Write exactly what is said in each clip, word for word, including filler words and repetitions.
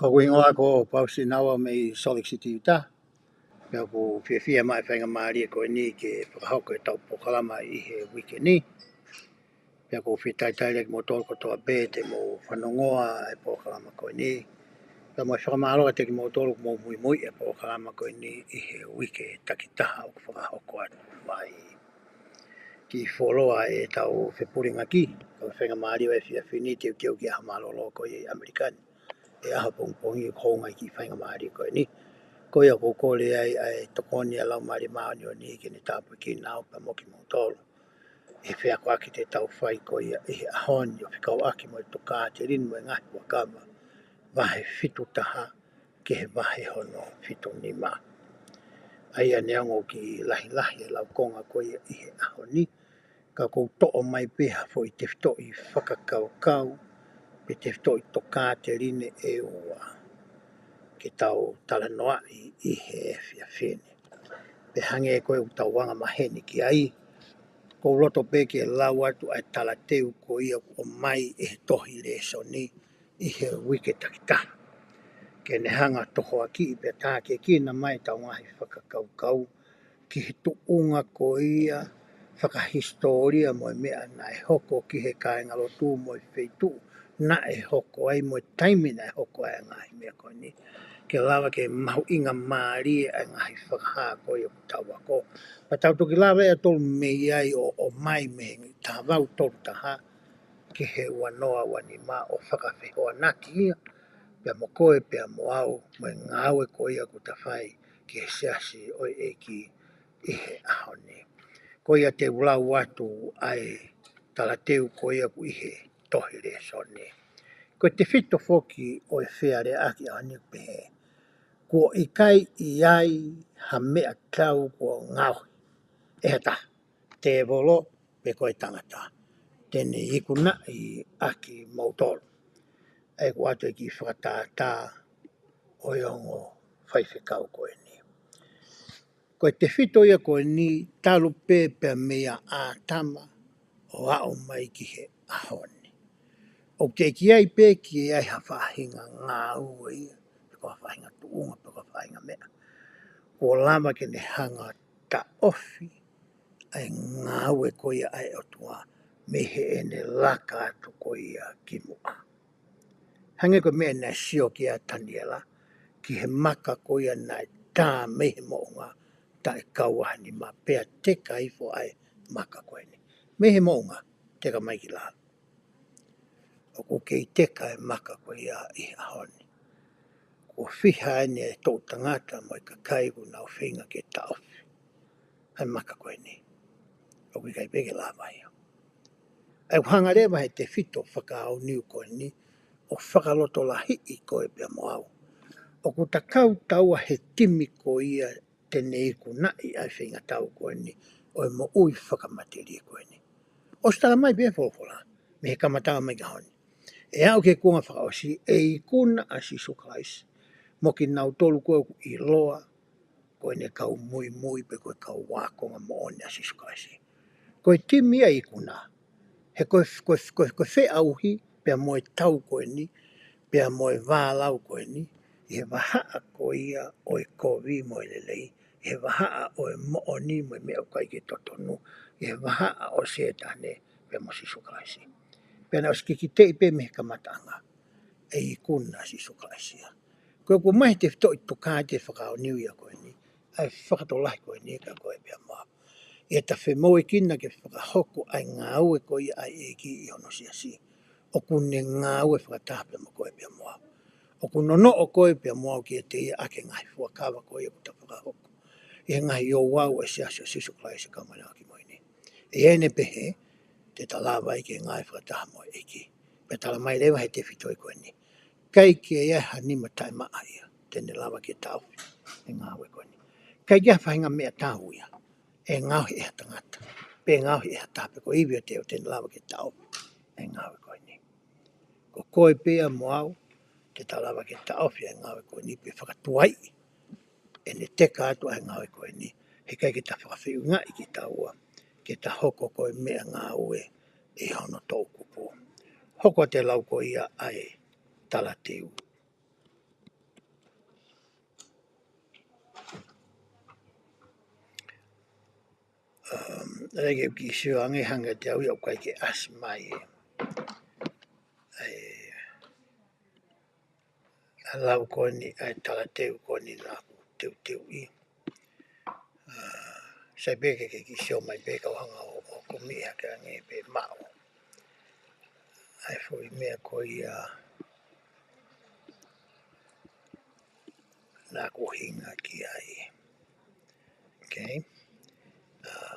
Ko hoku hingoa ko Pausi Naua mei Salt Lake City, Utah. Pea ʻoku ou fiefia maʻa e faingamālie ko eni ke fakahoko ʻetau polokalama ʻi he uike ni. Pea ʻoku ou fakatalitali kimoutolu kotoa pē te mou fanongoa e polokalama ko eni. Pea mo e fakamālō kiate kimoutolu ʻoku mou muimui e polokalama ko eni ʻi he uike takitaha ʻoku fakahoko atu mai. Kiʻi fuoloa ʻetau fepulingaki, ko e faingamālie ʻo e efiafi ni teuteu ki he ʻaho mālōlō ko ia ʻi ʻAmelika ni, ʻi he ʻaho pongipongi ʻoku hounga ai e kiʻi faingamālie ko eni. Ko ia ʻoku ou kole ai ʻa e tokoni ʻa e Laumālie Māʻoniʻoni ke ne tāpuekina au pea mo kimoutolu ʻi he feakoʻaki te tau fai ko ia ʻi he ʻaho ni ʻo fekauʻaki mo e Tokāteline mo e Ngaahi Fuakava, vahe fitu taha ki he vahe hono fitu nima. ʻA ia neongo ʻoku lahilahi e laukonga ko ia ʻi he ʻaho ni, ka ʻoku ou toʻo mai pē ha foʻi tefitoʻi fakakaukau pe tefitoʻi tokāteline ʻe ua ke tau talanoaʻi ʻi he efiafi ni. Pea hangē ko ʻetau anga maheni ki ai, ʻoku ou loto pē ke lau atu ʻa e talateu ko ia ʻoku ʻomai ʻe he tohi lēsoni ʻi he uike takitaha, ke ne hanga ʻo tohoakiʻi pea tākiekina mai ʻetau ngaahi fakakaukau ki he tuʻunga ko ia fakahisitōlia mo e meʻa naʻe hoko ki he kāingalotu mo e feituʻu naʻe hoko ai mo e taimi naʻe hoko ai e ngaahi meʻa ko eni, ke lava ke mahuʻingamālie ʻa e ngaahi fakahā ko ia ʻoku tau ako. Pea tau toki lava ʻe ʻa tolu mei ai ʻo, ʻomai mei he taha valu tolu taha ki he ua noa ua nima ʻo fakafehoanaki ia pea mo koe pea mo au mo e ngāue ko ia ʻoku ta fai ki he siasi ʻo e ʻEiki ʻi he ʻaho ni. Ko ia te u lau atu ʻa e talateu ko ia ʻoku ʻi he tohi lēsoni. Ko e tefito foki ʻo e fealeaʻaki ʻaho ni ʻoku pehē: Kuo ʻikai ʻi ai ha meʻatau kuo ngaohi ʻe ha taha, tēvolo pe ko e tangata, te ne ikunaʻi ʻa kimoutolu. ʻA ia ʻoku ʻoatu e kiʻi fakatātā ʻo e ongo faifekau ko eni. Ko e tefito ia ko eni talu pē pea meia ʻĀtama ʻo aʻu mai ki he ʻaho ni. ʻOku teʻeki ai pē ke ʻi ai ha faʻahinga ngāue ia, pe ko ha faʻahinga tuʻunga, pe ko ha faʻahinga meʻa kuo lava ke ne hanga ʻo taʻofi ʻa e ngāue ko ia ʻa e ʻOtua mei heʻene laka atu ko ia ki muʻa. Hangē ko e meʻa naʻe sio ki ai ʻa Taniela, ki he maka ko ia naʻe tā mei he moʻunga taʻe kau ʻa e nima, pea teka hifo ʻa e maka ko eni mei he moʻunga, teka mai ki lalo. ʻOku kei teka e maka ko ia ʻi he ʻaho ni. Kuo fiha eni e toʻu tangata mo e kakai kuo nau feinga ke taʻofi ʻa e maka ko eni. ʻOku ʻikai pē ke lava ia. ʻA ia ʻoku hanga leva ʻe he tefito fakaʻaonga ko eni ʻo fakalotolahiʻi koe pea mo au. ʻOku ta kau taua he timi ko ia te ne ikunaʻi ʻa e feingatau ko eni ʻo e moʻui fakamatelie ko eni. ʻOsi tala mai pē ʻe he folofola mei he kamataʻanga mai ki he ʻaho ni, ʻe aʻu ki he kuonga fakaʻosi, ʻe ikuna ʻa Sīsū Kalaisi mo kinautolu ko ē ʻoku ʻiloa ko ʻene kau muimui pe ko e kau ākonga moʻoni ʻa Sīsū Kalaisi. Ko e timi ia ʻe ikuna, he ko e, ko e, ko e, ko e feʻauhi pea mo e tau ko eni, pea mo e vālau ko eni, ʻi he vahaʻa ko ia ʻo e kovi mo e lelei, ʻi he vahaʻa ʻo e moʻoni mo e meʻa ʻoku ʻikai ke totonu, ʻi he vahaʻa ʻo Sētane pea mo Sīsū Kalaisi. Pea naʻe ʻosi kikiteʻi pē mei he kamataʻanga, ʻe ikuna ʻa Sīsū Kalaisi ia. Ko e ʻoku ʻomai ʻe he tefitoʻi tokāteline fakaʻaonga ia ko eni ʻa e fakatokolahi ko eni kiate koe pea mo au. ʻI heʻeta femoʻuekina ke fakahoko ʻa e ngāue ko ia ʻa e ʻEiki ʻi hono siasi, ʻoku ne ngāue fakataha pea mo koe pea mo au. ʻOku nonoʻo koe pea mo au kiate ia ʻaki e ngaahi fuakava ko ia ʻoku ta fakahoko ʻi he ngaahi ouau ʻo e Siasi ʻo Sīsū Kalaisi ʻo e Kau Māʻoniʻoni ʻi he Ngaahi ʻAho Kimui Ni. ʻI heʻene pehē, te ta lava ai ke ngāue fakataha mo e ʻEiki. Pea tala mai leva ʻe he tefito ko eni, ʻikai ke ʻi ai ha nima taʻemaʻa ia te ne lava ke taʻofi e ngāue ko eni. ʻIkai ke ʻi ai ha faʻahinga meʻatau ia ʻe ngaohi ʻe ha tangata, pe ngaohi ʻe ha taha, pe ko e ivi ʻo e teu te ne lava ke taʻofi e ngāue ko eni. Ko koe pea mo au te ta lava ke taʻofi e ngāue ko eni pe fakatuaiʻi ʻene teka atu ʻa e ngāue ko eni. He ʻikai ke ta fakafeʻungaʻi kitaua ke ta hoko ko e meʻangāue ʻi hono toʻukupu. Hoko atu e lau ko ia ʻa e talateu. Um, ʻa ia ke u kiʻi sio ange hangē ʻoku ʻikai ke ʻasi mai e, e, ʻa e lau ko eni ʻa e talateu ko eni naʻa ku teuteuʻi. Uh, sai pē ke ke kiʻi sio mai pē kau hanga ʻo, ʻo kumi hake ange pē maʻu ʻa e foʻi meʻa ko ia naʻa ku ʻuhinga ki ai. Okay. Uh,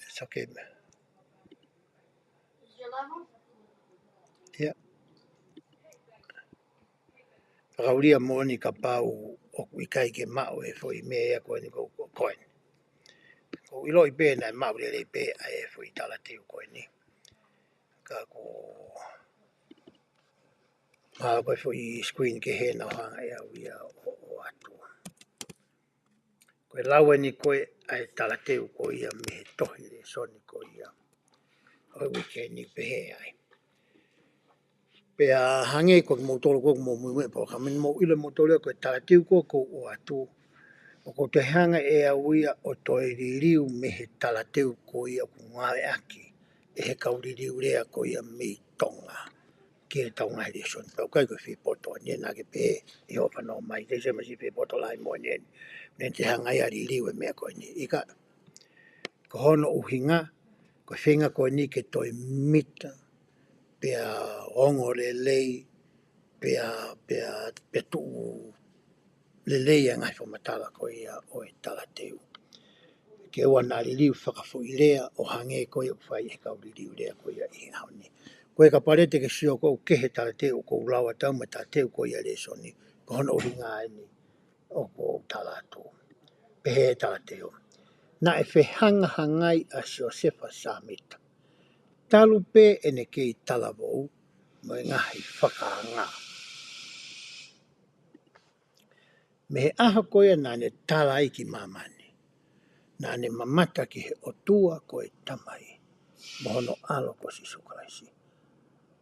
it's okay. Yeah. Fakaulia moʻoni kapau ʻoku ʻikai ke maʻu e foʻi meʻa ia ko eni ko, ko, ko eni. ʻOku ou ʻiloʻi pē naʻe maʻu lelei pē ʻa e foʻi talateu ko eni. Ka ko, ʻa, ko e foʻi screen kehe naʻa ku hanga ʻe au ia ʻo, ʻo ʻoatu. Ko e lau eni ko ē ʻa e talateu ko ia mei he tohi lēsoni ko ia ʻo e uike ni pehē ai. Pea hangē ko kimoutolu ko ē ʻoku mou muimui he polokalama ni, mou ʻilo moutolu ia ko e talateu ko ē ʻoku ou ʻoatu, ʻoku ou toe hanga ʻe au ia ʻo toe liliu mei he talateu ko ia ʻoku ngāueʻaki ʻe he kau liliu lea ko ia mei Tonga ki heʻetau ngaahi lēsoni. Pea ʻoku ʻikai ko e fiepoto eni naʻa ke pehē ʻi hoʻo fanongo mai, te se masi fiepoto lahi moʻoni eni, ne te hanga ia ʻo liliu e meʻa ko eni. ʻIkai, ko hono ʻuhinga, ko e feinga ko eni ke toe mita, pea ongo lelei, pea, pea, pea tuʻu lelei e ngaahi fakamatala ko ia ʻo e talateu. Ke ʻoua naʻa liliu fakafoʻilea ʻo hangē ko ia ʻoku fai ʻe he kau liliu lea ko ia ʻi he ʻaho ni. Ko e kapau leva te ke sio ʻoku kehe e talateu ʻoku ou lau atu mo e talateu ko ia lēsoni, ko hono ʻuhinga eni ʻoku ou tala atu. Pehē ʻe he talateu: Naʻe fehangahangai ʻa Siosefa Sāmita, talu pē ʻene kei talavou, mo e ngaahi fakaanga. Mei he ʻaho ko ia naʻa ne tala ai ki māmani, naʻa ne mamata ki he ʻOtua ko e Tamai, mo hono ʻAlo ko Sīsū Kalaisi,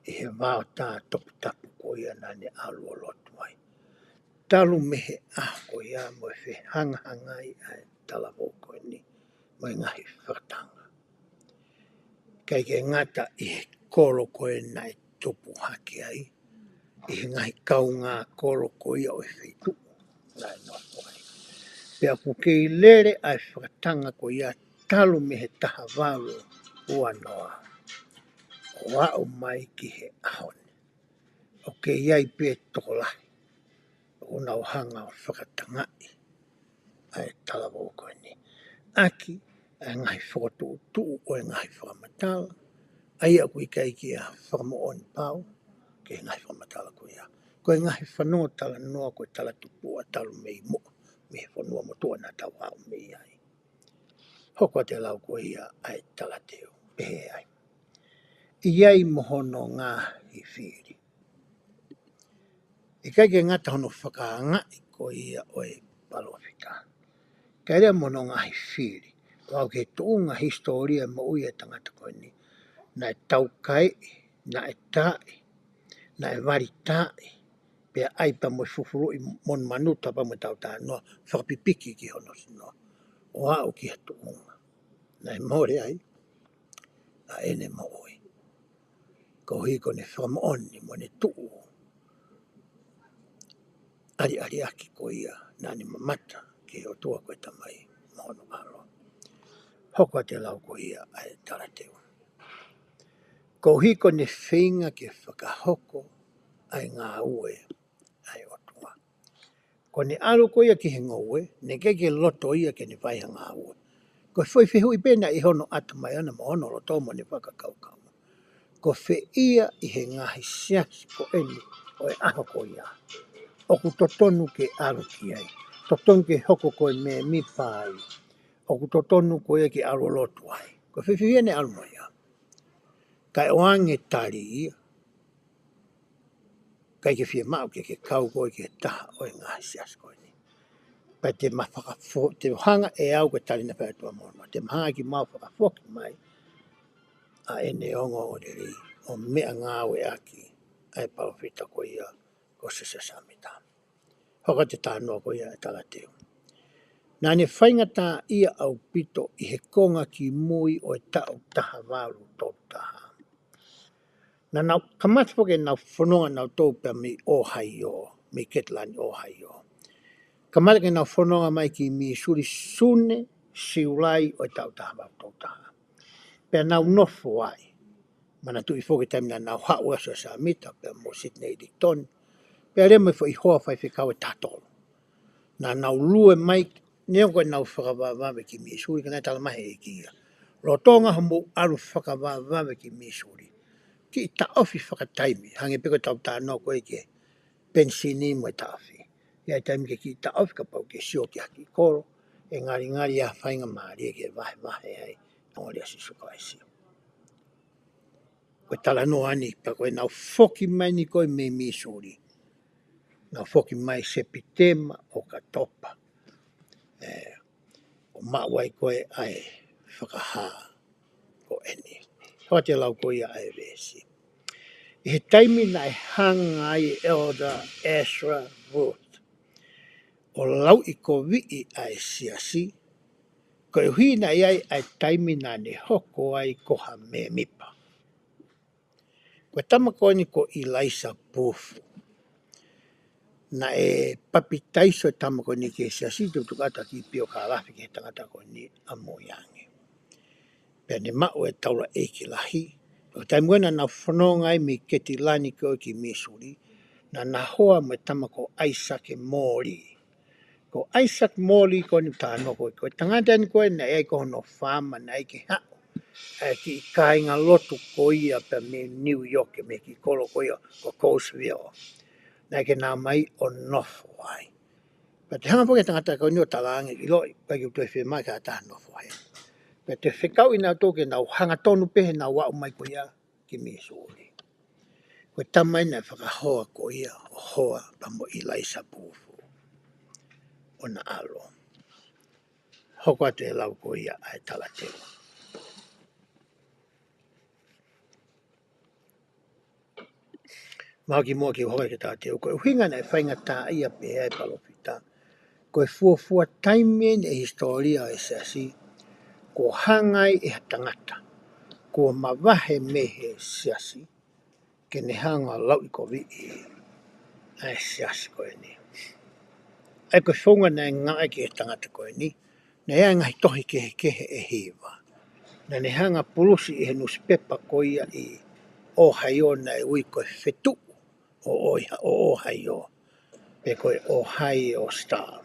ʻi he vaotā toputapu ko ia naʻa ne ʻalu ʻo lotu ai. Talu mei he ʻaho ko ia mo e fehangahangai ʻa e talavou ko eni mo e ngaahi fakatanga. ʻIkai ke ngata ʻi he kolo ko ē naʻe tupu hake ai, ʻi he ngaahi kaungā kolo ko ia ʻo e feituʻu naʻe nofo ai. Pea ʻoku kei lele ʻa e fakatanga ko ia talu mei he taha valu ua noa ʻo aʻu mai ki he ʻaho ni. ʻOku kei ʻi ai pē tokolahi ʻoku nau hanga ʻo fakatangaʻi ʻa e talavou ko eni ʻaki ʻa e ngaahi fokotuʻutuʻu ʻo e ngaahi fakamatala, ʻa ia ʻoku ʻikai ke ʻi ai ha fakamoʻoni pau ki he ngaahi fakamatala ko ia. Ko e ngaahi fanongo talanoa ko e talatupuʻa talu mei muʻa, mei he fonua motuʻa naʻa tau aʻu mei ai. Hoko atu e lau ko ia ʻa e talateu, pehē ai: ʻI ai mo hono ngaahi fili. ʻIkai ke ngata hono fakaangaʻi ko ia ʻo e palōfita, kae ʻi ai mo hono ngaahi fili. ʻO aʻu ki he tuʻunga hisitōlia moʻui ʻa e tangata ko eni, naʻe taukaeʻi, naʻe taaʻi, naʻe vali taaʻi, pea ʻai pea mo e fufuluʻi monumanuta pea mo e tautānoa fakapipiki ki hono sino, ʻo aʻu ki ha tuʻunga naʻe mole ai ʻa ʻene moʻui. Koeʻuhi ko ʻene fakamoʻoni mo ʻene tuʻu ʻaliʻaliʻaki ko ia naʻa ne mamata ki he ʻOtua ko e Tamai mo hono ʻAlo. Hoko atu e lau ko ia ʻa e talateu: Koeʻuhi ko ʻene feinga ke fakahoko ʻa e ngāue ʻa e ʻOtua. Ko ʻene ʻalu ko ia ki he ngoue, naʻe ʻikai ke loto ia ke ne fai ha ngāue. Ko e foʻi fehuʻi pē naʻe ʻi hono ʻatamai ʻana mo hono loto mo ʻene fakakaukau: Ko fē ia ʻi he ngaahi siasi ko eni ʻo e ʻaho ko ia ʻoku totonu ke ʻalu ki ai, totonu ke hoko ko e mēmipa ai, ʻoku totonu ko ia ke ʻalu ʻo lotu ai? Ko e fehuʻi ia naʻe ʻalu mo ia. Kae ʻoange tali ia, ʻikai ke fiemaʻu ke ke kau koe ki he taha ʻo e ngaahi siasi ko eni. Pea te ma fakafo-, te hanga ʻe au ko e tali naʻe fai ʻe he ʻOtua mo hono, te ma hanga ʻe au ke mau fakafoki mai ʻa ʻene ongoongolelei ʻo meʻangāueʻaki ʻa e palōfita ko ia ko Siosefa Sāmita. Hoko atu e talanoa ko ia ʻa e talateu. Naʻa ne faingataʻaʻia ʻaupito ʻi he konga kimui ʻo e taʻu taha valu tolu taha. Naʻa nau kamata foki ʻenau fononga nautolu pea mei ʻOhaiō, mei Ketilani ʻOhaiō. Kamata ke nau fononga mai ki Mīsuli Sune, Siulai ʻo e taʻu taha valu tolu taha. Pea nau nofo ai. Manatuʻi foki taimi naʻa nau haʻu ʻa Siosefa Sāmita, pea mo Sidney Rigdon. Pea lele mo e foʻi hoa faifekau ʻe taha tolu. Naʻa nau lue mai, neongo ʻenau fakavavevave ki Mīsuli, ka naʻe talamai ʻe he ʻEiki ia, lolotonga hoʻomou ʻalu fakavavevave ki Mīsuli, kiʻi taʻofi fakataimi, hangē pē ko ʻetau talanoa ko ē ki he penisini mo e taʻofi. ʻI ai e taimi ke kiʻi taʻofi kapau ʻoku ke sio ki ha kiʻi kolo ʻe ngalingali ai ha faingamālie ke vahevahe ai ʻa e ongoongolelei ʻa Sīsū Kalaisi. Ko e talanoa ni, pea ko ʻenau foki mai ni ko ē mei Mīsuli. Nau foki mai Sepitema, ʻOkatopa. ʻE, ʻo maʻu ai ko ē ʻa e fakahā ko eni. Hoko atu e lau ko ia ʻa e veesi. ʻI he taimi naʻe hanga ai ʻe Elder Ezra Booth ʻo lauʻikoviʻi ʻa e siasi, koeʻuhi naʻe ʻi ai ʻa e taimi naʻa ne hoko ai ko ha mēmipa. Ko e tama ko eni ko ʻIlaisa Pufu. Naʻe papitaiso e tama ko eni ki he siasi, tukutuku atu ʻa Kiʻi Pio Kalafi ki he tangata ko eni ʻa Moiangi. Pea ne maʻu e taulaʻeiki lahi. Ko e taimi ko ē naʻa nau fononga ai mei Ketilani ko ē ki Mīsuli, naʻa na hoa mo e tama ko ʻAisake Moli. Ko ʻAisake Moli ko eni talanoa ko ē, ko e tangata eni ko ē naʻe ʻi ai ko hono faama naʻe ʻai ke haʻu ʻa e kiʻi kāingalotu ko ia pea mei New York, mei he kiʻi kolo ko ia ko Colesville. Naʻe ʻai ke na ō mai ʻo nofo ai. Pea toe hanga foki e tangata ko eni ʻo talaange, ʻiloʻi, ʻikai ke u toe fiemaʻu ke ha taha nofo hē. Pea toe fekauʻi nautolu ke nau hangatonu pē heʻenau aʻu mai ko ia ki Mīsuli. Ko e tama eni naʻe fakahoa ko ia ʻo hoa pea mo ʻIlaisa Pufu ʻo na ʻalu. Hoko atu e lau ko ia ʻa e talateu. Mahalo kimuʻa ke u hoko ki he talateu, ko e ʻuhinga naʻe faingataʻaʻia pehē ai e palōfita, ko e fuofua taimi eni ʻi he hisitōlia ʻo e siasi, kuo hanga ai ʻe ha tangata kuo mavahe mei he siasi, ke ne hanga ʻo lauʻikoviʻi ʻa e siasi ko eni. ʻA ia ko e founga naʻe ngāueʻaki ʻe he tangata ko eni, naʻe ʻi ai e ngaahi tohi kehekehe ʻe hiva. Naʻa ne hanga ʻo pulusi ʻi he nusipepa ko ia ʻi ʻOhaiō naʻe ui ko e Fetuʻu ʻo ʻOi-, ʻo ʻOhaiō, pe ko e Ohio Star.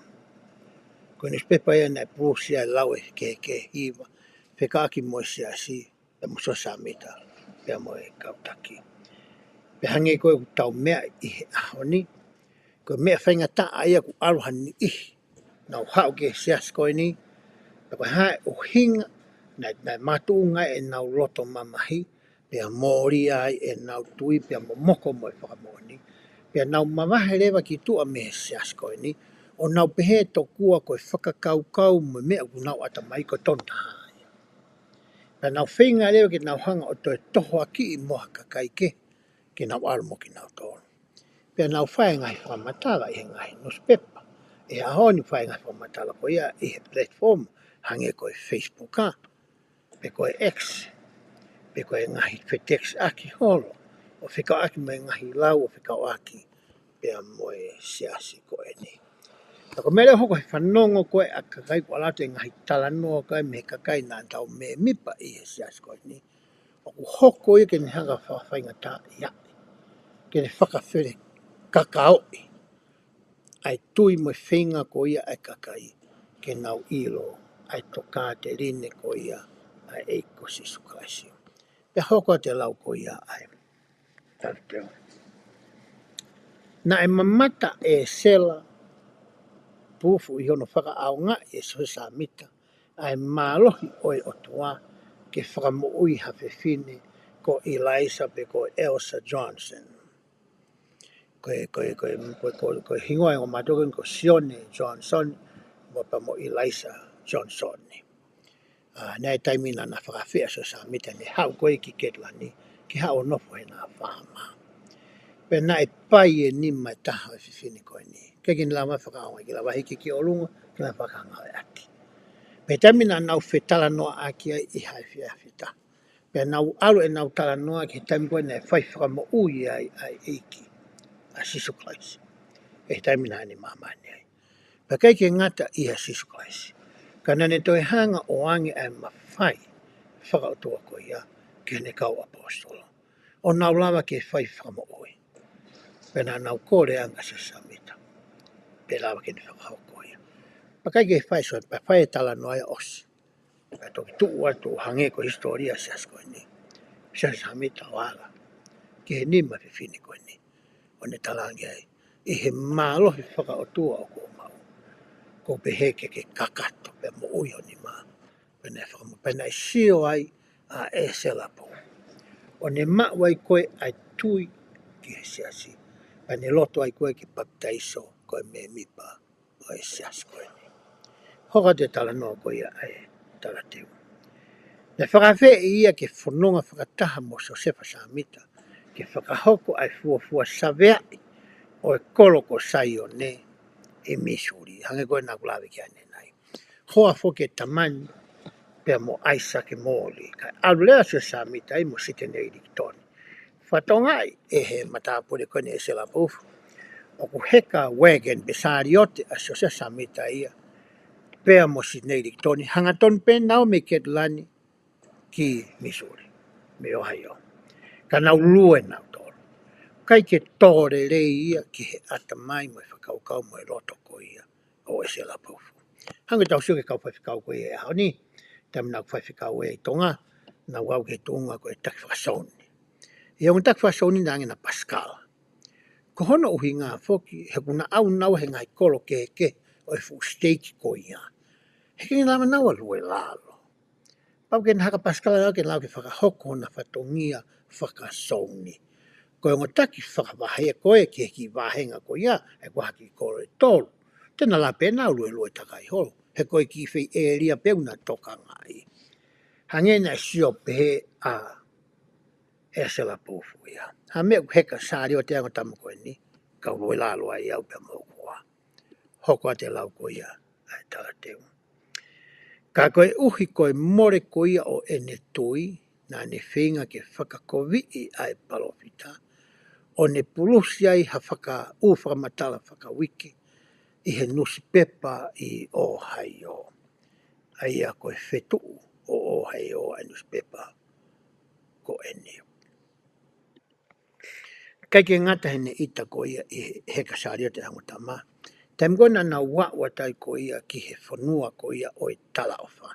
Ko e nusipepa ia naʻe pulusi ai e lau ʻe kehekehe ʻe hiva, fekauʻaki mo e siasi, pea mo Siosefa Sāmita, pea mo e kau taki. Pea hangē ko ʻetau meʻa ʻi he ʻaho ni, ko e meʻa faingataʻa ia kuo ʻalu ha niʻihi, nau haʻu ki he siasi ko eni, pea ko e hā e ʻuhinga, naʻe, naʻe makatuʻunga ai ʻenau loto mamahi, pea mōlia ai ʻenau tui, pea momoko mo e fakamoʻoni. Pea nau mavahe leva ki tuʻa mei he siasi ko eni, ʻo nau pehē tokua ko e fakakaukau mo e meʻa ʻoku nau ʻatamai ko e tonu taha ia. Pea nau feinga leva ke nau hanga ʻo toe tohoakiʻi mo ha kakai kehe, ke nau ʻalu mo kinautolu. Pea nau fai e ngaahi fakamatala ʻi he ngaahi nusipepa. ʻI he ʻaho ni fai e ngaahi fakamatala ko ia ʻi he platform, hangē ko e Facebook, pe ko e X, pe ko e ngaahi fetekiʻaki holo, ʻo fekauʻaki mo e ngaahi lau ʻo fekauʻaki pea mo e siasi ko eni. Ka ko e meʻa leva ʻoku hoko he fanongo ko ē ʻa e kakai kuo ʻalu atu e ngaahi talanoa ko ē mei he kakai naʻa nau mēmipa ʻi he siasi ko eni, ʻoku hoko ia ke ne hanga ʻo fakafaingataʻaʻiaʻi, ke ne fakafelekakaoʻi ʻa e tui mo e feinga ko ia ʻa e kakai, ke nau ʻilo ʻa e tokāteline ko ia ʻa e ʻEiki ko Sīsū Kalaisi. Pea hoko atu e lau ko ia ʻa e talateu. Naʻe mamata ʻe Sela Pufu ʻi hono fakaʻaongaʻi ʻe Siosefa Sāmita ʻa e mālohi ʻo e ʻOtua ke fakamoʻui ha fefine ko ʻIlaisa pe ko Elsa Johnson. Ko e, ko e, ko e, ko e, ko e, ko e hingoa ʻo e ongo mātuʻa ko Sione Johnson, mo pea mo ʻIlaisa Johnson. ʻA, naʻe ʻi ai e taimi naʻa na fakaafeʻi ʻa Siosefa Sāmita ke ne haʻu ko ē ki Ketilani, ke haʻu ʻo nofo he na faama. Pea naʻe pai e nima ʻe taha ʻo e fefine ko eni. ʻIkai ke ne lava fakaʻaongaʻi, ke lava hiki ki ʻolunga, ke lava fakangāueʻaki. Pea taimi naʻa nau fetalanoaʻaki ai ʻi he efiafi ʻe taha. Pea nau ʻalu ʻenau talanoa ki he taimi ko ē naʻe fai fakamoʻui ai ʻa e ʻEiki, ʻa Sīsū Kalaisi. ʻI he taimi naʻa ne ʻi māmani ai. Pea ʻikai ke ngata ʻia Sīsū Kalaisi. Ka naʻa ne toe hanga ʻo ʻoange ʻa e mafai fakaʻotua ko ia ki heʻene kau ʻaposetolo. ʻO nau lava ke fai fakamoʻui. Pea naʻa nau kole ange ʻa Siosefa Sāmita. Pea lava ke ne fakahoko ia. Pea ʻikai ke fai so, pea fai e talanoa ia ʻosi. Pea toki tuʻu atu hangē ko e hisitōlia ʻa e siasi ko eni. Siosefa Sāmita ʻo ala. Ki he nima fefine ko eni. ʻO ne talaange ai. ʻI he mālohi fakaʻotua ʻoku ou maʻu. ʻOku ou pehē ke ke kakato pea moʻui ho nima. Pea naʻe fakamoʻui, pea naʻe sio ai ʻa ʻEsela Pufu. ʻO ne maʻu ai ko ē ʻa e tui ki he siasi. Pea ne loto ai ko ē ke papitaiso ko e mēmipa ʻo e siasi ko eni. Hoko atu e talanoa ko ia ʻa e talateu. Naʻe fakaafeʻi ia ke fononga fakataha mo Siosefa Sāmita, ke fakahoko ʻa e fuofua saveaʻi ʻo e kolo ko Saione ʻi Mīsuli. Hangē ko ē naʻa ku lave ki ai ʻanenai. Hoa foki e tamani, pea mo ʻAisake Moli. Kae ʻalu leva ʻa Siosefa Sāmita ai mo Sitinei Likitoni. Fakatokangaʻi ʻe he matāpule ko eni ʻa ʻEsela Pufu. ʻOku heka wagon pe saliote ʻa Siosefa Sāmita ia. Pea mo Sitinei Likitoni. Hangatonu pē ʻenau ō mei Ketilani ki Mīsuli. Mei ʻOhaiō. Ka nau lue nautolu. ʻIkai ke tō lelei ia ki he ʻatamai mo e fakakaukau mo e loto ko ia ʻo ʻEsela Pufu. Hangē tau sio ki he kau faifekau ko ia he ʻaho ni, taimi naʻa ku faifekau ʻi Tonga, naʻa ku aʻu ki he tuʻunga ko e taki fakasouni. ʻI he ongo taki fakasouni naʻe ʻi ai ʻa Pasikala. Ko hono ʻuhinga foki, he ʻoku na ʻalu naua he ngaahi kolo kehekehe ʻo e fuʻu siteiki ko ia. He ʻikai ke na lava naua ʻo lue lalo. Pau ke na haka Pasikala ia ke na lava ke fakahoko hona fatongia fakasouni. Ko e ongo taki fakavahe ko ē ki he kiʻi vāhenga ko ia, ʻa e kau haki kolo ʻe tolu. Te na lava pē ʻenau luelue takai holo. He ko e kiʻi fei ʻēlia pē ʻoku na tokangaʻi. Hangē naʻe sio pehē ʻa ʻEsela Pufu ia. Ha meʻa ʻoku heka saliote ange ʻo e tama ko eni, kau lue lalo ai au pea mo koe. Hoko atu e lau ko ia ʻa e talateu. Ka koeʻuhi ko e mole ko ia ʻo ʻene tui, naʻa ne feinga ke fakakoviʻi ʻa e palōfita, ʻo ne pulusi ai ha fakaʻū fakamatala fakauike ʻi he nusipepa ʻi ʻOhaiō. ʻA ia ko e Fetuʻu ʻo ʻOhaiō ʻa e nusipepa ko eni. ʻIkai ke ngata heʻene ʻita ko ia ʻi he heka saliote ʻa e ongo tama. Taimi ko ē naʻa nau aʻu atu ai ko ia ki he fonua ko ia ʻo e talaʻofa.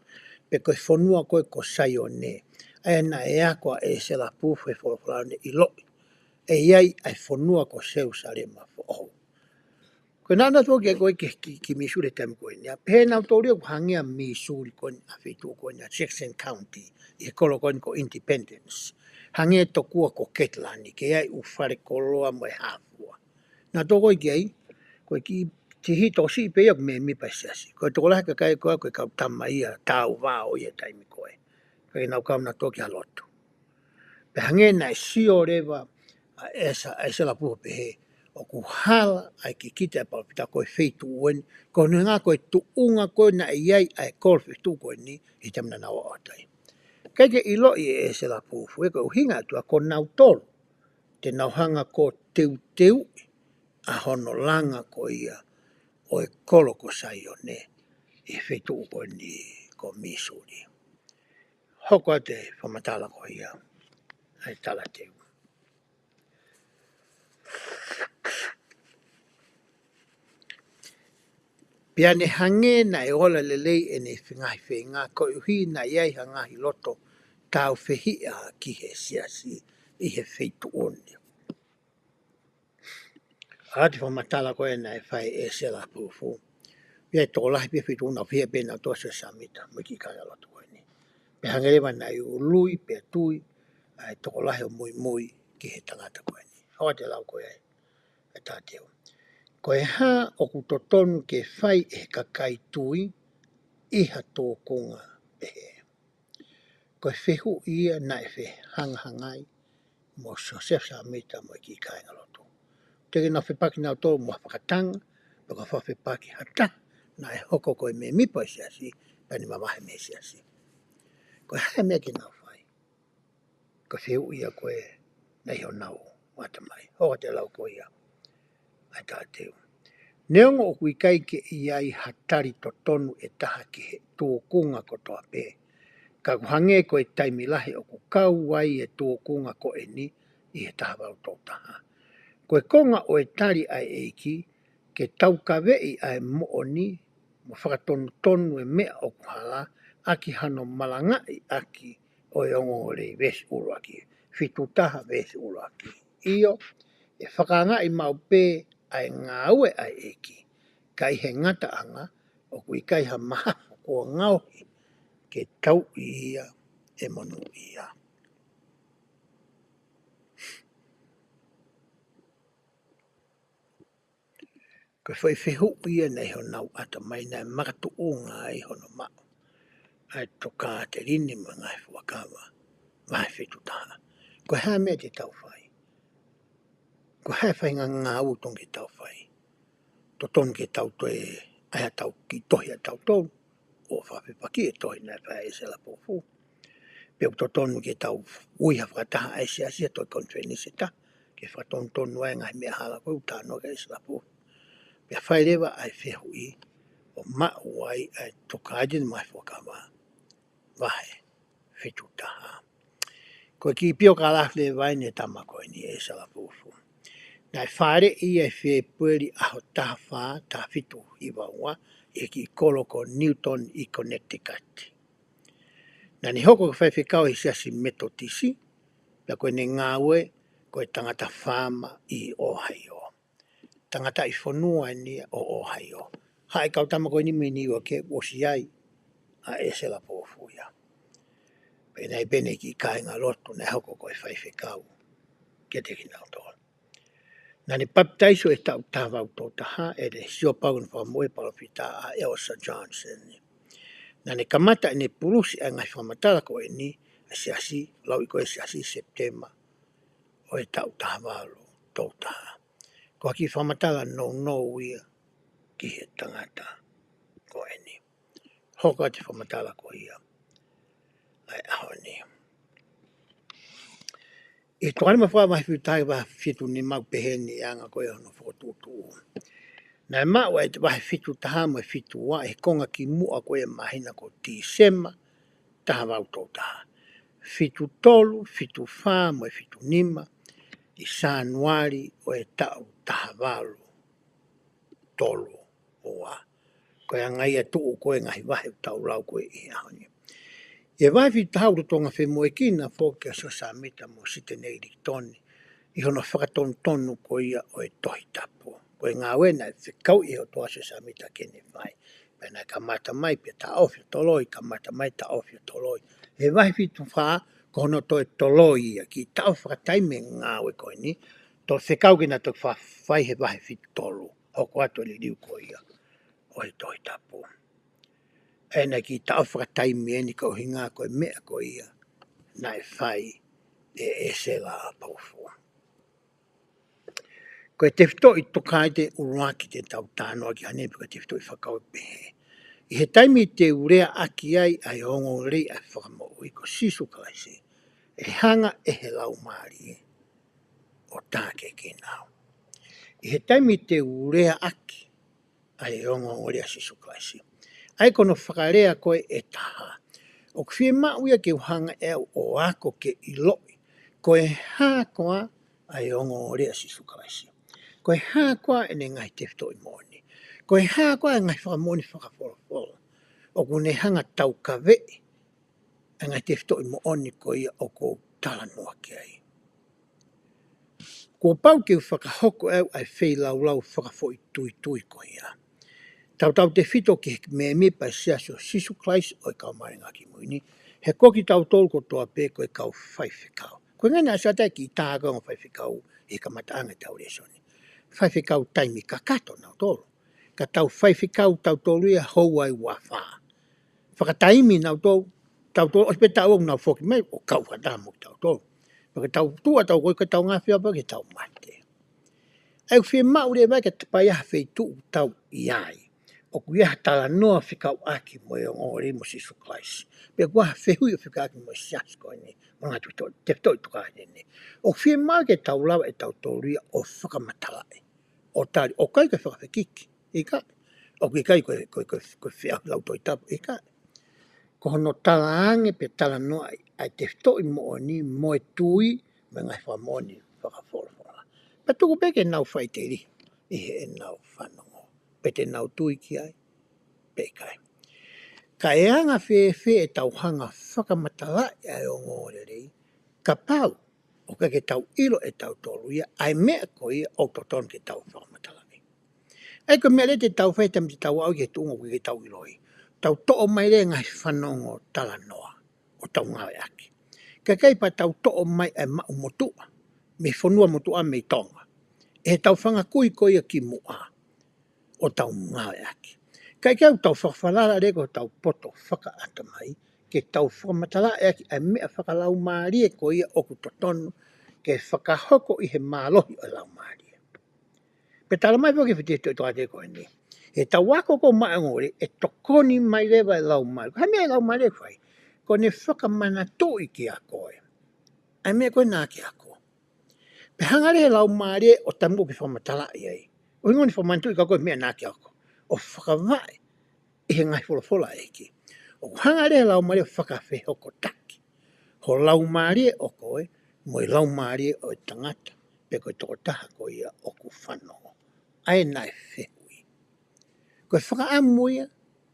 Pe ko e fonua ko ē ko Saione. ʻA ia naʻe ako ʻa ʻEsela Pufu he folofola ʻo ne ʻiloʻi. ʻE ʻi ai ʻa e fonua ko Selūsalema Foʻou. Ko e naʻa nau toki ko ē ki, ki, ki Mīsuli he taimi ko eni. ʻA pehē nautolu ia ʻoku hangē ʻa Mīsuli ko eni ʻa e feituʻu ko eni ʻa Jackson County. ʻI he kolo ko eni ko Independence. Hangē tokua ko Ketilani, ke ʻi ai ʻū fale koloa mo e hā fua. Naʻa tau ko ē ki ai, ko e kiʻi tihito siʻi pē ia ʻoku mēmipa he siasi. Ko e tokolahi e kakai ko ē, ko e kau tama ia, tauvao ia taimi ko ē. Ka ke nau kau nautolu ki ha lotu. Pea hangē naʻe sio leva ʻa ʻEsa, ʻa ʻEsela Pufu ʻo pehē, ʻoku hala ʻa e kikite ʻa e palōfita ko e feituʻu eni, ko hono ʻuhinga ko e tuʻunga ko ē naʻe ʻi ai ʻa e kolo feituʻu ko eni, ʻi he taimi naʻa nau aʻu atu ai. ʻIkai ke ʻiloʻi ʻe ʻEsela Pufu, ʻe ko e ʻuhinga atu ʻa ko nautolu, te nau hanga ʻo teuteuʻi ʻa hono langa ko ia ʻo e kolo ko Saione, ʻi he feituʻu ko eni ko Mīsuli. Hoko atu e fakamatala ko ia ʻa e talateu. Pea ne hangē naʻe ola lelei ʻene ngaahi feinga koeʻuhi naʻe ʻi ai ha ngaahi loto tāufehiʻa ki he siasi ʻi he feituʻu ni. ʻA e fakamatala ko ē naʻe fai ʻe ʻEsela Pufu. ʻI ai e tokolahi pē feituʻu naʻe fehiʻa pē nautolu ʻa Siosefa Sāmita, mo e kiʻi kāingalotu ko eni. Pea hangē leva naʻe ului pea tui ʻa e tokolahi ʻo muimui ki he tangata ko eni. Hoko atu e lau ko ē ʻa e talateu. Ko e hā ʻoku totonu ke fai ʻe he kakai tui ʻi ha tūkunga pehē. Ko e fehuʻi ia naʻe fehangahangai mo Siosefa Sāmita mo e kiʻi kāingalotu. Teʻeki ke nau fepaki nautolu mo ha fakatanga, pe ko ha fakafepaki ha taha naʻe hoko ko e mēmipa ʻo e siasi, pea ne mavahe mei he siasi. Ko e hā e meʻa ke nau fai? Ko e fehuʻi ia ko ē naʻe ʻi honau ʻatamai. Hoko atu e lau ko ia ʻa e taʻateu. Neongo ʻoku ʻikai ke ʻi ai ha tali totonu ʻe taha ki he tūkunga kotoa pē, ka ʻoku hangē ko e taimi lahi ʻoku kau ai e tūkunga ko eni ʻi he taha valu tolu taha. Ko e konga ʻo e tali ʻa e ʻEiki, ke taukaveʻi ʻa e moʻoni mo fakatonutonu e meʻa ʻoku hala, ʻaki hano malangaʻi ʻaki ʻo e ongoongolelei, veesi ʻuluaki, fitu taha veesi ʻuluaki. ʻIo, ʻe fakaangaʻi maʻu pē ʻa e ngāue ʻa e ʻEiki, ka ʻi he ngataʻanga ʻoku ʻikai ha mahafu kuo ngaohi ke tauʻi ia ʻe monūʻia. Ko e foʻi fehuʻi ia naʻe ʻi honau ʻatamai, naʻe makatuʻunga ai hono maʻu ʻa e Tokāteline mo e Ngaahi Fuakava, vahe fitu taha. Ko e hā e meʻa te tau fai? Ko e hā e faʻahinga ngāue totonu ke tau fai? Totonu ke tau toe ʻai haʻatau kiʻi tohi ʻatautolu ʻo fakafepaki e tohi naʻe fai ʻe ʻEsela Pofu. Pe ʻoku totonu ke tau ui ha fakataha ʻa e siasi ʻo toe konifelenisi ʻe taha ke fakatonutonu ai e ngaahi meʻa hala ko ē ʻoku talanoa ki ai ʻa ʻEsela Pofu. Pea fai leva ʻa e fehuʻi ʻo maʻu ai ʻa e Tokāteline mo e Ngaahi Fuakava, vahe fitu taha. Ko e kiʻi piokalafi leva eni ʻa e tama ko eni ʻa ʻEsela Pofu. Naʻe fāʻeleʻi ia ʻi Fēpueli ʻaho taha fā, taha fitu hiva ua, ʻi he kiʻi kolo ko Newtown ʻi Connecticut. Naʻa ne hoko ko e faifekau ʻi he Siasi Metotisi, pea ko ʻene ngāue ko e tangata faama ʻi Ohio. Tangataʻi fonua eni ia ʻo Ohio. Haʻu e kau tama ko eni mei Niuake, ʻosi ʻi ai ʻa ʻEsela Pofu ia. Pea naʻe pehē ʻe he kiʻi kāingalotu naʻe hoko ko e faifekau kiate kinautolu. Naʻa ne papitaiso he taʻu taha valu tolu taha ʻi he siopau naʻe fakamoʻui ʻe he palōfita ʻa ʻEletā Johnson. Naʻa ne kamata ʻene pulusi ʻa e ngaahi fakamatala ko eni ʻa e siasi, lauʻi ko ē siasi, Sepitema ʻo e taʻu taha valu tolu taha. Ko e kiʻi fakamatala nounou ia ki he tangata ko eni. Hoko atu e fakamatala ko ia ʻa e ʻaho ni. ʻI he Tokāteline mo e Ngaahi Fuakava vahe fitu taha ki he vahe fitu nima ʻoku pehē ni e anga ko ē hono fokotuʻutuʻu. Naʻe maʻu ʻa e vahe fitu taha mo e fitu ua ʻi he konga kimuʻa ko ē ʻo e māhina ko Tīsema, taha valu tolu taha. Fitu tolu, fitu fā mo e fitu nima ʻi Sānuali ʻo e taʻu taha valu tolu ua. Ko e anga ia ʻoku tuʻu ko ē e ngaahi vahe ʻoku tau lau ko ē ʻi he ʻaho ni. ʻI he vahe fitu taha ʻoku totonu ke femoʻuekina foki ʻa Siosefa Sāmita mo Sitenei Likitoni ʻi hono fakatonutonu ko ia ʻo e Tohi Tapu. Ko e ngāue naʻe fekauʻi ʻe he ʻOtua ʻa Siosefa Sāmita ke ne fai. Pea naʻe kamata mai pea taʻofi ʻo toloi, kamata mai taʻofi ʻo toloi. He vahe fitu fā, ko hono toe toloi ia, kiʻi taʻofi fakataimi e ngāue ko eni, toe fekau ke na toe fa-, fai he vahe fitu tolu. Hoko atu e liliu ko ia ʻo e Tohi Tapu. ʻA ia naʻe kiʻi taʻofi fakataimi eni ko e ʻuhinga ko e meʻa ko ia naʻe fai ʻe ʻEsela Pofu. Ko e tefitoʻi tokāteline ʻuluaki te tau talanoa ki ai ʻanenai, pe ko e tefitoʻi fakakaukau pehē. ʻI he taimi te u leaʻaki ai ʻa e ongoongolelei ʻa e Fakamoʻui ko Sīsū Kalaisi, ʻe hanga ʻe he Laumālie ʻo tākiekina au. ʻI he taimi te u leaʻaki ʻa e ongoongolelei ʻa Sīsū Kalaisi, ʻa ia ko hono fakalea ko ē ʻe taha, ʻoku fiemaʻu ia ke u hanga ʻe au ʻo ako ke ʻiloʻi ko e hā koā ʻa e ongoongolelei ʻa Sīsū Kalaisi. Ko e hā koā ʻene ngaahi tefitoʻi moʻoni. Ko e hā koā e ngaahi fakamoʻoni fakafolofola ʻoku ne hanga ʻo taukaveʻi ʻa e ngaahi tefitoʻi moʻoni ko ia ʻoku ou talanoa ki ai. Kuo pau ke u fakahoko ʻe au ʻa e feilaulau fakafoʻituitui ko ia, tautautefito ki he mēmipa ʻo e Siasi ʻo Sīsū Kalaisi ʻo e Kau Māʻoniʻoni ʻi he Ngaahi ʻAho Kimui Ni, he ko kitautolu kotoa pē ko e kau faifekau. Ko e ngaahi ʻasi atu e kiʻi tā ko ē ʻo e ongo faifekau ʻi he kamataʻanga ʻetau lēsoni. Faifekau taimi kakato nautolu. Ka tau faifekau tautolu ia houa ʻe ua fā. Fakataimi nautolu, tautolu ʻosi pē taʻu ʻoku nau foki mai ʻo kau fakataha mo kitautolu. Pea ke tau tuʻa tau ko ē ke tau ngāfia pea ke tau mate. ʻA ia ʻoku fiemaʻu leva ke tapai ha feituʻu tau ʻi ai ʻoku ʻi ai ha talanoa fekauʻaki mo e ongoongolelei mo Sīsū Kalaisi. Pea ʻoku ʻi ai ha fehuʻi ʻoku fekauʻaki mo e siasi ko eni, mo e ngaahi tefitoʻi tokāteline. ʻOku fiemaʻu ke tau lava ʻe tautolu ia ʻo fakamatalaʻi, ʻo tali, ʻoku ʻikai ko e fakafekiki, ʻikai. ʻOku ʻikai ko e, ko e, ko e, ko e feʻauhi lau Tohi Tapu, ʻikai. Ko hono talaange pe talanoaʻi ʻa e tefitoʻi moʻoni mo e tui mo e ngaahi fakamoʻoni fakafolofola. Pea tuku pē ke nau faʻiteliha ʻi heʻenau fanongo pe te nau tui ki ai pe ʻikai. Ka ʻe anga fēfē ʻetau hanga fakamatalaʻi ʻa e ongoongolelei, kapau ʻoku ʻikai ke tau ʻilo ʻe tautolu ia ʻa e meʻa ko ia ʻoku totonu ke tau fakamatalaʻi. ʻA ia ko e meʻa leva te tau fai he taimi te tau aʻu ki he tuʻunga ʻoku ʻikai ke tau ʻiloʻi. Tau toʻo mai leva e ngaahi fanongo talanoa ʻo tau ngāueʻaki. Kae ʻikai pea tau toʻo mai ʻa e maʻu motuʻa mei he fonua motuʻa mei Tonga, ʻe heʻetau fanga kui ko ia kimuʻa, ʻo tau ngāueʻaki. Kae ʻikai ke tau fakafalala leva ki hotau poto fakaʻatamai ke tau fakamatalaʻi ʻaki ʻa e meʻa fakalaumālie ko ia ʻoku totonu ke fakahoko ʻi he mālohi ʻo e Laumālie. Pea talamai foki ʻe he tefitoʻi tokāteline ko eni, heʻetau ako ko ē maʻa e ongoongolelei ʻe tokoni mai leva e Laumālie. Ko e hā e meʻa ʻa e Laumālie ʻe fai? Ko ʻene fakamanatuʻi kiate koe ʻa e meʻa ko ē naʻa ke ako. Pea hanga leva ʻe he Laumālie ʻo taimi ko ē ke fakamatalaʻi ai, ʻuhinga ʻene fakamanatuʻi kiate koe e meʻa naʻa ke ako, ʻo fakavaʻe ʻi he ngaahi folofola ʻa e ʻEiki. ʻOku hanga leva ʻe he Laumālie ʻo fakafehokotaki ho laumālie ʻo koe mo e laumālie ʻo e tangata pe ko e tokotaha ko ia ʻoku fanongo, ʻa ia naʻe fehuʻi. Ko e fakaʻamu ia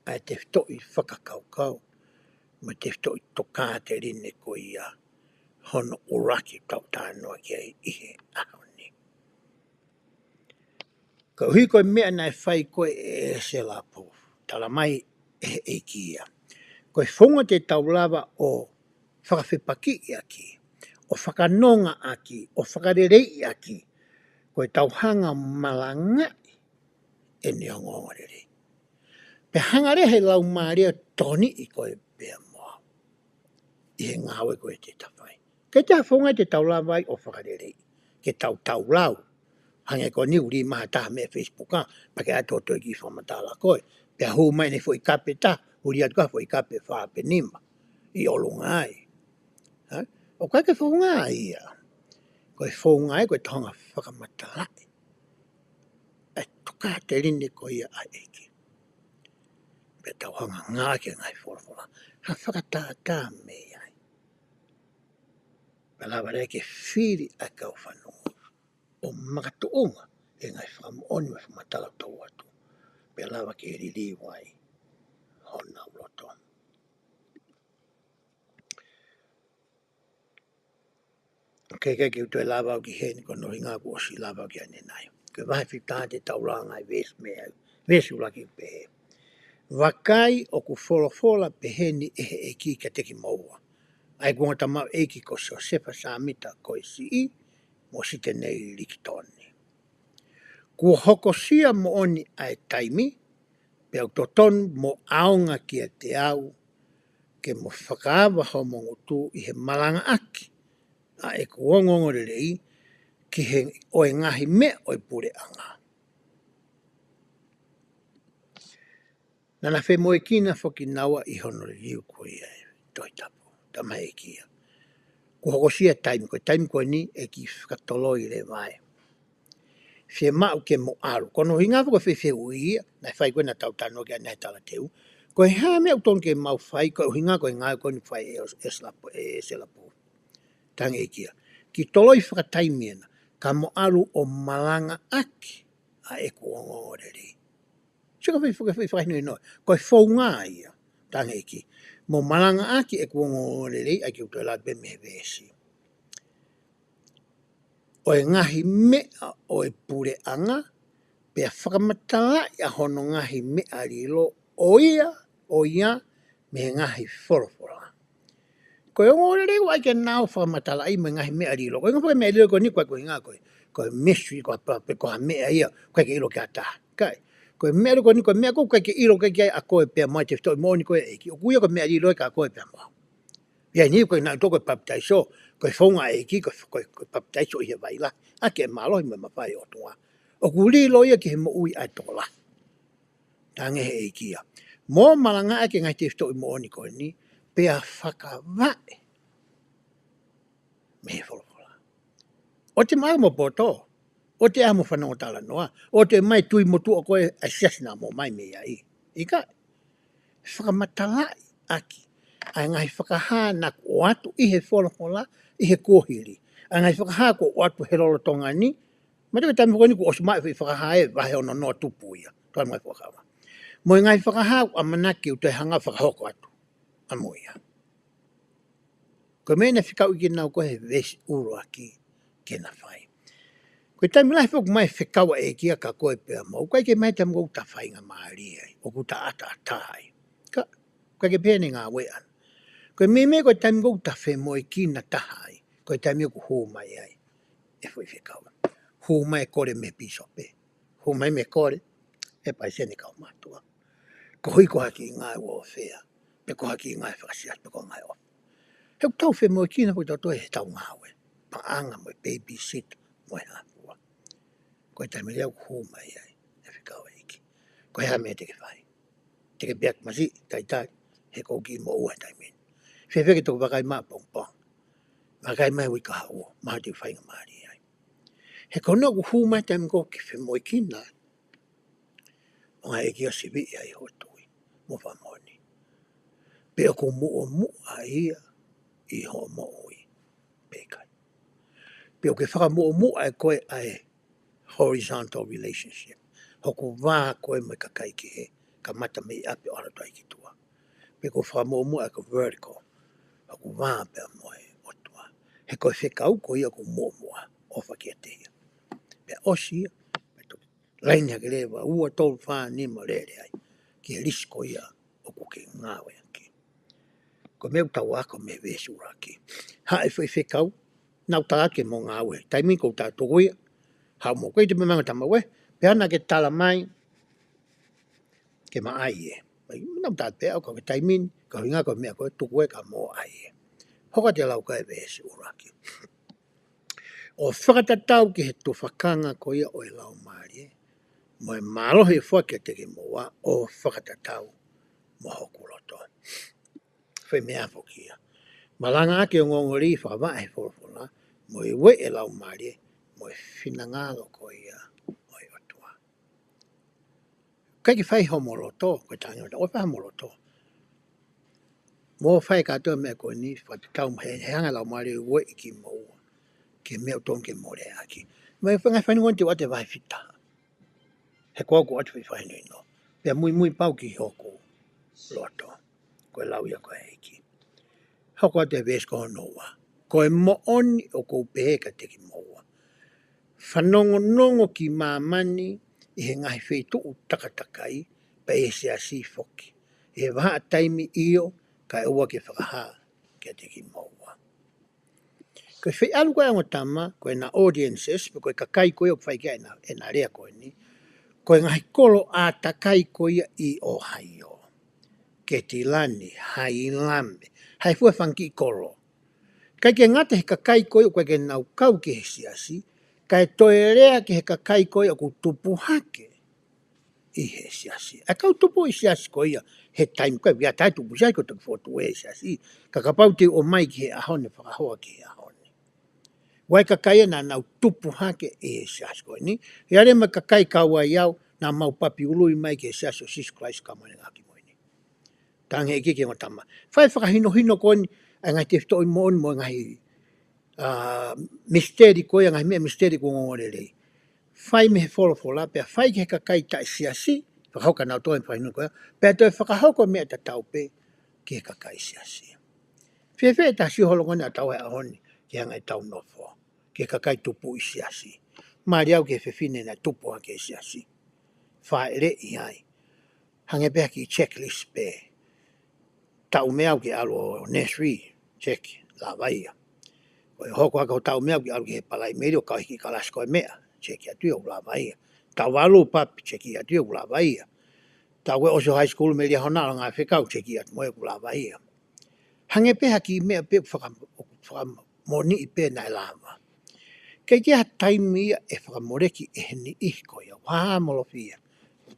ʻa e tefitoʻi fakakaukau mo e tefitoʻi tokāteline ko ia hono ʻuluaki ʻoku tau talanoa ki ai ʻi he ʻaho ni. Koeʻuhi ko e meʻa naʻe fai ko ē ʻe Selapu, talamai ʻe he ʻEiki ia, ko e founga te tau lava ʻo fakafepakiʻi ʻaki, ʻo fakanonga ʻaki, ʻo fakaleleiʻi ʻaki, ko ʻetau hanga ʻo malangaʻi ʻene ongoongolelei. Pea hanga leva ʻe he Laumālie ʻo tokoniʻi koe pea mo au ʻi he ngāue ko ē te ta fai. Ke te hafonga te tau lava ai ʻo fakaleleiʻi, ke tau tau lau. Hangē ko eni ʻoku lī mai ha taha mei Facebook, ā, pea ke ʻatu ʻo toe kiʻi fakamatala koe. Pea hū mai ʻene foʻi kape ʻe taha, huli atu ki ha foʻi kape ʻe fā pe nima ʻi ʻolunga ai. Ā? ʻOku ʻikai ke founga ia. Ko e founga ia ko ʻetau hanga ʻo fakamatalaʻi ʻa e tokāteline ko ia ʻa e ʻEiki. Pea tau hanga ʻo ngāueʻaki e ngaahi folofola ha fakatātā mei ai. Pea lava leva ke fili ʻa e kau fanongo ʻo makatuʻunga he ngaahi fakamoʻoni mo e fakamatala ʻoku tau ʻoatu. Pea lava ke liliu ai honau loto. Ke, ke, ke u toe lava au ki heni, ko hono ʻuhinga kuo ʻosi lava au ki ai ʻanenai. Ko e vahe fitu taha te tau langa ai veesi mei ai. Veesi ʻuluaki pehē: Vakai, ʻoku folofola peheni ʻe he ʻEiki kiate kimoua, ʻa ʻeku ongo tamaioʻeiki ko Siosefa Sāmita ko e Siʻi, mo Sitenei Likitoni. Kuo hokosia moʻoni ʻa e taimi, pea ʻoku totonu mo ʻaonga kiate au ke mo fakaava homo ngutu ʻi he malangaʻaki ʻa ʻeku ongoongolelei ki he, ʻo e ngaahi meʻa ʻo e puleʻanga. Naʻa na femoʻuekina foki naua ʻi hono liliu ko ia e Tohi Tapu, talamai ʻe he ʻEiki ia. Kuo hokosia e taimi, ko e taimi ko eni ʻe kiʻi fakatoloi leva ai. Fiemaʻu ke mo ʻalu. Ko hono ʻuhinga foki ko e fehuʻi ia naʻe fai ko ē naʻa tau talanoa ki ai ʻanenai he talateu. Ko e hā e meʻa ʻoku totonu ke mau fai, ko e ʻuhinga ko e ngāue ko eni ʻoku fai ʻe, ʻe Selapu, ʻe Selapu. Talaange ʻe he ʻEiki ia, kiʻi toloi fakataimi ena, ka mo ʻalu ʻo malangaʻaki ʻa ʻeku ongoongolelei. Sio ki he foʻi, foʻi, foʻi fakahinohino. Ko e founga ia, talaange ʻe he ʻEiki, mo malangaʻaki ʻeku ongoongolelei, ʻa ia ke u toe lau pē mei he veesi, ʻo e ngaahi meʻa ʻo e puleʻanga, pea fakamatalaʻi ʻa hono ngaahi meʻa lilo, ʻo ia, ʻo ia, mei he ngaahi folofola. Ko e ongoongolelei ʻoku ʻai ke nau fakamatalaʻi mo e ngaahi meʻa lilo. Ko e ngaahi meʻa lilo ko eni ʻoku ʻikai ko e ʻuhinga ko e, ko e mystery, ko ha pa-, pe ko ha meʻa ia ʻoku ʻikai ke ʻilo ki ha taha. ʻIkai. Ko e meʻa lilo ko eni, ko e meʻa ʻoku ʻikai ke ʻilo ki ai ʻa koe pea mo au, tefitoʻi moʻoni ko ē ʻa e ʻEiki. ʻOku ʻi ai ko e meʻa lilo ia kia koe pea mo au. ʻI ai e niʻihi ʻoku ʻikai ke nau ʻilo ko e papitaiso, Ko e founga ʻa e ʻEiki, ko e, ko e, ko e papitaiso ʻi he vai lahi, ʻaki e mālohi mo e mafai ʻo e ʻOtua. ʻOku lilo ia ki he moʻui ʻa e tokolahi. Talaange he ʻEiki ia. Mou malangaʻaki e ngaahi tefitoʻi moʻoni ko eni, pea fakavaʻe mei he folofola. ʻOua te mou ʻai mo poto, ʻoua te ʻai mo fanongo talanoa, ʻoua te mou tui motuʻa ko e ʻai siasi naʻa mou ō mai mei ai. ʻIkai, fakamatalaʻi ʻaki ʻa e ngaahi fakahā naʻa ku ʻoatu ʻi he folofola, ʻi he kuohili. ʻA e ngaahi fakahā kuo ʻoatu he lolotonga ni, ma te ke taimi ko eni kuo ʻosi mai e foʻi fakahā ʻe vahe ono noa tupu ia. Tau mai fakahā. Mo e ngaahi fakahā ʻoku ʻamanaki ʻoku toe hanga fakahoko atu. ʻA mo ia. Ko e meʻa naʻe fekauʻi kinaua ko e he veesi ʻuluaki ke na fai. Ko e taimi lahi foki mai fekau ʻa e ʻEiki ia kia koe pea mo au. ʻOku ʻikai ke mai taimi ko ē ʻoku ta faingamālie ai, ʻoku ta ʻataʻatā ai. Ka, ʻoku ʻikai ke pehē ʻene ngāue ʻana. Ko e meimei ko e taimi ko ē ʻoku ta femoʻuekina taha ai, ko e taimi ʻoku hū mai ai e foʻi fekau. Hū mai e kole mei he pīsope. Hū mai mei he kole, ʻe palesiteni kaumātuʻa. Ko hoʻo kiʻi ngāue welfare, pe ko hoʻo kiʻi ngāue fakasiasi, pe ko e ngāue ʻofa. He ʻoku tau femoʻuekina foki tautolu he ʻetau ngāue. Paʻanga mo e babysit mo e hā fua. Ko e taimi leva ʻoku hū mai ai e fekau ʻa e ʻEiki. Ko e hā e meʻa te ke fai? Te ke pehē ʻoku masiʻi, talitali, he ʻoku ou kiʻi moʻua he taimi ni. Fēfē ke toki vakai mai pongipongi? Vakai mai uike kahaʻu, mahalo te ke faingamālie ai. He ko hono ʻoku hū mai taimi ko ē ke femoʻuekina ai, ʻoku ʻikai ke ʻosi siviʻi ai hoʻo tui mo fakamoʻoni pe ʻoku muʻomuʻa ia ʻi hoʻo moʻui pe ʻikai. Pe ʻoku ke fakamuʻomuʻa ʻe koe ʻa e horizontal relationship, hoku vā ko ē mo e kakai kehe, kamata mei ʻapi ʻo ʻalu atu ai ki tuʻa. Pe ʻoku fakamuʻomuʻa ʻe koe vertical, hoku vā pea mo e ʻOtua. He ko e fekau ko ia ʻoku muʻomuʻa, ʻofa kiate ia. Pea ʻosi ia, pea toki laine hake leva ua, tolu, fā, nima, lele ai ki he lisi ko ia ʻoku ke ngāueʻaki. Ko e meʻa ʻoku tau ako mei he veesi ʻuluaki. Haʻu e foʻi fekau, naʻa ku tala atu ke mou ngāue. Taimi ko ē ʻoku ta tuku ia, haʻu mo koe, ʻikai te mou maʻu tamau ē, pea naʻa ke tala mai ke ma ʻai ē. Mai, naʻa ku tala pē au ko e taimi ni, ko e ʻuhinga ko e meʻa ko ē tuku ē ka mou ʻai ē. Hoko atu e lau ko ē veesi ʻuluaki. ʻO fakatatau ki he tufakanga ko ia ʻo e Laumālie, mo e mālohi ʻe foaki kiate kimoua, ʻo fakatatau mo hoku loto. Foʻi meʻa foki ia. Malangaʻaki e ongoongolelei fakavaʻe he folofola, mo e ueʻi e Laumālie, mo e finangalo ko ia ʻo e ʻOtua. ʻIkai ke fai homo loto, ko e tangi o ta, ʻoua ʻe fai homo loto. Mou fai kātoa e meʻa ko eni, fakatatau mo e, he hanga e Laumālie ʻo ueʻi kimoua ki he meʻa ʻoku totonu ke mou leaʻaki. Mo e fanga fai ni ko eni te u ʻoatu e vahe fita. He ko au ʻoku ʻoatu e foʻi fakahinohino. Pea muimui pau ki hoku loto. Ko e lau ia ko ē ʻa e ʻEiki. Hoko atu e veesi ko hono ua. Ko e moʻoni ʻoku ou pehē kiate kimoua, fanongonongo ki māmani ʻi he ngaahi feituʻu takatakai, pea ʻi he siasi foki, ʻi he vahaʻa taimi ʻio, kae ʻoua ke fakahā kiate kimoua. Ko e feiʻalu ko ē ʻa e ongo tama, ko ʻena audiences, pe ko e kakai ko ia ʻoku fai ki ai ʻena, ʻena lea ko eni, ko e ngaahi kolo ʻātakai ko ia ʻi ʻOhaio, Ketilani, Hailame, hae fua e fanga kiʻi kolo. ʻIkai ke ngata he kakai ko ia ʻoku ʻikai ke nau kau ki he siasi, kae toe lea ki he kakai ko ia ʻoku tupu hake ʻi he siasi. ʻA e kau tupu ʻi siasi ko ia, he taimi ko ē, ʻoku ʻikai te u tupu siasi, ʻoku ou toki fokotuʻu ʻi he siasi. Ka kapau te u ʻomai ki he ʻaho ni, fakahoa ki he ʻaho ni. ʻOku ʻi ai e kakai ia naʻa nau tupu hake ʻi he siasi ko eni. ʻI ai mo e kakai kau ai au, naʻa mau papi ului mai ki he Siasi ʻo Sīsū Kalaisi ʻo e Kau Māʻoniʻoni ʻi he Ngaahi ʻAho Kimui Ni. Talaange ʻe he ʻEiki ki he ongo tama. Fai e fakahinohino ko eni, ʻa e ngaahi tefitoʻi moʻoni mo e ngaahi, ā, misiteli ko ia, ngaahi meʻa misiteli kuo ongoongolelei. Fai mei he folofola, pea fai ki he kakai taʻesiasi, fakahoko ʻa e nau toe fakahinohino ko ia, pea toe fakahoko e meʻa tatau pē ki he kakai siasi. Fēfē ʻeta sio holo ko eni ʻa tautolu he ʻaho ni, ki he anga ʻetau nofo, ki he kakai tupu ʻi siasi. Mālie au ki he fefine naʻe tupu hake ʻi he siasi. Fāʻeleʻi ai. Hangē pē ha kiʻi checklist pē. Taʻu meʻa au ke ʻalu ʻo nursery, check, lava ia. Ko e hoko hake ho taʻu meʻa au ke ʻalu ki he Palaimeli ʻo kau he kiʻi kalasi ko e meʻa, check atu ia, ʻoku lava ia. Taʻu valu papi, check atu ia, ʻoku lava ia. Taʻu ʻe ʻosi ʻo high school mei Liahona ʻo ngāue fekau, check atu mo ia, ʻoku lava ia. Hangē pē ha kiʻi meʻa pē ʻoku faka-, ʻoku faka-, moʻoniʻi pē naʻe lava. Kei ʻi ai ha taimi ia ʻe fakamoleki ʻe he niʻihi ko ia, ʻoku hāmolofia.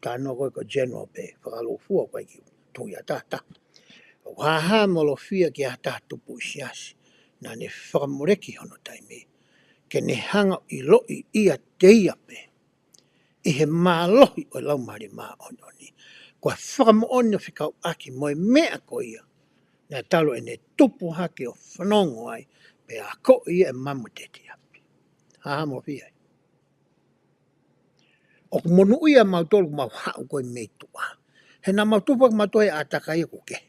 Talanoa ko ē ko e general pē, fakalūkufua ko ē ki tuʻi ʻa taha. ʻOku hāmolofia ki ha taha tupu ʻi siasi, naʻa ne fakamoleki hono taimi, ke ne hanga ʻo ʻiloʻi ʻiate ia pē ʻi he mālohi ʻo e Laumālie Māʻoniʻoni, ko e fakamoʻoni ʻo fekauʻaki mo e meʻa ko ia naʻe talu ʻene tupu hake ʻo fanongo ai, pea akoʻi ia ʻe mama teti api. Hāmolofia ai. ʻOku monūʻia mautolu ʻoku mau haʻu ko ē mei tuʻa. He naʻa mau tupu hake mautolu he ʻātakai ʻoku kehe.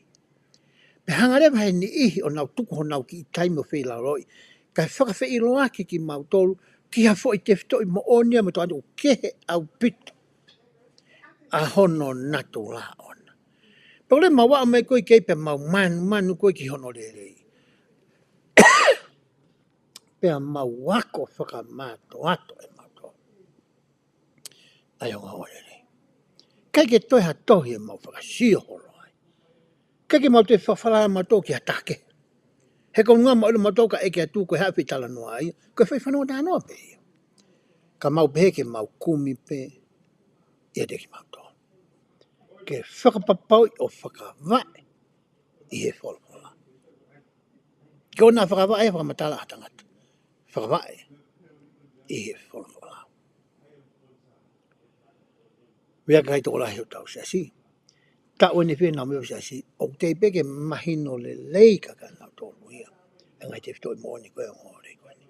Pea hanga leva he niʻihi ʻo nau tuku honau kiʻi taimi ʻo feilaulau, kae fakafeʻiloaki kimautolu ki ha foʻi tefitoʻi moʻoni ia mo e tokanga ʻoku kehe ʻaupito ʻa hono natula ʻona. Pea ʻoku lele mau aʻu mai ko ē ki ai pea mau manumanu ko ē ki hono lelei. Pea mau ako fakamātoato ʻe mautolu ʻa e ongoongolelei. ʻIkai ke toe ha tohi ʻe mau fakasio holo ai. ʻIkai ke mau toe fafala mautolu ki ha taha kehe. He ko e ʻuhinga mau ʻilo mautolu ka ʻeke atu ko e hā e foʻi talanoa ia, ko e foʻi fanongo talanoa pē ia. Ka mau pehē ke mau kumi pē ʻiate kimautolu. Ke fakapapauʻi ʻo fakavaʻe ʻi he folofola. Ke ʻoua naʻa fakavaʻe he fakamatala ʻa ha tangata. Fakavaʻe ʻi he folofola. Meʻa ki he tokolahi ʻo hotau siasi. Taʻu ʻeni fē naʻa mau ō he siasi, ʻoku teʻeki pē ke mahino lelei kia kinautolu ia ʻa e ngaahi tefitoʻi moʻoni ko ē ʻo e ongoongolelei ko eni.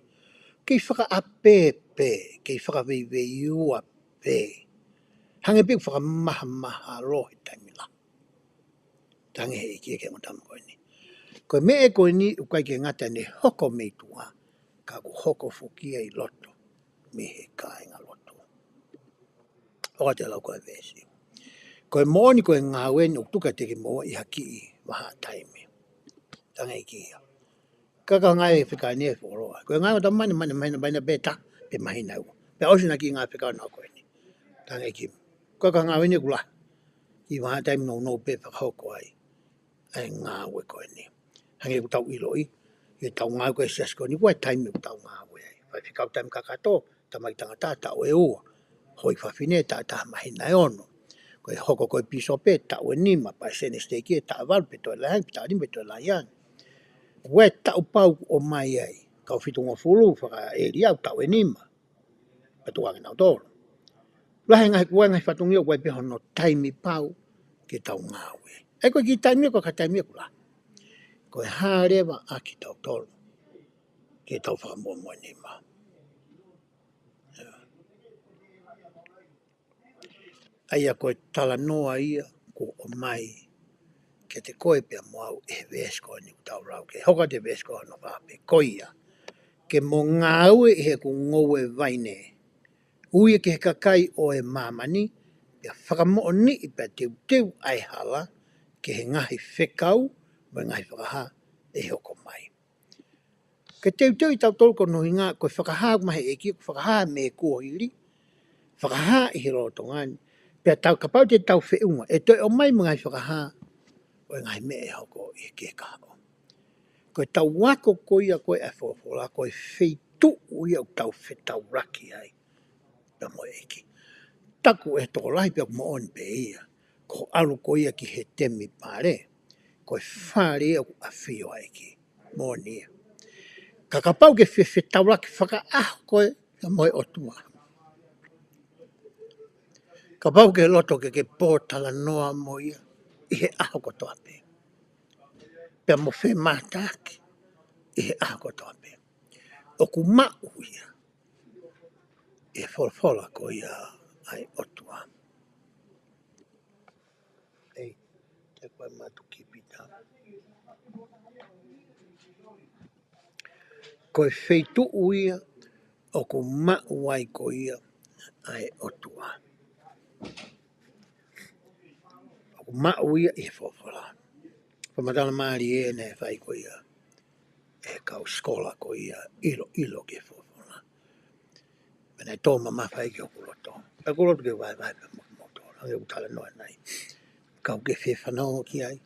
Kei fakaʻapē pē, kei fakaveiveiua pē. Hangē pē ʻoku fakamahamahalo he taimi lahi. Tangi he ʻEiki ki he ongo tama ko eni. Ko e meʻa ko eni ʻoku ʻikai ke ngata ʻene hoko mei tuʻa, ka ʻoku hoko foki ia ʻi loto mei he kāingalotu. ʻOku te lau ko e veesi. Ko e moʻoni ko e ngāue ni ʻoku tuku kiate kimoua ʻi ha kiʻi vahaʻa taimi. Tangi ki ai. Ka ko e ngāue fekau eni ʻe fuoloa. Ko e ngāue ʻo e tama ni, mane, mane, mane pē taha pe māhina ua. Pea ʻosi ʻena kiʻi ngāue fekau ʻana ko eni. Tangi ki ai. Ko e ngāue ni ʻoku lahi. Kiʻi vahaʻa taimi nounou pē fakahoko ai ʻa e ngāue ko eni. Hangē ʻoku tau ʻiloʻi, ʻi heʻetau ngāue ko ē he siasi ko eni, ko e taimi ʻoku tau ngāue ai. Faifekau taimi kakato, tamaiki tangata taʻu ʻe ua. Houʻeiki fafine taʻu ʻe taha māhina ʻe ono. Ko e hoko ko ē pīsope taʻu ʻe nima, palesiteni siteiki taʻu ʻe valu pe toe lahi ange, pe taʻu ʻe nima pe toe lahi ange. Ko e taʻu pau ʻoku ʻomai ai, kau fitungofulu fakaʻēlia ʻoku taʻu ʻe nima. Pea tuku ange kinautolu. Lahi e ngaahi, ko e ngaahi fatongia ʻoku ʻi ai pē hono taimi pau ke tau ngāue. ʻE ko e kiʻi taimi ko e ka taimi ʻoku lahi. Ko e hā leva ʻa kitautolu ke tau fakamoʻomoʻoni mai. ʻA ia ko e talanoa ia kuo ʻomai kiate koe pea mo au ʻi he veesi ko eni ʻoku tau lau, ke hoko atu e veesi ko hono fā pē ko ia. Ke mo ngāue ʻi heʻeku ngoue vaine. Ui ia ki he kakai ʻo e māmani, pea fakamoʻoniʻi pea teuteu ʻa e hala, ki he ngaahi fekau, mo e ngaahi fakahā ʻe hoko mai. Ke teuteu ʻi tautolu ko hono ʻuhinga, ko e fakahā ʻoku maʻu he ʻEiki, ko e fakahā mei he kuohili, fakahā ʻi he lolotonga ni, pea tau kapau te tau feʻunga, ʻe toe ʻomai mo e ngaahi fakahā ʻo e ngaahi meʻa ʻe hoko ʻi he kekaho. Ko ʻetau ako ko ia ko ē ʻa e folofola, ko e feituʻu ia ʻoku tau fetaulaki ai pea mo e ʻEiki. Taku ʻe he tokolahi pea ʻoku moʻoni pē ia, ko e ʻalu ko ia ki he temipale, ko e fale ia ʻoku ʻafio ai e ʻEiki. Moʻoni ia. Ka kapau ke fefetaulaki fakaʻaho koe pea mo e ʻOtua, kapau ke loto ke ke pōtalanoa mo ia ʻi he ʻaho kotoa pē, pea mo femātaaki ʻi he ʻaho kotoa pē, ʻoku maʻu ia ʻi he folofola ko ia ʻa e ʻOtua. ʻEi, te koe matu ki pita. Ko e feituʻu ia ʻoku maʻu ai ko ia ʻa e ʻOtua. ʻOku maʻu ia ʻi he folofola. Fakamatala mālie ʻeni naʻe fai ko ia ʻe he kau sikola ko ia ʻiloʻilo ki he folofola. Pea naʻe tō mamafa ia ki hoku loto. Pea ʻoku ou loto ke vahevahe pē mo kimoutolu. Hangē ko e talanoa ʻanenai. Kapau ʻoku ke fie fanongo ki ai,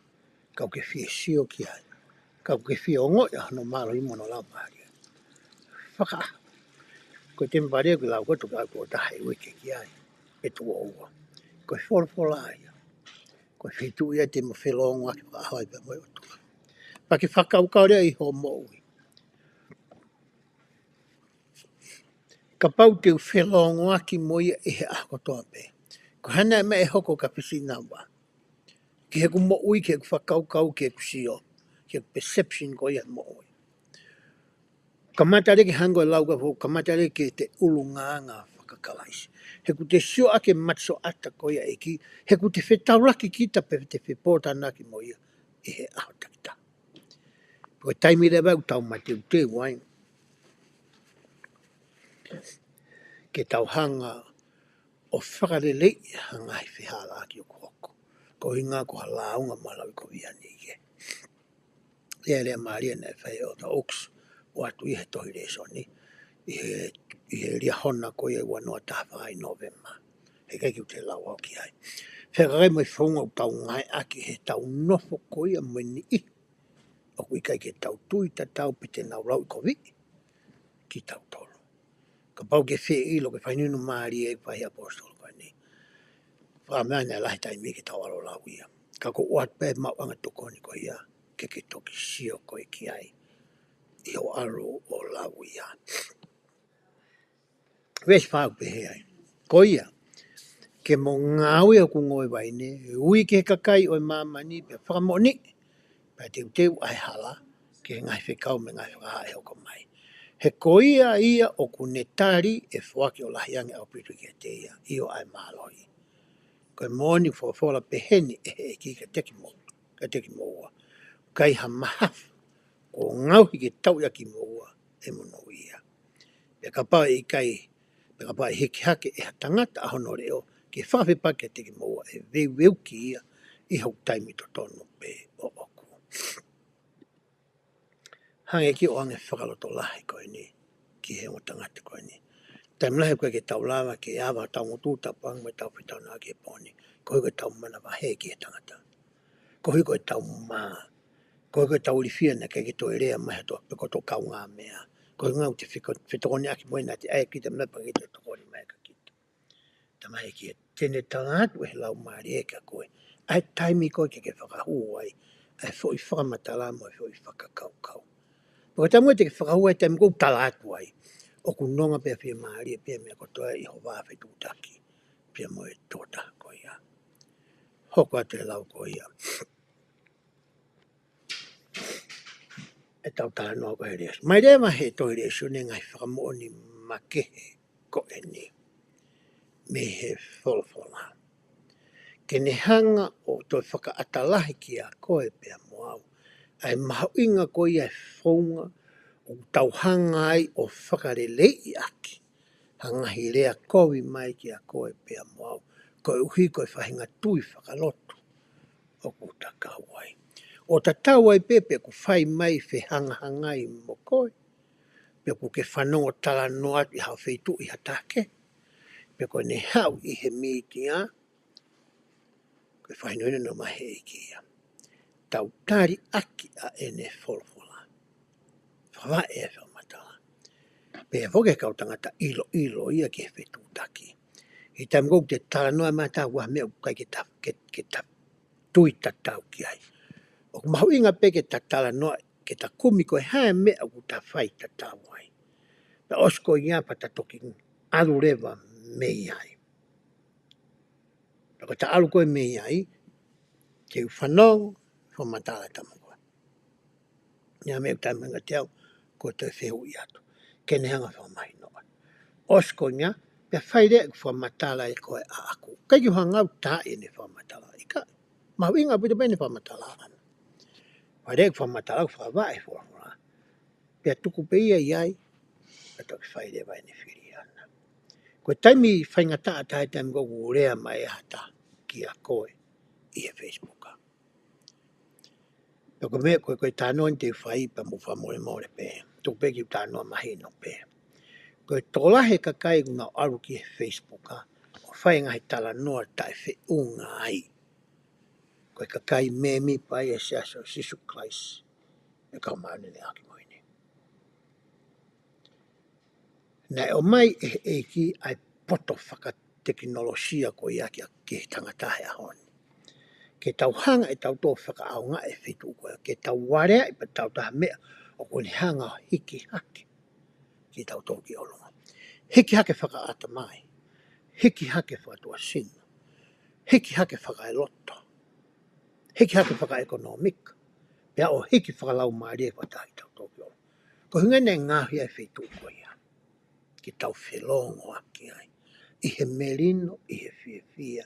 kapau ʻoku ke fie sio ki ai, kapau ʻoku ke fie ongoʻi ʻa hono mālohi mo hono laumālie, fakaʻaho. Ko e temipale ʻoku lau ko e toki ʻalu tuʻo taha he uike ki ai, pe tuʻo ua. Ko e folofola ia. Ko e feituʻu ia te mo felōngoaki fakaʻaho ai pea mo e ʻOtua. Pea ke fakakaukau leva ʻi hoʻo moʻui. Kapau te u felōngoaki mo ia ʻi he ʻaho kotoa pē, ko e hā nai e meʻa ʻe hoko kia Fisinava? Ki heʻeku moʻui, ki heʻeku fakakaukau, ki heʻeku sio, ki heʻeku perception ko ia moʻui. Kamata leva ke hangē ko e lau ko ē, kamata leva ke te ʻulungaanga fakakalaisi. He ʻoku te sio ʻaki e matasioʻata ko ia ʻEiki, he ʻoku te fetaulaki kita pea te fepōtalanoaʻaki mo ia ʻi he ʻaho takitaha. Ko e taimi leva ʻoku tau mateuteu ai ke tau hanga ʻo fakaleleiʻi ha ngaahi fehālaaki ʻoku hoko. Ko e ʻuhinga ko ha lāunga mālie ko ia ʻeni ke. Lea, lea mālie naʻe fai ʻe ʻEletā Oaks, ʻoatu ia he tohi lēsoni, ʻi he, ʻi he Liahona ko ia ua noa taha fā ʻi Nōvema. He ʻikai ke u toe lau au ki ai. Fekauʻaki mo e founga ʻoku tau ngāueʻaki heʻetau nofo ko ia mo e niʻihi ʻoku ʻikai ke tau tui tatau pe te nau lauʻikoviʻi kitautolu. Kapau ke fie ʻilo ki he fainunu mālie ʻoku fai ʻe he ʻaposetolo ko eni. Fakamea naʻe lahi taimi ke tau ʻalu ʻo lau ia. Ka ko e ʻoatu pē maʻuʻanga tokoni ko ia, ke ke toki sio koe ki ai ʻi hoʻo ʻalu ʻo lau ia. Veesi fā ʻoku pehē ai. Ko ia, ke mo ngāue ʻi hoku ngoue vaine, ui ki he kakai ʻo e māmani pea fakamoʻoniʻi, pea teuteu ʻa e hala, ki he ngaahi fekau mo e ngaahi fakahā ʻe hoko mai. He ko ia ia ʻoku ne tali ʻe foaki ʻo lahi ange ʻaupito kiate ia, ʻio ʻa e mālohi. Ko e moʻoni folofola pehē ni ʻe he ʻEiki kiate kimoua, kiate kimoua. ʻIkai ha mahafu kuo ngaohi ke tauʻi ʻa kimoua ʻe monūʻia. Pea kapau ʻe ʻikai, pea kapau ʻe hiki hake ʻe ha tangata ʻa hono leʻo ke fakafepaki kiate kimoua, ʻe veuveuki ia ʻi hoku taimi totonu pē ʻoʻoku. Hangē ko e ʻoange fakalotolahi ko eni ki he ongo tangata ko eni. Taimi lahi ʻoku ʻikai ke tau lava ke ava hotau ngutu, tau panga mo ʻetau fetauʻaki he pō ni. Koeʻuhi ko ʻetau manavahē ki he tangata. Koeʻuhi ko ʻetau mā. Koeʻuhi ko ʻetau ilifia naʻe ʻikai ke toe lea mai ha toe, pe ko e toe kaungāmeʻa. Koeʻuhi ʻoku te feko-, fetokoniʻaki mo ia naʻa te ʻai kita mai pea ʻikai te tokoni mai kia kita. Tamaiki, te ne tala atu ʻe he Laumālie kia koe ʻa e taimi ko ē ke ke fakahū ai ʻa e foʻi fakamatala mo e foʻi fakakaukau. Pea ko e taimi ko ē te ke fakahū ai, taimi ko ē ʻoku tala atu ai, ʻoku nonga pea fiemālie pea meʻa kotoa ʻi hoʻo vā fetuʻutaki pea mo e tokotaha ko ia. Hoko atu e lau ko ia. ʻEtau talanoa ko ē he lēsoni. Mai leva he tohi lēsoni e ngaahi fakamoʻoni makehe ko eni mei he folofola. Ke ne hanga ʻo toe fakaʻata lahi kia koe pea mo au ʻa e mahuʻinga ko ia e founga ʻoku tau hanga ai ʻo fakaleleiʻi ʻaki ha ngaahi lea kovi mai kia koe pea mo au, koeʻuhi ko e faʻahinga tui fakalotu ʻoku ta kau ai. ʻO tatau ai pē pe ʻoku fai mai fehangahangai mo koe, pe ʻoku ke fanongo talanoa atu ʻi ha feituʻu ʻi ha taha kehe, pe ko ʻene haʻu ʻi he mītia, ko e fakahinohino mai ʻe he ʻEiki ia. Tau tali ʻaki ʻa ʻene folofola. Fakavaʻe e fakamatala. Pea foki e kau tangata ʻiloʻilo ia ki he fetuʻutaki. ʻI he taimi ko ē ʻoku te talanoa mai ha taha ʻoku ʻi ai ha meʻa ʻoku ʻikai ke ta, ke, ke ta tui tatau ki ai. ʻOku mahuʻinga pē ke ta talanoa, ke ta kumi ko e hā e meʻa ʻoku ta fai tatau ai. Pea ʻosi ko ia pea ta toki ʻalu leva mei ai. Pea ko ʻeta ʻalu ko ē mei ai, ke u fanongo, fakamatala tama ko ē. Naʻa meʻa ʻoku taimi ange te au, ko e toe fehuʻi atu. Ke ne hanga fakamahino atu. ʻOsi ko ia, pea fai leva ʻeku fakamatala ʻe koe ʻaʻaku. ʻIkai ke u hanga ʻo tā ʻene fakamatala, ʻikai. Mahuʻinga ʻaupito pē ʻene fakamatala ʻana. Fai leva ʻeku fakamatala, ʻoku fakavaʻe e folofola. Pea tuku pē ia ʻi ai, pea toki fai leva ʻene fili ʻana. Ko e taimi faingataʻa taha e taimi ko ē ʻoku lea mai ha taha kia koe ʻi he Facebook. Pea ko e meʻa ko ē, ko e talanoa ni te u fai pea mou fakamolemole pē. Tuku pē ke u talanoa mahino pē. Ko e tokolahi e kakai ʻoku nau ʻalu ki he Facebook, ʻo fai e ngaahi talanoa taʻefeʻunga ai, ko e kakai mēmipa ia ʻo e Siasi ʻo Sīsū Kalaisi ʻo e Kau Māʻoniʻoni ʻi he Ngaahi ʻAho Kimui Ni. Naʻe ʻomai ʻe he ʻEiki ʻa e poto fakatekinolosia ko ia ki he tangata he ʻaho ni. Ke tau hanga ʻe tautolu ʻo fakaʻaongaʻi e feituʻu ko ia, ke tau aleaʻi pea tau taha meʻa ʻoku ne hanga ʻo hiki hake kitautolu ki ʻolunga. Hiki hake fakaʻatamai, hiki hake fakatuʻasino, hiki hake fakaeloto, hiki hake fakaʻekonōmika, pea ʻo hiki fakalaumālie fakataha kitautolu ki ʻolunga. Ko e ʻuhinga ia naʻe ngaohi ai e feituʻu ko ia, ke tau felōngoaki ai ʻi he melino, ʻi he fiefia,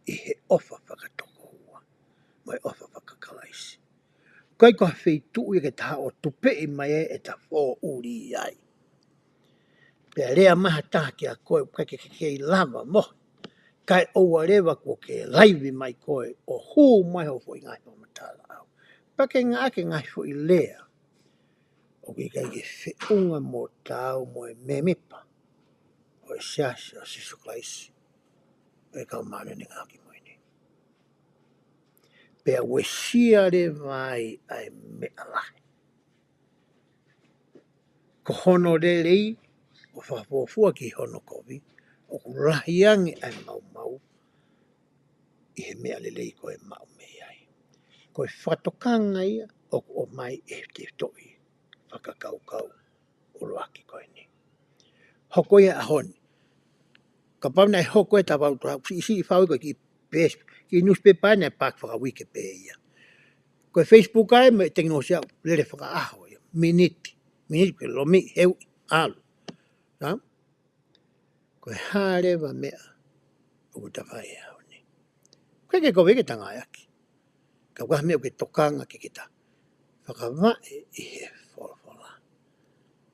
ʻi he ʻofa fakatokoua, mo e ʻofa fakakalaisi. ʻIkai ko ha feituʻu ia ke ta haʻu ʻo tupeʻi mai ai ʻeta fōʻuli ai. Pea lea mai ha taha kia koe, ʻikai ke ke kei lava mohe, kae ʻoua leva kuo ke laivi mai koe ʻo hū mai hoʻo foʻi ngaahi fakamatala ʻau. Pea ke ngāueʻaki e ngaahi foʻi lea ʻoku ʻikai ke feʻunga mo taau mo e mēmipa ʻo e Siasi ʻo Sīsū Kalaisi ʻo e Kau Māʻoniʻoni ʻi he Ngaahi ʻAho Kimui Ni. Pea uesia leva ai ʻa e meʻa lahi. Ko hono lelei ʻo fakafuofua ki hono kovi, ʻoku lahi ange ʻa e maumau ʻi he meʻa lelei ko ē ʻe maʻu mei ai. Ko e fakatokanga ia ʻoku ʻomai ʻe he tefitoʻi fakakaukau ʻuluaki ko eni. Hoko ia he ʻaho ni. Kapau naʻe hoko e tavau tua, siʻisiʻi fau ko e kiʻi pes-, kiʻi newspaper naʻe paaki fakauike pē ia. Ko e Facebook ai mo e tekinolosia lele fakaʻaho ia. Miniti, miniti ke lomi heu ʻalu. Ha? Ko e hā leva meʻa ʻoku ta fai he ʻaho ni. ʻIkai ke kovi ke ta ngāueʻaki. Ka ko e hā meʻa ʻoku ke tokanga ke ke ta fakavaʻe ʻi he folofola.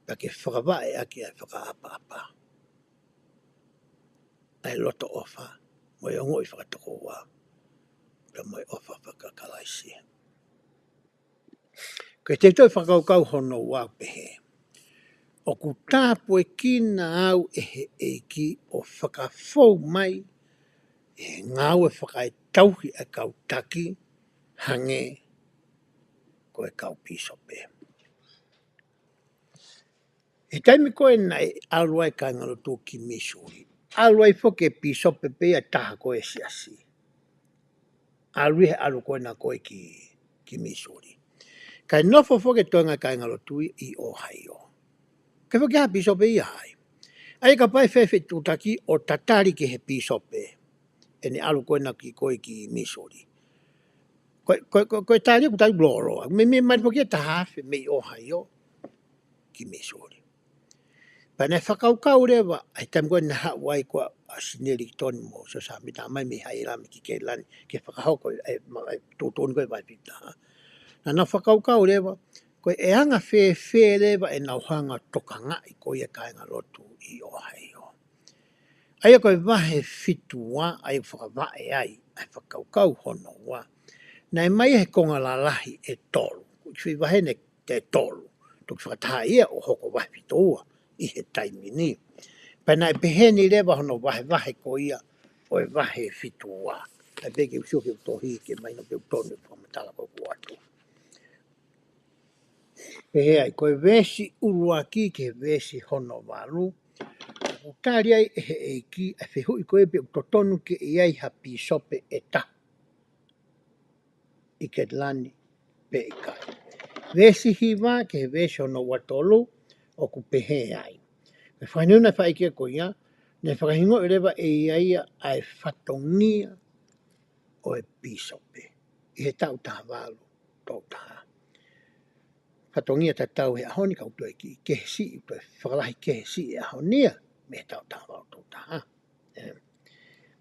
Pea ke fakavaʻe ʻaki ʻa e fakaʻapaʻapa, ʻa e loto ʻofa, mo e ongoʻi fakatokoua, pea mo e ʻofa fakakalaisi. Ko e tefitoʻi fakakaukau hono ua ʻoku pehē: ʻOku tāpuekina au ʻe he ʻEiki ʻo fakafou mai ʻi he ngāue fakaetauhi ʻa e kau taki hangē ko e kau pīsope. ʻI he taimi ko ē naʻe ʻalu ai e kāingalotu ki Missouri, ʻalu ai foki e pīsope pē ia ʻe taha ko ē ʻo e siasi. ʻAlu ia he ʻalu ko ena ko ē ki, ki Missouri. Kae nofo foki e toenga e kāingalotu ʻi Ohio. ʻIkai foki ha pīsope ia ai. ʻA ia kapau ʻe fēfē e tuʻutaki ʻo tatali ki he pīsope ʻene ʻalu ko ena ki, ko ē ki Missouri? Ko, ko, ko, ko e tali ʻoku tau lōloa. Meimei mali foki e taha afe mei Ohio ki Missouri. Pea naʻe fakakaukau leva, ʻa e taimi ko ē naʻe haʻu ai ko ē ʻa Sineli Toni mo Siosefa Sāmita mai mei Hailami ki Ketilani ke fakahoko e, e, ma-, e tuʻutuʻuni ko ē vahe fitu taha. Naʻa nau fakakaukau leva, ko e anga fēfē leva ʻenau hanga ʻo tokangaʻi ko ia e kāingalotu ʻi Ohio. ʻA ia ko e vahe fitu ua, ʻa ia ʻoku fakavaʻe ai ʻa e fakakaukau hono ua, naʻe ʻomai he konga lalahi ʻe tolu. Ko e kiʻi vahe naʻe ʻe tolu. Toki fakataha ia ʻo hoko vahe fitu ua ʻi he taimi ni. Pea naʻe pehē ni leva hono vahevahe ko ia ʻo e vahe fitu ua. ʻA ia pē ke u sio ki he tohi ke mahino pe ʻoku tonu e fakamatala ko ē ʻoku ʻoatu. Pehē ai, ko e veesi ʻuluaki ki he veesi hono valu, ʻoku tali ai ʻe he ʻEiki ʻa e fehuʻi ko ē pe ʻoku totonu ke ʻi ai ha pīsope ʻe taha ʻi Ketilani pe ʻikai. Veesi hiva ki he veesi hono ua tolu, ʻoku pehē ai. Ko e fakahinohino ʻa e faʻahi ko ia, naʻe fakahingoa leva ʻe ia ia ʻa e fatongia ʻo e pīsope ʻi he taʻu taha valu tolu taha. Fatongia tatau he ʻaho ni, ka ʻoku toe kiʻi kehe siʻi, toe fakalahi kehe siʻi he ʻaho ni ia mei he taʻu taha valu tolu taha. ʻE.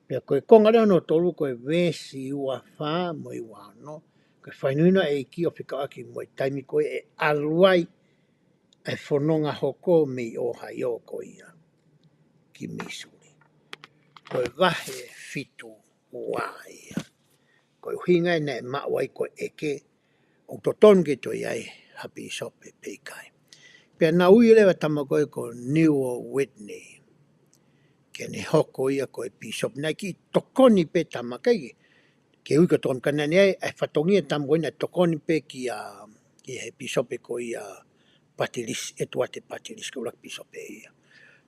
Pea ko e konga leva hono tolu ko e veesi ua fā mo e ua ono, ko e fakahinohino ʻa e ʻEiki ʻo fekauʻaki mo e taimi ko ē ʻe ʻalu ai ʻa e fononga hoko mei Ohio ko ia ki Missouri. Ko e vahe fitu ua ia. Ko e ʻuhinga ia naʻe maʻu ai ko e ʻeke, ʻoku totonu ke toe ʻi ai ha pīsope pe ʻikai. Pea naʻe ui leva e tama ko ē ko Newel Whitney ke ne hoko ia ko e pīsope. Naʻe kiʻi tokoni pē e tama, ʻikai ke ui ko e tokoni, ka naʻe ʻi ai e fatongia e tama ko ē naʻe tokoni pē kia, ki he pīsope ko ia Patilisi, ʻEtuate Patilisi, ko e ʻuluaki pīsope ia.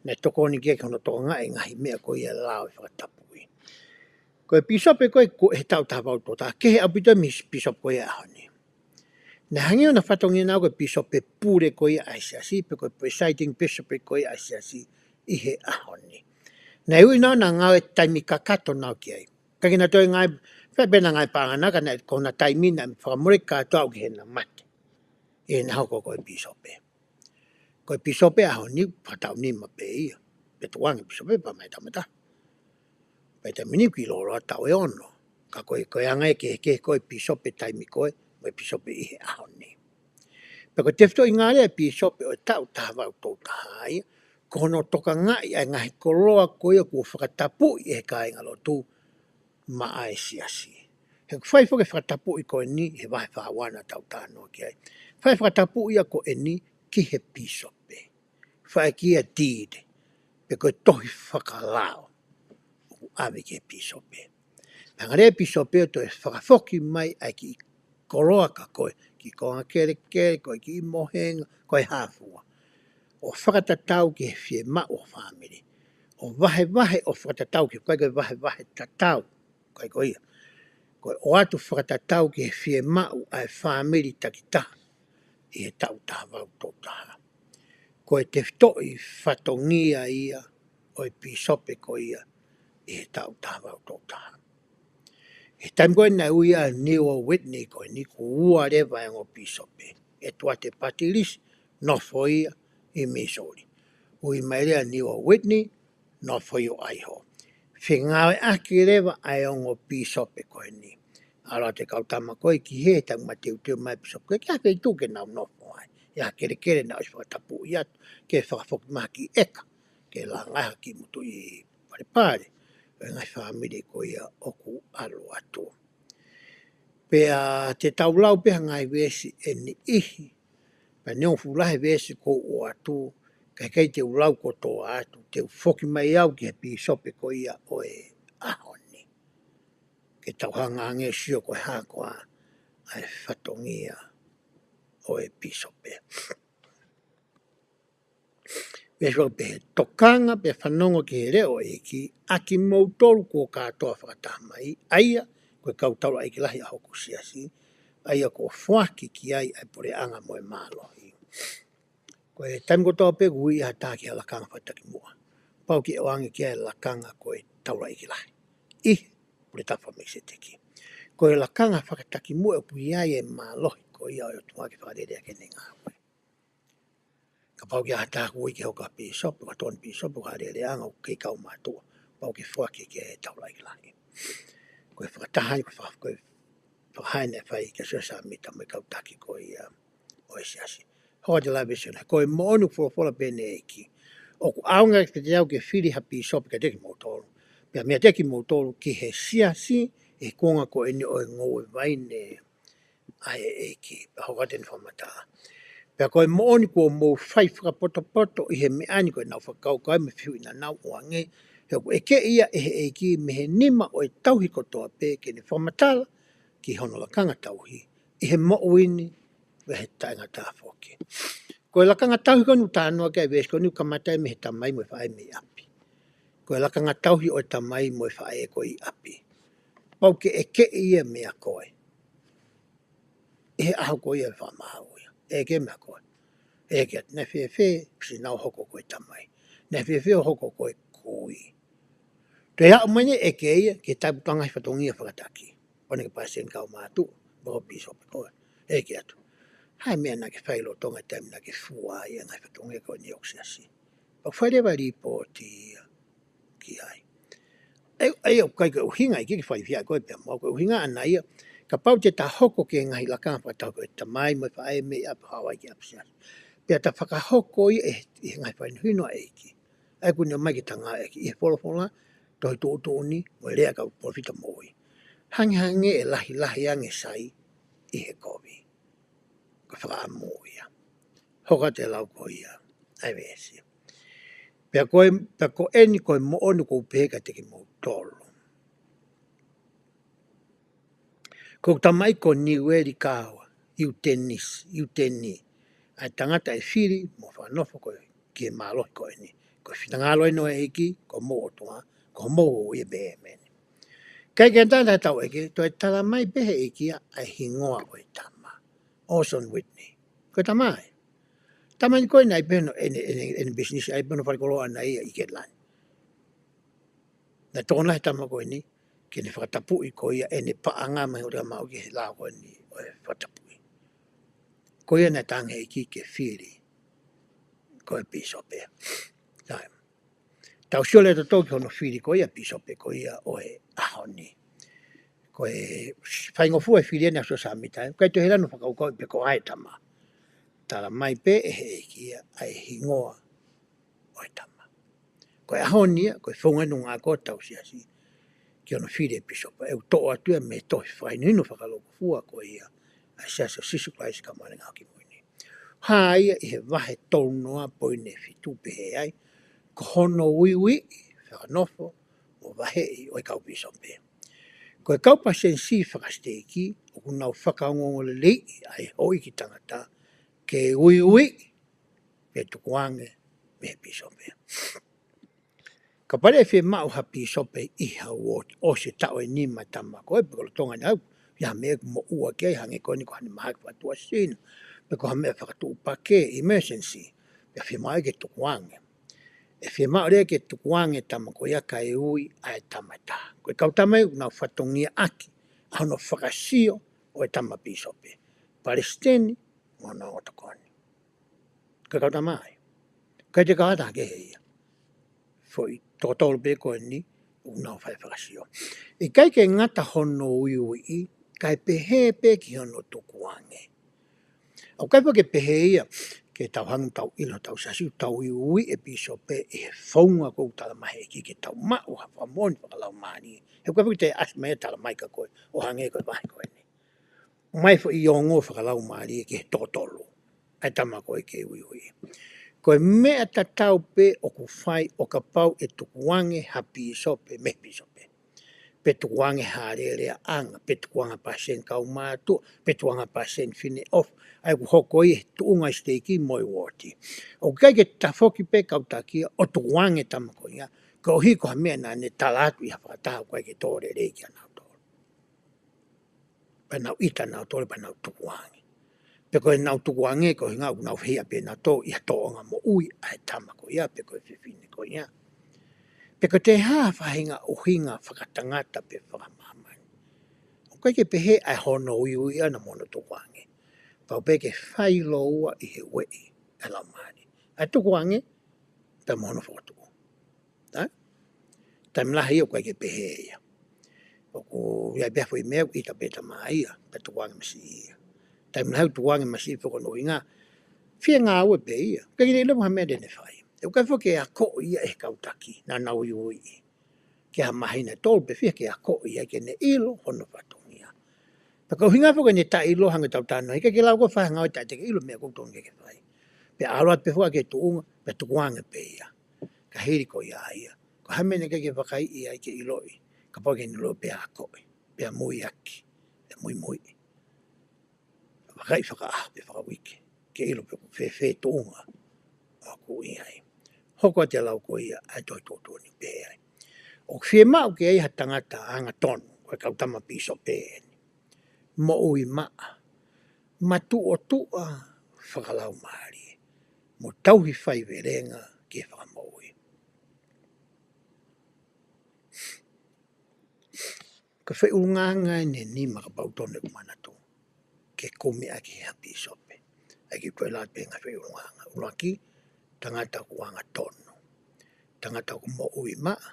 Naʻe tokoni ki ai ki hono tokangaʻi e ngaahi meʻa ko ia ʻa e lao ʻo e fakatapui. Ko e pīsope ko ē ʻi he taʻu taha valu tolu taha, kehe ʻaupito mei he pīsope ko ia ʻo e ʻaho ni. Naʻe hangē ʻoku na fatongia naua ko e pīsope pule ko ia ʻa e siasi, pe ko e presiding bishop ko ia ʻa e siasi ʻi he ʻaho ni. Naʻe ui naua ʻo na ngāue taimi kakato naua ki ai. Ka ke na toe ngāue, fai pē ʻena ngāue paʻanga, ka naʻe ko hona taimi naʻe fakamole kātoa ʻo aʻu ki heʻena mate. ʻI heʻena hoko ko e pīsope. Ko e pīsope ʻaho ni, fakataunima pē ia. Pea tuku ange pīsope pea mei he taimi ʻe taha. Pea taimi ni ʻoku kei lōloa taʻu ʻe ono. Ka ko e, ko e anga ia e kehekehe ko e pīsope taimi ko ē, mo e pīsope ʻi he ʻaho ni. Pea ko e tefitoʻi ngāue ʻa e pīsope ʻo e taʻu taha valu tolu taha ia, ko hono tokangaʻi ʻa e ngaahi koloa ko ia kuo fakatapui ʻe he kāingalotu maʻa e siasi. He ʻoku fai foki e fakatapui ko eni, he vahe fā ua naʻa tau talanoa ki ai. Fai e fakatapui ia ko eni ki he pīsope. Fai ki ai e deed, pe ko e tohi fakalao, ʻoku ʻave ki he pīsope. Pea hanga leva ʻe he pīsope ʻo toe fakafoki mai ʻa e kiʻi koloa ka ko e kiʻi konga kelekele, ko e kiʻi mohenga, ko e hā fua. ʻO fakatatau ki he fiemaʻu ʻo e fāmili. ʻO vahevahe ʻo fakatatau ki he, ʻikai ko e vahevahe tatau. ʻIkai ko ia. Ko e ʻoatu fakatatau ki he fiemaʻu ʻa e fāmili takitaha ʻi he taʻu taha valu tolu taha. Ko e tefitoʻi fatongia ia ʻo e pīsope ko ia ʻi he taʻu taha valu tolu taha. He taimi ko ē naʻe ui ai ʻa Newel Whitney ko eni, kuo ua leva e ongo pīsope. ʻEtuate Patilisi, nofo ia ʻi Missouri. Ui mai leva ʻa Newel Whitney, nofo ia ʻo ʻAiho. Fengāueʻaki leva ʻa e ongo pīsope ko eni. ʻAlu atu e kau tama ko ē ki hē, taimi mateuteu mai pīsope ko ē ki ha feituʻu ke nau nofo ai. ʻI ha kelekele naʻe ʻosi fakatapui atu, ke fakafoki mai ha kiʻi ʻeka, ke langa ai ha kiʻi motuʻa palepale ʻo e ngaahi fāmili ko ia ʻoku ʻalu atu. Pea te tau lau pē ha ngaahi veesi ʻe niʻihi, pea neongo fuʻu lahi e veesi kuo u ʻoatu, ka ʻikai te u lau kotoa atu, te u foki mai au ki he pīsope ko ia ʻo e ʻaho ni. Ke tau hanga ange ʻo sio ko e hā koā ʻa e fatongia ʻo e pīsope. Veesi ua pehē: Tokanga pea fanongo ki he leʻo ʻo e ʻEiki, ʻa kimoutolu kuo kātoa fakataha mai, ʻa ia ko e kau taulaʻeiki lahi ʻa hoku siasi, ʻa ia kuo foaki ki ai ʻa e puleʻanga mo e mālohi. Ko e taimi kotoa pē ʻoku ui ha taha ki ha lakanga fakatakimuʻa, pau ke ʻoange ki ai e lakanga ko e taulaʻeiki lahi ʻi he pule tafa Melekisēteki. Ko e lakanga fakatakimuʻa ʻoku ʻi ai e mālohi ko ia ʻo e ʻOtua ke fakalelei ʻaki ʻene ngāue. Kapau ʻoku ʻi ai ha taha ʻoku ui ke hoko ko ha pīsope, ko ha tokoni pīsope, ko ha leleʻanga ʻoku kei kau mātuʻa, pau ke foaki ki he taulaʻeiki lahi. Ko e fakataha ia, ko e faka-, ko e fakahā naʻe fai kia Siosefa Sāmita mo e kau taki ko ia ʻo e siasi. Hoko atu e lave ʻa e siasi. Ko e moʻoni ʻoku folofola pehē ʻe he ʻEiki: ʻOku ʻaonga kiate au ke fili ha pīsope kiate kimoutolu, pea meiate kimoutolu ki he siasi ʻi he kuonga ko eni ʻo e ngoue vaine ʻa e ʻEiki. Pea hoko atu ʻene fakamatala: Pea ko e moʻoni kuo mou fai fakapotopoto ʻi he meʻa ni ko ʻenau fakakaukau mo e fehuʻi naʻa nau ʻoange, he ʻoku ʻeke ia ʻe he ʻEiki mei he nima ʻo e tauhi kotoa pē, ke ne fakamatala ki hono lakanga tauhi ʻi he moʻui ni mo e taʻengata foki. Ko e lakanga tauhi ko eni ʻoku talanoa ki ai e veesi ko eni ʻoku kamata ia mei he tamai mo e faʻē mei ʻapi. Ko e lakanga tauhi ʻo e tamai mo e faʻē ko ē ʻi ʻapi, pau ke ʻeke ia meia koe ʻi he ʻaho ko ia ʻe fakamaau ia. ʻEke meia koe. ʻEke atu, naʻe fēfē siʻi nau hoko ko e tamai? Naʻe fēfē hoʻo hoko ko e kui? Toe aʻu mai ʻene ʻeke ia ki he taiputuʻanga ʻi he fatongia fakataki. ʻOua naʻa ke palesiteni kaumātuʻa, mo e pīsope koe. ʻEke atu, hā e meʻa naʻa ke fai lolotonga e taimi naʻa ke fua ai e ngaahi fatongia ko eni ʻo e siasi? Pea fai leva e lipooti ia ki ai. ʻE, ʻe, ʻoku ʻikai ko e ʻuhinga ia ke fai fia ko e pea mo ko e ʻuhinga ʻana ia, kapau te ta hoko ki he ngaahi lakanga fakatauhi ko e tamai mo e faʻē mei ʻapi, haʻu ai ki ʻapisiasi, pea ta fakahoko ia ʻi he, ʻi he ngaahi fakahinohino ʻa e ʻEiki. ʻA ia ʻoku ne ʻomai ke ta ngāueʻaki ʻi he folofola, tohi tuʻutuʻuni, mo e lea ʻa e kau palōfita moʻui. Hangehangē ʻe lahilahi ange e sai ʻi he kovi. Ko e fakaʻamu ia. Hoko atu e lau ko ia ʻa e veesi. Pea ko e, pea ko eni ko e moʻoni ʻoku ou pehē kiate kimoutolu. Ko hoku tamai ko Niueli Kaua ʻIutenisi, ʻIuteni, ʻa e tangata ʻe fili mo fakanofo ko ē ki he mālohi ko eni, Ko e finangalo ʻeni ʻo e ʻEiki, ko homou ʻOtua, ko homou ʻOtua ia pē, ʻēmeni. Kae kehe, taha taha tau ʻeke, toe tala mai pē he ʻEiki ia ʻa e hingoa ʻo e tama. Orson Whitney. Ko e tama ia. Tama ʻeni ko ē naʻe ʻi ai pē hono, ʻene, ʻene, ʻene business, ʻi ai pē hono falekoloa ʻana ia ʻi Ketilani. Naʻe tokoni he tama ko eni, ke ne fakatapui ko ia ʻene paʻanga mai ʻo te mau ki he lao ko eni ʻo e fakatapui. Ko ia naʻe tangi ʻEiki ke fili ko e pīsope. Tae. Tau sio leva ʻo toki hono fili ko ia pīsope ko ia ʻo e ʻaho ni. Ko e faingofua e fili ʻena ʻa Siosefa Sāmita, ʻikai toe ʻi ai hano fakakaukau pe ko hai e tama. Tala mai pē ʻe he ʻEiki ia ʻa e hingoa ʻo e tama. Ko e ʻaho ni ia, ko e founga ʻeni ʻoku ngāueʻaki ʻe hotau siasi ki hono fili e pīsope. ʻOku toʻo atu ia mei he tohi fakahinohino fakalūkufua ko ia ʻa e Siasi ʻo Sīsū Kalaisi ʻo e Kau Māʻoniʻoni ʻi he Ngaahi ʻAho Kimui Ni. Hā ia ʻi he vahe tolu noa poini fitu, pehē ai, ko hono uiuiʻi, fakanofo mo vaheʻi ʻo e kau pīsope. Ko e kau palesitenisī fakasiteiki ʻoku nau fakaongoongoleleiʻi ʻa e houʻeiki tangata ke uiuiʻi pe tukuange mei he pīsope. Kapau leva ʻe fiemaʻu ha pīsope ʻi ha uooti, ʻosi e taʻu ʻe nima e tama ko ē, pe ko e lolotonga ʻeni, ʻi ai ha meʻa ʻoku moʻua ki ai, hangē ko eni ko haʻane mahaki fakatuʻasino, pe ko ha meʻa fakatuʻupakē, emergency, pea fiemaʻu ke tukuange. ʻE fiemaʻu leva ke tukuange e tama ko ia kae ui ʻa e tama ʻe taha. Ko e kau tama ia ʻoku nau fatongiaʻaki ʻa hono fakasio ʻo e tama pīsope, palesiteni mo hono ongo tokoni. Ko e kau tama ia. ʻIkai te kau ʻata kehe ia. Foʻi toko tolu pē ko eni ʻoku nau fai e fakasio. ʻIkai ke ngata hono uiuiʻi, kae pehē pē ki hono tukuange. ʻOku ʻikai pē ke pehē ia ke tau hanga ʻo tau ʻilo ʻi hotau siasi ʻoku tau uiuiʻi e pīsope ʻi he founga ʻoku tala mai ʻe he ʻEiki ke tau maʻu ha fakamoʻoni fakalaumālie. He ʻoku ʻikai pē ke toe ʻasi mai ia ʻo tala mai kia koe ʻo hangē ko e vahe ko eni. Mai foʻi ongo fakalaumālie ki he toko tolu ʻa e tama ko ē ke uiuiʻi. Ko e meʻa tatau pē ʻoku fai ʻo kapau ʻe tukuange ha pīsope mei he pīsope. Pe tukuange ha alēleaʻanga, pe tukuange palesiteni kaumātuʻa, pe tukuange palesiteni fineʻofa, ʻa ia ʻoku hoko ia he tuʻunga ʻo e siteiki mo e uooti. ʻOku ʻikai ke tafoki pē kau taki ia ʻo tukuange e tama ko ia, koeʻuhi ko ha meʻa naʻa ne tala atu ʻi ha fakataha ʻoku ʻikai ke tō lelei kia nautolu. Pea nau ʻita nautolu pea nau tukuange. Pe ko ʻenau tukuange ko e ʻuhinga ʻoku nau fehiʻa pē nautolu ʻi ha tōʻonga moʻui ʻa e tama ko ia, pe ko e fefine ko ia. Pe ko e hā ha faʻahinga ʻuhinga fakatangata pe fakamāmani. ʻOku ʻikai ke pehē ʻa hono uiuiʻi ʻana mo hono tukuange. Pau pē ke fai lōua ʻi he ueʻi ʻa e Laumālie. ʻA e tukuange, pea mo hono fokotuʻu. Taimi lahi ia ʻoku ʻikai ke pehē ia. ʻOku ʻi ai pē ha foʻi meʻa ʻoku ʻita pē tama ia, pea tukuange masiʻi ia. Taimi lahi ʻoku tukuange masiʻi foki, ko hono ʻuhinga, fie ngāue pē ia. ʻIkai ke ne ʻilo mo ha meʻa te ne fai. ʻOku ʻikai foki ke akoʻi ia ʻe he kau taki naʻa nau uiuiʻi. Ke ha māhina ʻe tolu pe fiha ke akoʻi ia ke ne ʻilo hono fatongia. Pea ko e ʻuhinga foki ʻene taʻeʻilo, hangē ko ʻetau talanoa, ʻikai ke lau ko e faʻahinga ʻo e taʻe te ke ʻilo meʻa ʻoku totonu ke ke fai. Pea ʻalu atu pē foki ki he tuʻunga, pea tukuange pē ia. Ka hili ko ia ia, ko e hā e meʻa naʻe ʻikai ke vakaiʻi ai ke ʻiloʻi, kapau ke ne ʻilo pea akoʻi, pea muiaki, pea muimui. Vakai fakaʻaho pe fakauike, ke ʻilo pe ʻoku fēfē tuʻunga ʻoku ʻi ai. Hoko atu e lau ko ia ʻa e tohi tuʻutuʻuni pehē ai. ʻOku fiemaʻu ke ʻi ai ha tangata angatonu, ko e kau tama pīsope eni. Moʻui maʻa, matuʻotuʻa fakalaumālie, mo tauhi faivelenga ki he fakamoʻui. Ko e foʻi ʻulungaanga eni ʻe nima kapau totonu ʻeku manatu ke kumi ʻaki ʻe ha pīsope. ʻAi ke u toe lau pē e ngaahi foʻi ʻulungaanga. ʻUluaki, tangata ʻoku angatonu. Tangata ʻoku moʻui maʻa,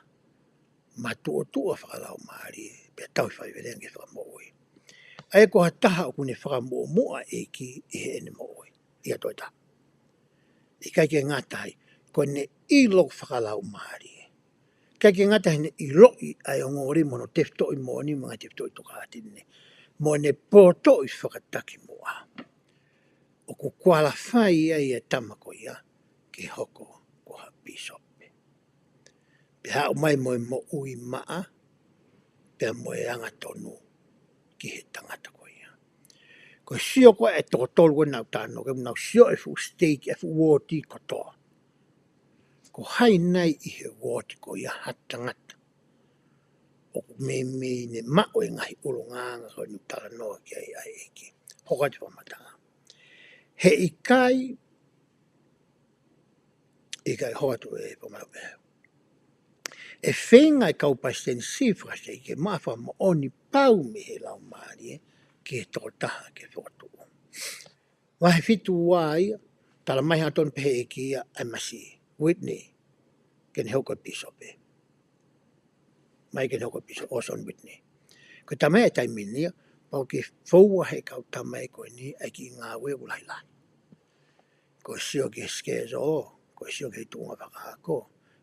matuʻotuʻa fakalaumālie, pea tauhi faivelenga ki he fakamoʻui. ʻA ia ko ha taha ʻoku ne fakamuʻomuʻa e ʻEiki ʻi heʻene moʻui. ʻIa toe taha. ʻIkai ke ngata ai, ko ʻene ʻilo fakalaumālie. ʻIkai ke ngata heʻene ʻiloʻi ʻa e ongoongolelei mo hono tefitoʻi moʻoni mo e ngaahi tefitoʻi tokāteline, mo ʻene potoʻi fakatakimuʻa. ʻOku kualifai ai e tama ko ia ke hoko ko ha pīsope. Pea haʻu mai mo e moʻui maʻa, pea mo e angatonu ki he tangata ko ia. Ko e sio ko ē ʻa e toko tolu ko ē naʻa ku talanoa, ke nau sio e fuʻu siteiki, e fuʻu uooti kotoa. Ko hai nai ʻi he uooti ko ia ha tangata ʻoku meimei ne maʻu e ngaahi ʻulungaanga ko eni ʻoku talanoa ki ai ʻa e ʻEiki? Hoko atu e fakamatala. He ʻikai, ʻikai, hoko atu e fakamatala pē. ʻE feinga e kau palesiteni fakasiteiki ke maʻu ha fakamoʻoni pau mei he Laumālie ki he tokotaha ke fokotuʻu. Vahe fitu ua ia, talamai hangatonu pē ʻe he ʻEiki ia ʻa e masiʻi, Whitney, ke ne hoko ko e pīsope. Mai ke ne hoko ko e pīsope, Orson Whitney. Ko e taimi ʻa e taimi ni ia, pau ke foua ʻe he kau tama ko eni ʻa e kiʻi ngāue ʻoku lahilahi. Ko e sio ki he schedule, ko e sio ki he tuʻunga fakaako,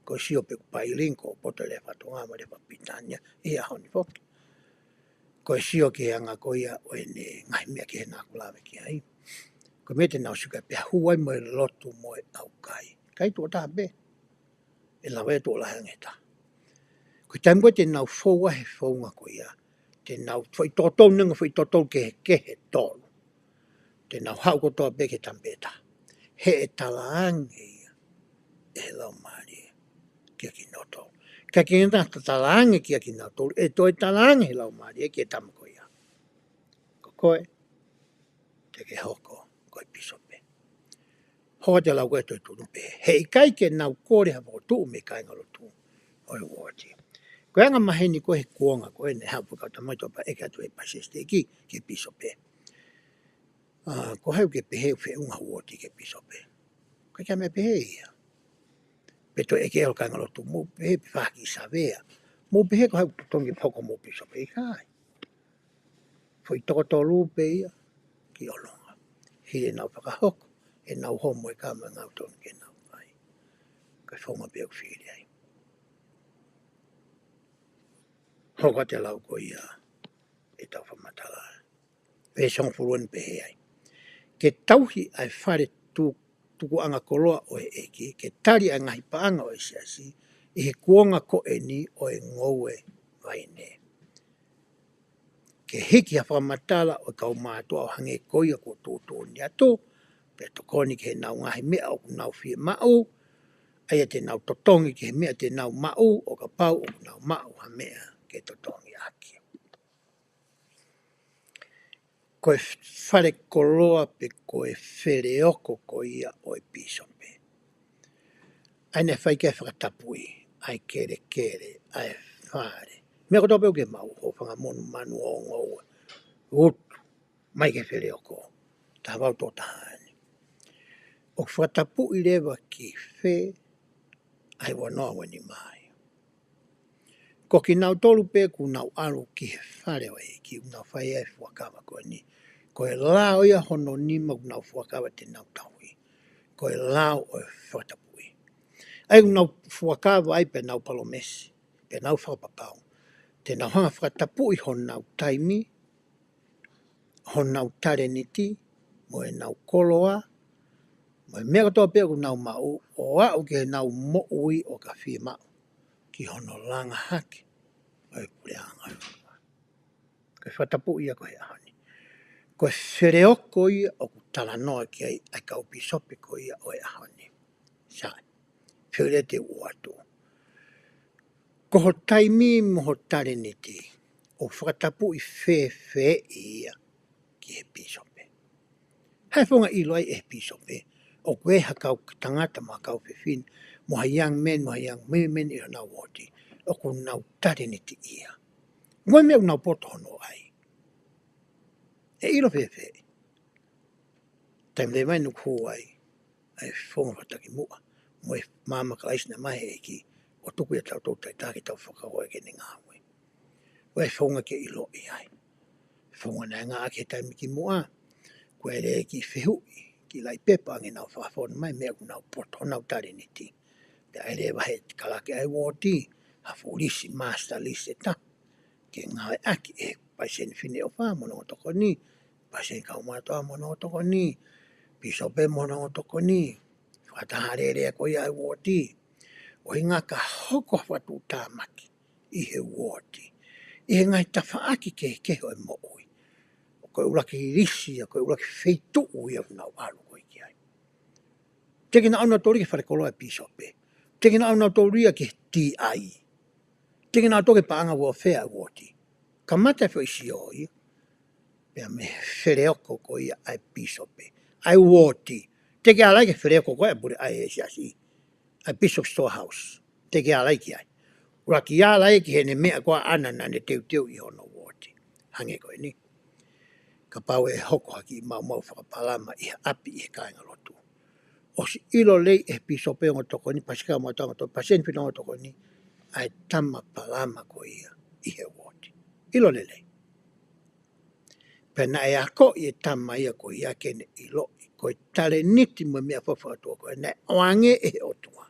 ko e sio pe ʻoku pailini, ko e poto e lea faka-Tonga mo e lea faka-Pilitānia ʻi he ʻaho ni foki. Ko e sio ki he anga ko ia ʻo ʻene ngaahi meʻa kehe naʻa ku lave ki ai. Ko e meʻa te nau sio ki ai pea hū ai mo e lotu mo e ʻaukai. ʻIkai tuʻo taha pē. ʻE lava ia tuʻo lahi ange he taha. Ko e taimi ko ē te nau foua he founga ko ia, te nau foʻi totonu, neongo foʻi totonu kehekehe tolu. Te nau haʻu kotoa pē ki he tama pē taha. He ʻe talaange ia ʻe he Laumālie kiate kinautolu. Ka ke ngata talaange kiate kinautolu, ʻe toe talaange ʻe he Laumālie ki he tama ko ia, ko koe te ke hoko ko e pīsope. Hoko atu e lau ko ē ʻa e toetuʻu pē. He ʻikai ke nau kole ha fokotuʻu mei he kāingalotu ʻo e uooti. Ko e anga maheni ko ē he kuonga ko ē naʻe haʻu e kau tama ʻo topa ʻeke atu ʻe he palesiteni ki he pīsope. ʻA, ko hai ʻoku ke pehē ʻoku feʻunga ha uooti ki he pīsope? ʻIkai ke meʻa pehē ia. Pe toe ʻeke ʻe he kāingalotu, mou pehē pe fai ha kiʻi savea. Mou pehē ko hai ʻoku totonu ke hoko mo e pīsope? ʻIkai. Foʻi toko tolu pē ia ki ʻolunga. Hili ʻenau fakahoko, ʻenau homo e kama ʻenau tonu ke nau fai. Ko e founga pē ʻoku fili ai. Hoko atu e lau ko ia ʻetau fakamatala. Veesi hongofulu ʻoku pehē ai: Ke tauhi ʻa e fale tu-, tukuʻanga koloa ʻo e ʻEiki, ke tali ʻa e ngaahi paʻanga ʻo e siasi, ʻi he kuonga ko eni ʻo e ngoue vaine. Ke hiki ha fakamatala ʻo e kau mātuʻa ʻo hangē ko ia kuo tuʻutuʻuni atu, pea tokoni ki heʻenau ngaahi meʻa ʻoku nau fiemaʻu, ʻa ia te nau totongi ki he meʻa te nau maʻu, ʻo kapau ʻoku nau maʻu ha meʻa ke totongi ʻaki. Ko e fale koloa pe ko e feleoko ko ia ʻo e pīsope. ʻA ia naʻe fai ki ai e fakatapui, ʻa e kelekele, ʻa e fale. Meʻa kotoa pē ʻoku ke maʻu, hoʻo fanga monumanu, hoʻo ngoue, utu, mai ki he feleoko, taha valu tolu taha ni. ʻOku fakatapui leva ki fē ʻa e ua noa ua nima ia? Ko kinautolu pē ʻoku nau ʻalu ki he fale ʻo e ʻEiki, ʻoku nau fai ai e fuakava ko eni. Ko e lao ia hono nima ʻoku nau fuakava te nau tauhi. Ko e lao ʻo e fakatapui. ʻA ia ʻoku nau fuakava ai pea nau palōmesi, pea nau fakapapau te nau hanga ʻo fakatapui honau taimi, honau talēniti, mo ʻenau koloa, mo e meʻa kotoa pē ʻoku nau maʻu, ʻo aʻu ki heʻenau moʻui ʻo ka fiemaʻu ki hono langa hake ʻo e puleʻanga. Ko e fakatapui ia ko ē he ʻaho ni. Ko e feleoko ia ʻoku talanoa ki ai ʻa e kau pīsope ko ia ʻo e ʻaho ni. Sai, fehuʻi leva te u ʻoatu. Ko ho taimi mo ho talēniti, ʻoku fakatapui fēfē ia ki he pīsope? Hā e founga ʻe ʻilo ai ʻe he pīsope ʻoku ʻi ai ha kau tangata mo ha kau fefine, mo ha young man, mo ha young women ʻi honau uooti, ʻoku nau talēniti ia? Mo e meʻa ʻoku nau poto hono ʻai. ʻE ʻilo fēfē? Taimi leva ʻeni ʻoku hū ai ʻa e founga fakatakimuʻa mo e maama Kalaisi naʻe maʻu ʻe he ʻEiki, ʻo tuku ia kiate kitautolu takitaha ke tau fakahoko ki heʻene ngāue. Ko e founga ke ʻiloʻi ai. Founga naʻe ngāueʻaki he taimi kimuʻa, ko e lele ki he fehuʻi, kiʻi laʻi pepa ange ʻenau fakafonu mai e meʻa ʻoku nau poto, honau talēniti. Pea ʻai leva ʻe he kalake ʻa e uooti ha fuʻu lisi, master list ʻe taha, ke ngāueʻaki ʻe he palesiteni Fineʻofa mo hono ongo tokoni, palesiteni Kaumātuʻa mo hono ongo tokoni, pīsope mo hono ongo tokoni, fakataha alēlea ko ia ʻa e uooti. ʻUhinga ka hoko ha fakatuʻutāmaki ʻi he uooti, ʻi he ngaahi tafaʻaki kehekehe ʻo e moʻui, ko e ʻuluaki lisi ia, ko e ʻuluaki feituʻu ia ʻoku nau ʻalu ko ē ki ai. Teʻeki ke nau ʻalu nautolu ki he fale koloa ʻo e pīsope, Te ke nau nau tō lia ki he T I. Te ke nau tō ki he paʻanga welfare ʻa e uooti. Kamata e foʻi sio ia. Pea mei he feleoko ko ia ʻa e pīsope, ʻa e uooti. Te ke ʻalu ai ki he feleoko ko ia ʻa e pule ʻa e siasi, ʻa e Bishop Storehouse. Te ke ʻalu ai ki ai. ʻUluaki ʻalu ai ki heʻene meʻa ko ia ʻaʻana naʻa ne teuteu ʻi hono uooti. Hangē ko eni. Kapau ʻe hoko ha kiʻi maumau fakapalama ʻi ha ʻapi ʻi he kāingalotu, ʻosi ʻilo lelei ʻe he pīsope ʻo e ongo tokoni, pasifika mo e ongo tokoni, pasifika mo e ongo tokoni, ʻa e tama palama ko ia ʻi he uooti. ʻIlo lelei. Pea naʻe akoʻi e tama ia ko ia ke ne ʻiloʻi ko e talēniti mo e meʻa fakatuʻamelie ko ia naʻe ʻoange ʻe he ʻOtua.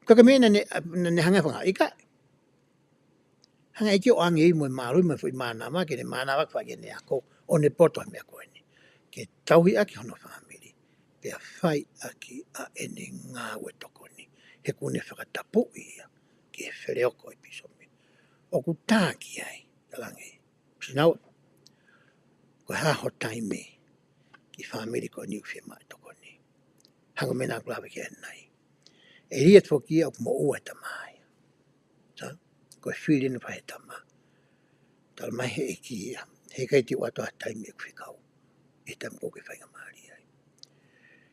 Ka ko e meʻa naʻa ne, naʻa ne hanga ʻo fakaʻikaiʻi. Hanga ʻe ia ʻo ʻoange ia mo e mālohi mo e foʻi mānava ke ne mānava ke fai ʻene ako ʻo ne poto he meʻa ko eni. Ke tauhi ʻaki hono fāmili. Pea fai ʻaki ʻa ʻene ngāue tokoni. He kuo ne fakatapui ia ki he feleoko ʻo e pīsope. ʻOku tā ki ai, talange. Sinaua, ko e hā ho taimi ki he fāmili ko eni ʻoku fiemaʻu e tokoni? Hangē ko e meʻa naʻa ku lave ki ai ʻanenai. ʻE ʻi ai e foki ia ʻoku moʻua e tama ia. Sa, ko e fili ʻene fai he tama. Talamai ʻe he ʻEiki ia, heʻikai te u ʻoatu ha taimi ʻeku fekau ʻi he taimi ko ē ʻoku ke faingamālie ai.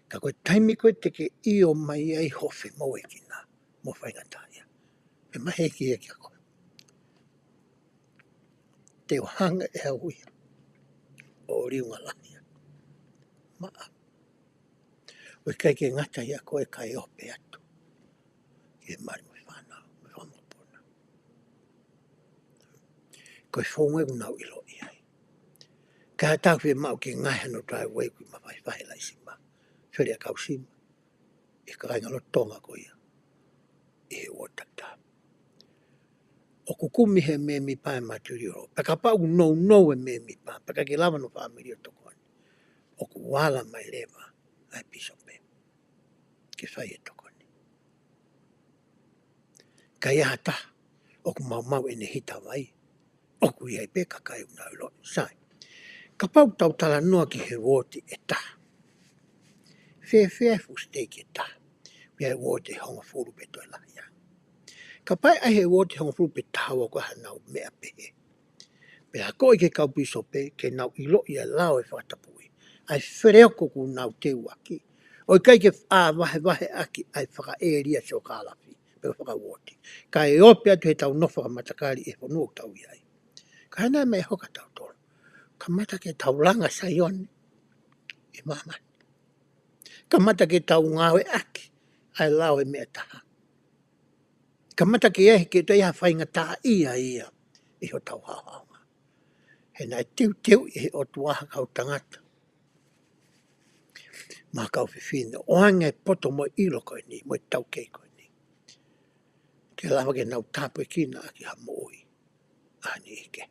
Ka ko e taimi ko ē te ke ʻio mai ai hoʻo femoʻuekina mo e faingataʻaʻia, pea mai ʻe he ʻEiki ia kia koe, te u hanga ʻe au ia ʻo liunga lahi ia maʻau, ʻo ʻikai ke ngata ia ko e kai ope atu ki he mali mo e fānau mo e fanga mokopuna. Ko e founga ʻoku nau ʻiloʻi ai. Ka tau fiemaʻu ke ngaohi hano driveway ʻoku mafai ʻo fai he laʻi sima, fele ʻakau sima ʻi he kāingalotu Tonga ko ia ʻi he uooti takitaha. ʻOku kumi ʻe he mēmipa e material, pea kapau ʻoku nounou e mēmipa, pea ʻikai ke lava hono fāmili ʻo tokoni, ʻoku ala mai leva ʻa e pīsope ke fai e tokoni. Ka ʻi ai ha taha ʻoku maumau ʻene hita vai, ʻoku ʻi ai pē kakai ʻoku nau ʻiloʻi. Sai. Kapau ʻoku tau talanoa ki he uooti ʻe taha, fēfē e fuʻu siteiki ʻe taha? ʻI ai e uooti ʻe hongofulu pe toe lahi ange. Kapau ʻe ʻi ai e uooti ʻe hongofulu pe taha ua ko ē ʻoku ʻi ai haʻanau meʻa pehē, pea akoʻi ki he kau pīsope ke nau ʻiloʻi ʻa e lao ʻo e fakatapui, ʻa e feleoko ʻoku nau teuaki, ʻo ʻikai ke ʻā vahevahe ʻaki ʻa e fakaʻēlia siokālafi pe fakauooti, kae ope atu heʻetau nofo fakamatakali ʻi he fonua ʻoku tau ʻi ai. Ka hangē ko e meʻa ʻe hoko kiate kitautolu, kamata ke tau langa Saione ʻi māmani. Kamata ke tau ngāueʻaki ʻa e lao ʻo e meʻa ʻe taha. Kamata ke ʻi ai, ke toe ʻi ai ha faingataʻaʻia ia ʻi hotau haohaoa. He naʻe teuteu ʻe he ʻOtua ha kau tangata mo ha kau fefine ʻo ʻoange e poto mo e ʻilo ko eni, mo e taukei ko eni, ke lava ke nau tāpuekina ʻaki ha moʻui ʻa ha niʻihi kehe.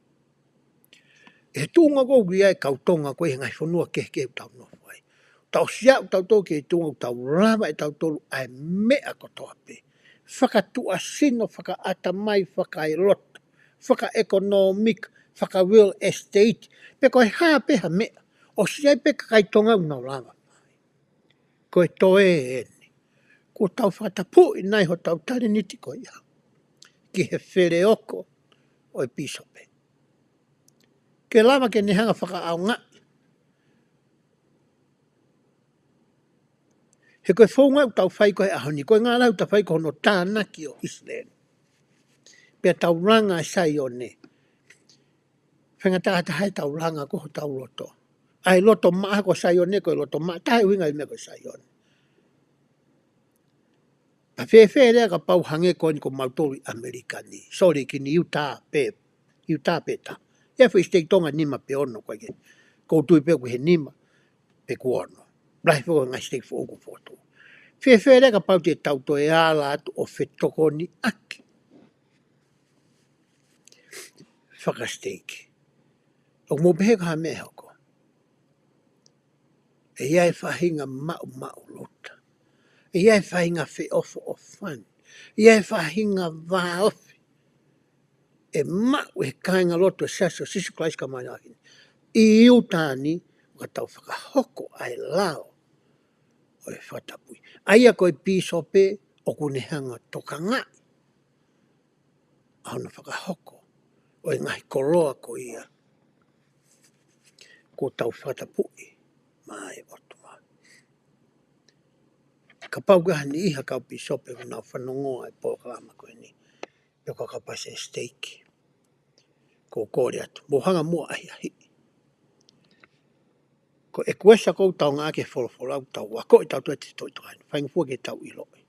ʻI he tuʻunga ko ē ʻoku ʻi ai e kau Tonga ko ē ʻi he ngaahi fonua kehekehe ʻoku tau nofo ai, tau ʻosi aʻu tautolu ki he tuʻunga ʻoku tau lava ʻe tautolu ʻa e meʻa kotoa pē, fakatuʻasino, fakaʻatamai, fakaeloto, fakaʻekonōmika, faka-real estate, pe ko e hā pē ha meʻa, ʻosi ʻi ai pē kakai Tonga ʻoku nau lava. Ko e toe eni, kuo tau fakatapui nai hotau talēniti ko ia ki he feleoko ʻo e pīsope, ke lava ke ne hanga ʻo fakaʻaongaʻi? He ko e founga ʻoku tau fai ko ē he ʻaho ni, ko e ngāue ʻoku tau fai ko hono tānaki ʻo ʻIsileli. Pea tau langa ʻa Saione. Faingataʻa taha ʻetau langa ko hotau loto. ʻA e loto maʻa ko Saione, ko e loto maʻa, taha e ʻuhinga ʻo e meʻa ko Saione. Pea fēfē leva kapau hangē ko eni ko mautolu ʻi ʻAmelika ni, Sōleki ni, ʻIutā pē, ʻIutā pē taha. ʻI ai e foʻi siteiki Tonga ʻe nima pe ono, ko ē ke, ʻoku ou tui pē ʻoku ʻi he nima pe ʻoku ono. Lahi foki e ngaahi siteiki foʻou kuo fokotuʻu. Fēfē leva kapau te tau toe ala atu ʻo fetokoniʻaki fakasiteiki? ʻOku mou pehē ko e hā e meʻa ʻe hoko? ʻE ʻi ai e faʻahinga maʻumaʻuluta, ʻe ʻi ai e faʻahinga feʻofoʻofani, ʻe ʻi ai e faʻahinga vāofi ʻe maʻu ʻe he kāingalotu ʻo e Siasi ʻo Sīsū Kalaisi ʻo e Kau Māʻoniʻoni ʻi ʻIutā ni, ʻo ka tau fakahoko ʻa e lao ʻo e fakatapui. ʻA ia ko e pīsope, ʻoku ne hanga ʻo tokangaʻi ʻa hono fakahoko ʻo e ngaahi koloa ko ia kuo tau fakatapuʻi maʻa e ʻOtua. Kapau ko ha niʻihi ha kau pīsope ʻoku nau fanongo ʻa e polokalama ko eni, pe ko ha kau palesiteni siteiki, ʻoku ou kole atu, mou hanga muʻa ʻo ʻahiʻahiʻi. Ko e kuesa ʻoku tau ngāueʻaki e folofola ʻoku tau ako ʻi tautolu ʻi he Tohi Tapu, faingofua ke tau ʻiloʻi.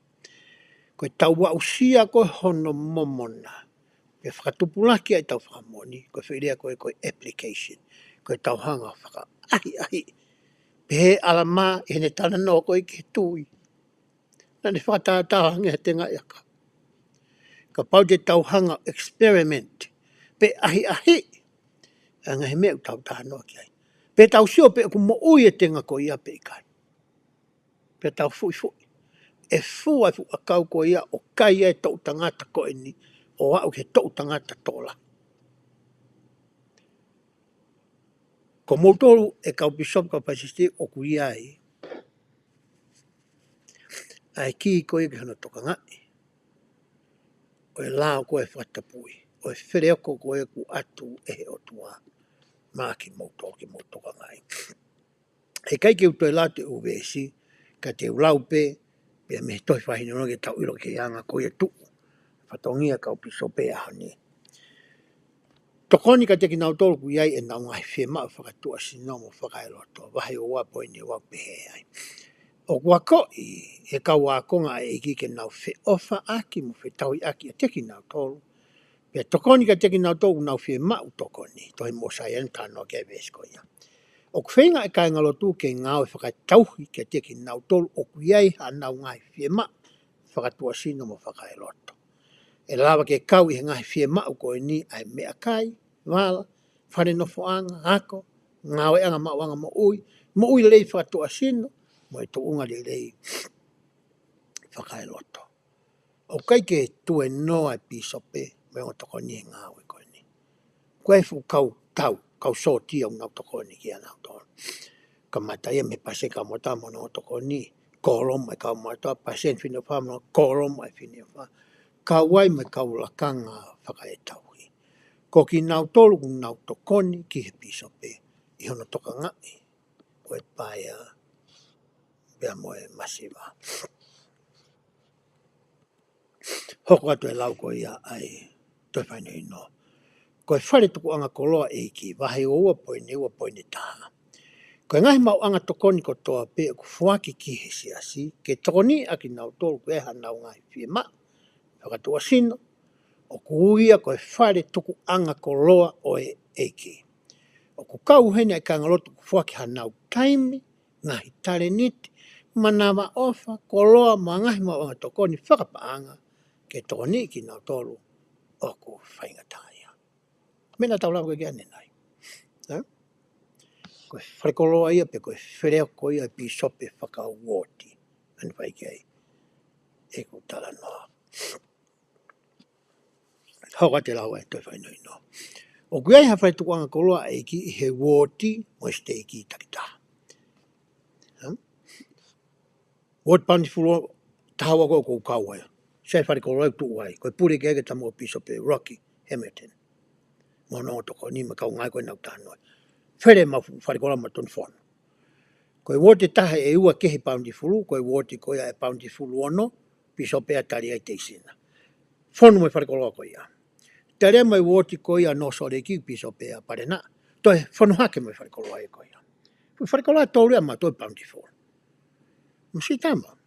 Ko ʻetau aʻusia ko ē hono momona, pea fakatupulaki ai ʻetau fakamoʻoni, ko e foʻi lea ko ē ko e application, ko ʻetau hanga ʻo fakaʻahiʻahiʻi. Pehē ʻe ʻAlamā ʻi heʻene talanoa ko ē ki he tui, naʻa ne fakatātā ange ha tengaʻi ʻakau. Kapau te tau hanga ʻo experiment, pe ʻahiʻahiʻi ʻa e ngaahi meʻa ʻoku tau talanoa ki ai, pe tau sio pe ʻoku moʻui e tenga ko ia pe ʻikai, pea tau fuʻifuʻi e fua e fuʻu ʻakau ko ia ʻo kai ai e toʻu tangata ko eni, ʻo aʻu ki he toʻu tangata tokolahi. Ko moutolu e kau pīsope, kau palesiteni siteiki, ʻoku ʻi ai ʻa e kī ko ia ki hono tokangaʻi ʻo e lao ko ē fakatapui, ʻo e feleoko ko ē kuo ʻatu ʻe he ʻOtua maʻa kimoutolu ke mou tokangaʻi. ʻE ʻikai ke u toe lau atu e ʻū veesi, ka te u lau pē, pea mei he tohi Fakahinohino ke tau ʻilo ki he anga ko ia ʻoku tuʻu e fatongia ʻa e kau pīsope he ʻaho ni. Tokoni kiate kinautolu ʻoku ʻi ai ʻenau ngaahi fiemaʻu fakatuʻasino mo fakaeloto, vahe ua poini ua, pehē ai: ʻOku akoʻi ʻe he kau ākonga ʻa e ʻEiki ke nau feʻofaʻaki mo fetauhiʻaki ʻiate kinautolu, pea tokoni kiate kinautolu ʻoku nau fiemaʻu tokoni. Tohi Mōsaia ʻoku talanoa ki ai e veesi ko ia. ʻOku feinga e kāingalotu ke ngāue fakatauhi kiate kinautolu ʻoku ʻi ai haʻanau ngaahi fiemaʻu fakatuʻasino mo fakaeloto. ʻE lava ke kau ʻi he ngaahi fiemaʻu ko eni ʻa e meʻakai, vala, fale nofoʻanga, ako, ngāueʻanga maʻuʻanga moʻui, moʻui lelei fakatuʻasino, mo e tuʻunga lelei fakaeloto. ʻOku ʻikai ke tuēnoa e pīsope mo e ongo tokoni he ngāue ko eni. Ko e fuʻu kau tau, kau sōtia ʻoku nau tokoni kia nautolu. Kamata ia mei he palesiteni kaumātuʻa mo hono ongo tokoni, kōlomu ʻa e kaumātuʻa, palesiteni Fineʻofa mo hono kōlomu ʻa e Fineʻofa, kau ai mo e kau lakanga fakaetauhi. Ko kinautolu ʻoku nau tokoni ki he pīsope ʻi hono tokangaʻi ʻo e paea pea mo e masiva. Hoko atu e lau ko ia ʻa e Tohi Fakahinohino. Ko e fale tukuʻanga koloa ʻa e ʻEiki, vahe ua ua poini ua poini taha. Ko e ngaahi maʻuʻanga tokoni kotoa pē ʻoku foaki ki he siasi, ke tokoniʻi ʻa kinautolu ʻoku ʻi ai haʻanau ngaahi fiemaʻu fakatuʻasino, ʻoku ui ia ko e fale tukuʻanga koloa ʻo e ʻEiki. ʻOku kau heni ʻa e kāingalotu ʻoku foaki haʻanau taimi, ngaahi talēniti, manavaʻofa, koloa mo e ngaahi maʻuʻanga tokoni fakapaʻanga ke tokoniʻi kinautolu ʻoku faingataʻaʻia. Meʻa naʻa tau lave ko ē ki ai ʻanenai. Ē? Ko e fale koloa ia pe ko e feleoko ia ʻa e pīsope fakauooti. ʻAnenai fai ki ai ʻeku talanoa. Hoko atu e lau ʻa e Tohi Fakahinohino. ʻOku ʻi ai ha fale tukuʻanga koloa ʻa e ʻEiki ʻi he uooti mo e siteiki takitaha. Hmm? Uooti Bountiful taha ua ko ē ʻoku ou kau ai. Sai fale koloa ʻoku tuʻu ai. Ko e pule ki ai ko e tama ʻo Pīsope Rocky Hamilton. Mo hono ongo tokoni mo e kau ngāue ko ē naʻa ku talanoa. Fele ʻemau fale koloa mo tonu fonu. Ko e uooti ʻe taha ʻe ua kehe Bountiful, ko e uooti ko ia ʻe Bountiful ono, Pīsope ʻa Taliai Teisina. Fonu mo e fale koloa ko ia. Taliai mo e uooti ko ia North Salt Lake, Pīsope ʻa Palena. Toe fonu hake mo e fale koloa ia ko ia. Ko e fale koloa ʻe tolu ia maʻa Bountiful. Masiʻi tama.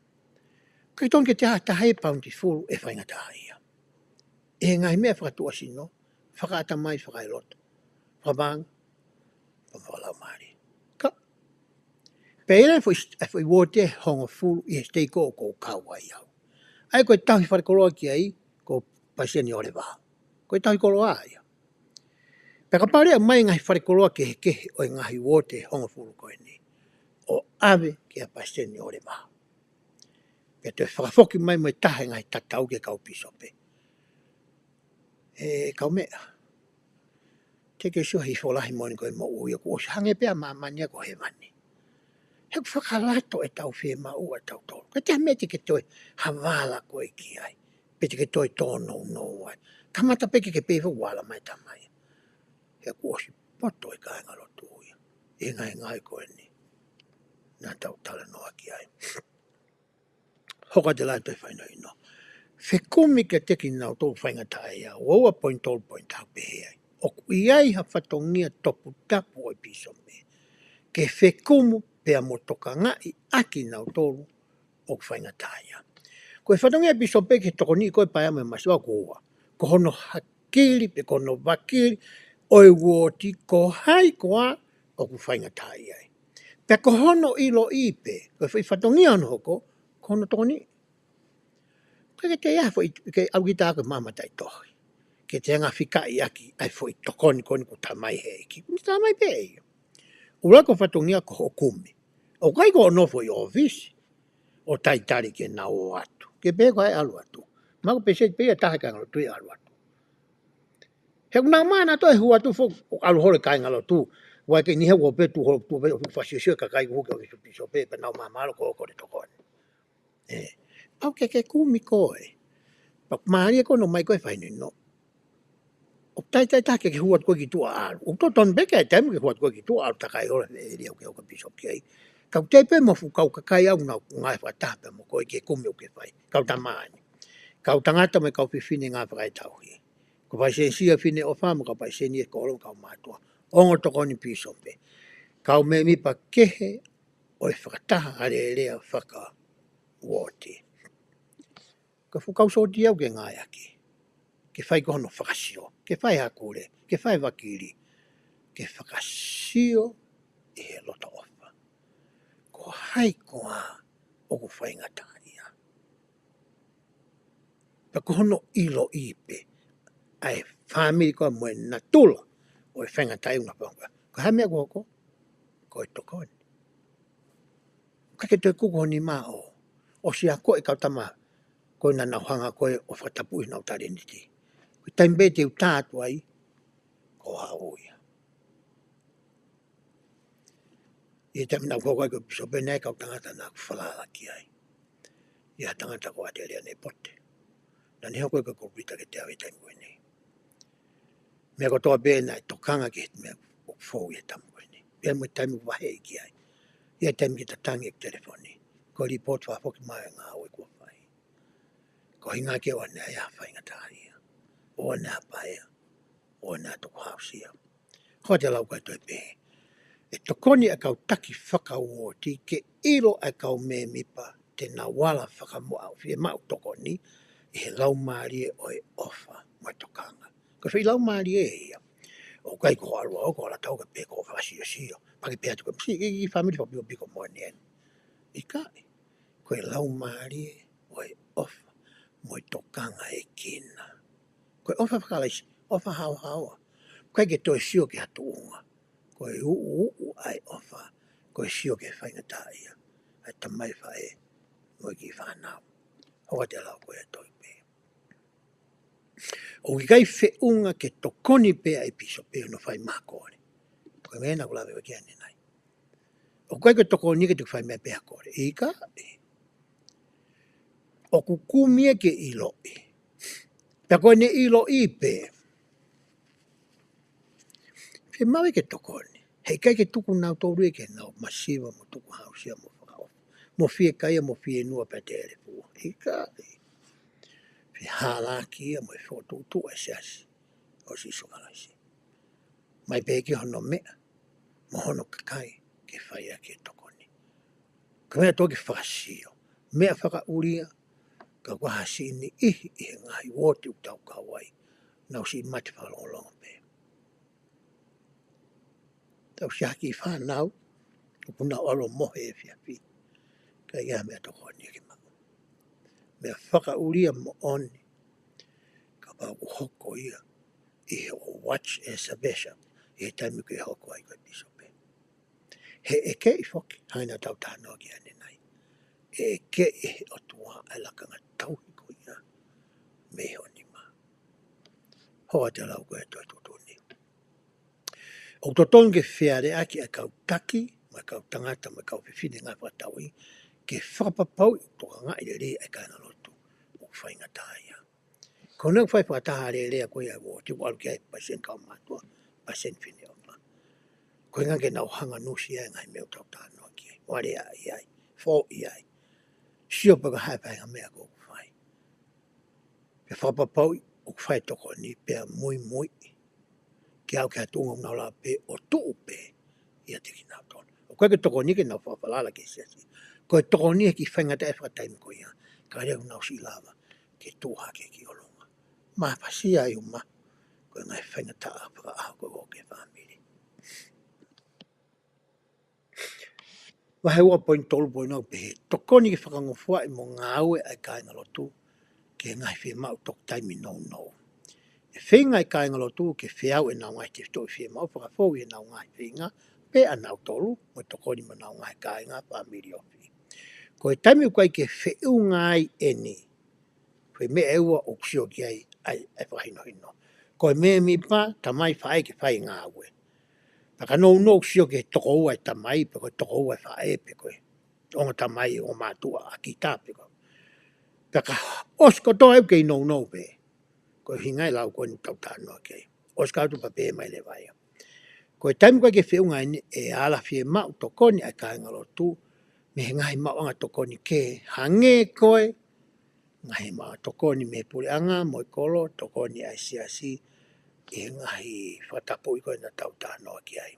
ʻIkai tonu ke toe ʻi ai ha taha ʻi Bountiful ʻe faingataʻaʻia. ʻI he ngaahi meʻa fakatuʻasino, fakaʻatamai, fakaeloto, fakapaʻanga, mo fakalaumālie. Ka, pea ʻi ai e foʻi, e foʻi uooti ʻe hongofulu ʻi he siteiki ʻoku ou kau ai au. ʻA ia ko e tauhi fale koloa ki ai, ko Palesiteni ʻOleva. Ko e tauhi koloa ia. Pea kapau leva ʻe ʻomai e ngaahi fale koloa kehekehe ʻo e ngaahi uooti ʻe hongofulu ko eni, ʻo ʻave kia Palesiteni ʻOleva. Pea toe fakafoki mai mo e taha e ngaahi tatau ki he kau pīsope. ʻE kaumeʻa, teʻeki ke sio hifo lahi moʻoni ko e moʻui ʻoku ʻosi hangē pē ʻa māmani ia ko hēvani. He ʻoku fakalato ʻetau fiemaʻu ʻatautolu. Ko e taha meʻa te ke toe havala koe ki ai, pe te ke toe tōnounou ai. Kamata pē ke ke pehē foki ʻoku ala mai e tamai. He kuo ʻosi poto e kāingalotu ia ʻi he ngaahi ngāue ko eni naʻa tau talanoa ki ai. Hoko atu e lau ʻa e fainofo. Fekumi kiate kinautolu faingataʻaʻia, ua ua poini tolu poini taha pehē ai, ʻoku ʻi ai ha fatongia toputapu ʻo e pīsope ke fekumi pea mo tokangaʻi ʻa kinautolu ʻoku faingataʻaʻia. Ko e fatongia ʻa e pīsope ke tokoniʻi koe pea mo e masiva ʻoku ua. Ko hono hakili pe ko hono vakili ʻo e uooti ko hai koā ʻoku faingataʻaʻia ai. Pea ko hono ʻiloʻi pē, ko e foʻi fatongia hono hoko, ko hono tokoniʻi. Ke ke te ia foʻi, ke ʻalu kita ko e maama taitohi. Ke te anga fikaʻi ʻaki ʻa e foʻi tokoni ko eni kuo tā mai he ʻEiki. Kuo tā mai pē ia. ʻUluaki ko e fatongia ko hoʻo kumi. ʻOku ʻikai ko hoʻo nofo ʻi ʻōfisi ʻo talitali ke nau ō atu. Ke pehē ko hai ʻalu atu. Mahalo ko e pēseti pē ia ʻe taha e kāingalotu ʻe ʻalu atu. He ʻoku nau maʻu ʻenautolu e hū atu foki ʻo ʻalu holo e kāingalotu. Vakai ni he ʻoku pē tuʻu holo tuʻu pē ʻo tuʻu fakasiosio e kakai ʻoku ke ʻosi pīsope pē nau māmālō ko ē ʻoku ne tokoni. ʻE, pau ke ke kumi koe. Pea mālie ko hono ʻomai ko ē fainofo. ʻOku taitai taha ke ke hū atu koe ki tuʻa ʻalu. ʻOku totonu pē ke ʻi ai e taimi ke hū atu koe ki tuʻa ʻalu takai holo he ʻēlia ʻoku ke ʻoka pīsope ki ai. Ka ʻoku teʻeki pē mo e fuʻu kau kakai ʻoku nau ngāue fakataha pea mo koe ki he kumi ʻoku ke fai. Kau tama ni. Kau tangata mo e kau fefine ngāue fakaetauhi. Kau palesitenisī ʻa e Fineʻofa mo e kau palesiteni ʻa e kōlomu kau mātuʻa. Ongo tokoni pīsope. Kau mēmipa kehe ʻo e fakataha alēlea fakauooti. Ko e fuʻu kau sōtia ʻoku ke ngāueʻaki. Ke fai ko hono fakasio. Ke fai ha kule. Ke fai vakili. Ke fakasio ʻi he loto ʻofa. Ko hai koā ʻoku faingataʻaʻia. Pea ko hono ʻiloʻi pē ʻa e fāmili ko ē mo e natula ʻo e faingataʻaʻia ʻoku na panga. Ko e hā e meʻa ʻoku hoko? Ko e tokoni. ʻIkai ke toe kuku ho nima ʻo, ʻosi akoʻi e kau tama ko ē naʻa nau hanga ko ē ʻo fakatapui honau talēniti. Ko e taimi pē te u tā atu ai, ko au ia. ʻI he taimi naʻa ku hoko ai ko e pīsope naʻe ʻi ai e kau tangata naʻa ku falala ki ai. ʻI ai ha tangata ko ʻAteliane Pote. Naʻa ne hoko ko e kōpita ke te ʻave he taimi ko eni. Meʻa kotoa pē naʻe tokanga ki he meʻa ʻoku fou ʻi he taimi ko eni. Pea mo e taimi ʻoku vaheʻi ki ai. ʻI ai e taimi ke tatangi e telefoni. Ko e lipooti fakafoki mai e ngāue kuo fai. Ko e ʻuhinga ke ʻoua naʻa ʻi ai ha faingataʻaʻia. ʻOua naʻa paea. ʻOua naʻa tukuhāusia. Ko e lau ko ē toe pē. ʻE tokoni ʻa e kau taki fakauooti ke ʻilo ʻa e kau mēmipa te nau ala fakamoʻa ʻo fiemaʻu tokoni ʻi he laumālie ʻo e ʻofa mo e tokanga. Ko e foʻi laumālie ia. ʻOku ʻikai ko e ʻalu ʻo ko e ʻalu ʻo tau ke pehē ko e fakasiosio. Pea ke pehē atu ko e misi ʻi, ʻi fāmili fakapiopio ko moʻoni eni. ʻIkai. Ko e laumālie ʻo e ʻofa mo e tokangaʻekina. Ko e ʻofa faka-Kalaisi, ʻofa haohaoa. ʻIkai ke toe sio ki ha tuʻunga. Ko e uʻuuʻu ʻa e ʻofa, ko e sio ki he faingataʻaʻia ʻa e tamai, faʻē mo e kiʻi fānau. Hoko atu e lau ko ē toe pē. ʻOku ʻikai feʻunga ke tokoni pē ʻa e pīsope ʻi hono fai mai ha kole. Ko e meʻa naʻa ku lave ki ai ʻanenai. ʻOku ʻikai ke tokoni ke te fai mai pē ha kole. ʻIkai. ʻOku kumi ia ke ʻiloʻi. Pea ko ʻene ʻiloʻi pē, fiemaʻu ia ke tokoni. He ʻikai ke tuku nautolu ia ke nau masiva mo tukuhāusia mo fakaʻofa. Mo fiekaia mo fienua pea telefua. ʻIkai. Fehālaaki ia mo e fokotuʻutuʻu ʻa e siasi ʻo Sīsū Kalaisi. Mai pē ki hono meʻa, mo hono kakai, ke fai ʻaki e tokoni. Ko e meʻa tō ke fakasio, meʻa fakaʻulia, ka ʻoku ʻi ai ha siʻi niʻihi ʻi he ngaahi uooti ʻoku tau kau ai, nau siʻi mate fakalongolongo pē. Tau siʻi haki fānau, ʻoku nau ʻalu ʻo mohe he efiafi. ʻIkai ha meʻa tokoni ke maʻu. Meʻa fakaʻulia moʻoni, kapau ʻoku hoko ia, ʻi he ʻoku watch e savesha, ʻi he taimi ʻoku ke hoko ai ko e pīsope. He ʻe ʻekeʻi foki, hangē naʻa tau talanoa ki ai ʻanenai. ʻE ʻekeʻi ʻe he ʻOtua ʻa e lakanga tauhi ko ia mei ho nima. Hoko atu e lau ko ē toe tuʻutuʻuni. ʻOku totonu ke fealeaʻaki ʻa e kau taki, mo e kau tangata, mo e kau fefine ngāue fakatauʻi, ke fakapapauʻi ʻoku tokangaʻi lelei ʻa e kāingalotu ʻoku faingataʻaʻia. Ko ʻenau fai fakataha alēlea ko ia ʻo te u ʻalu ki ai paseni kaumātuʻa, paseni Fineʻofa. Ko e ʻuhinga ke nau hanga ʻo nusia e ngaahi meʻa ʻoku tau talanoa ki ai. Vale ai, foʻi ai. Sio pe ko e hā e faʻahinga meʻa ʻoku fai. Pea fakapapauʻi ʻoku fai tokoni pea muimui ke aʻu ki ha tuʻunga ʻoku nau lava pē ʻo tuʻu pē ʻiate kinautolu. ʻOku ʻikai ke tokoni ke nau fakafalala ki he siasi. Ko e tokoni he kiʻi faingataʻaʻia fakataimi ko ia. Ka lea ʻoku nau siʻi lava ke tuʻu hake ki ʻolunga. Mafasia ai uma. Ko e ngaahi faingataʻa fakaʻaho ko ē ki he fāmili. Vahe ua poini tolu poini ua pehē, tokoni ke fakangofuaʻi mo ngāue ʻa e kāingalotu ki he ngaahi fiemaʻu tokoni taimi nounou. ʻE feinga e kāingalotu ke feau ʻenau ngaahi tefitoʻi fiemaʻu fakafou ʻi heʻenau ngaahi feinga pē ʻanautolu, mo e tokoni mo ʻenau ngaahi kāinga, fāmili, ofi. Ko e taimi ʻoku ʻikai ke feʻunga ai eni, ko e meʻa ʻe ua ʻoku sio ki ai ʻa e, ʻa e fakahinohino. Ko e mēmipa, tamai, faʻē ke fai ngāue. Pea ka nounou sio ki he tokoua e tamai, pe ko e tokoua e faʻē, pe ko e ongo tamai, ongo mātuʻa ʻa kita, pe ko. Pea ka ʻosi kotoa ʻoku kei nounou pē. Ko e ʻuhinga e lau ko eni ʻoku tau talanoa ki ai. ʻOsi kau tu pea pehē mai leva ia. Ko e taimi ʻoku ʻikai ke feʻunga eni, ʻe ala fiemaʻu tokoni ʻa e kāingalotu mei he ngaahi maʻuʻanga tokoni kehe hangē ko e ngaahi maʻuʻanga tokoni mei he puleʻanga mo e kolo, tokoni ʻa e siasi ʻi he ngaahi fakatapui ko ē naʻa tau talanoa ki ai.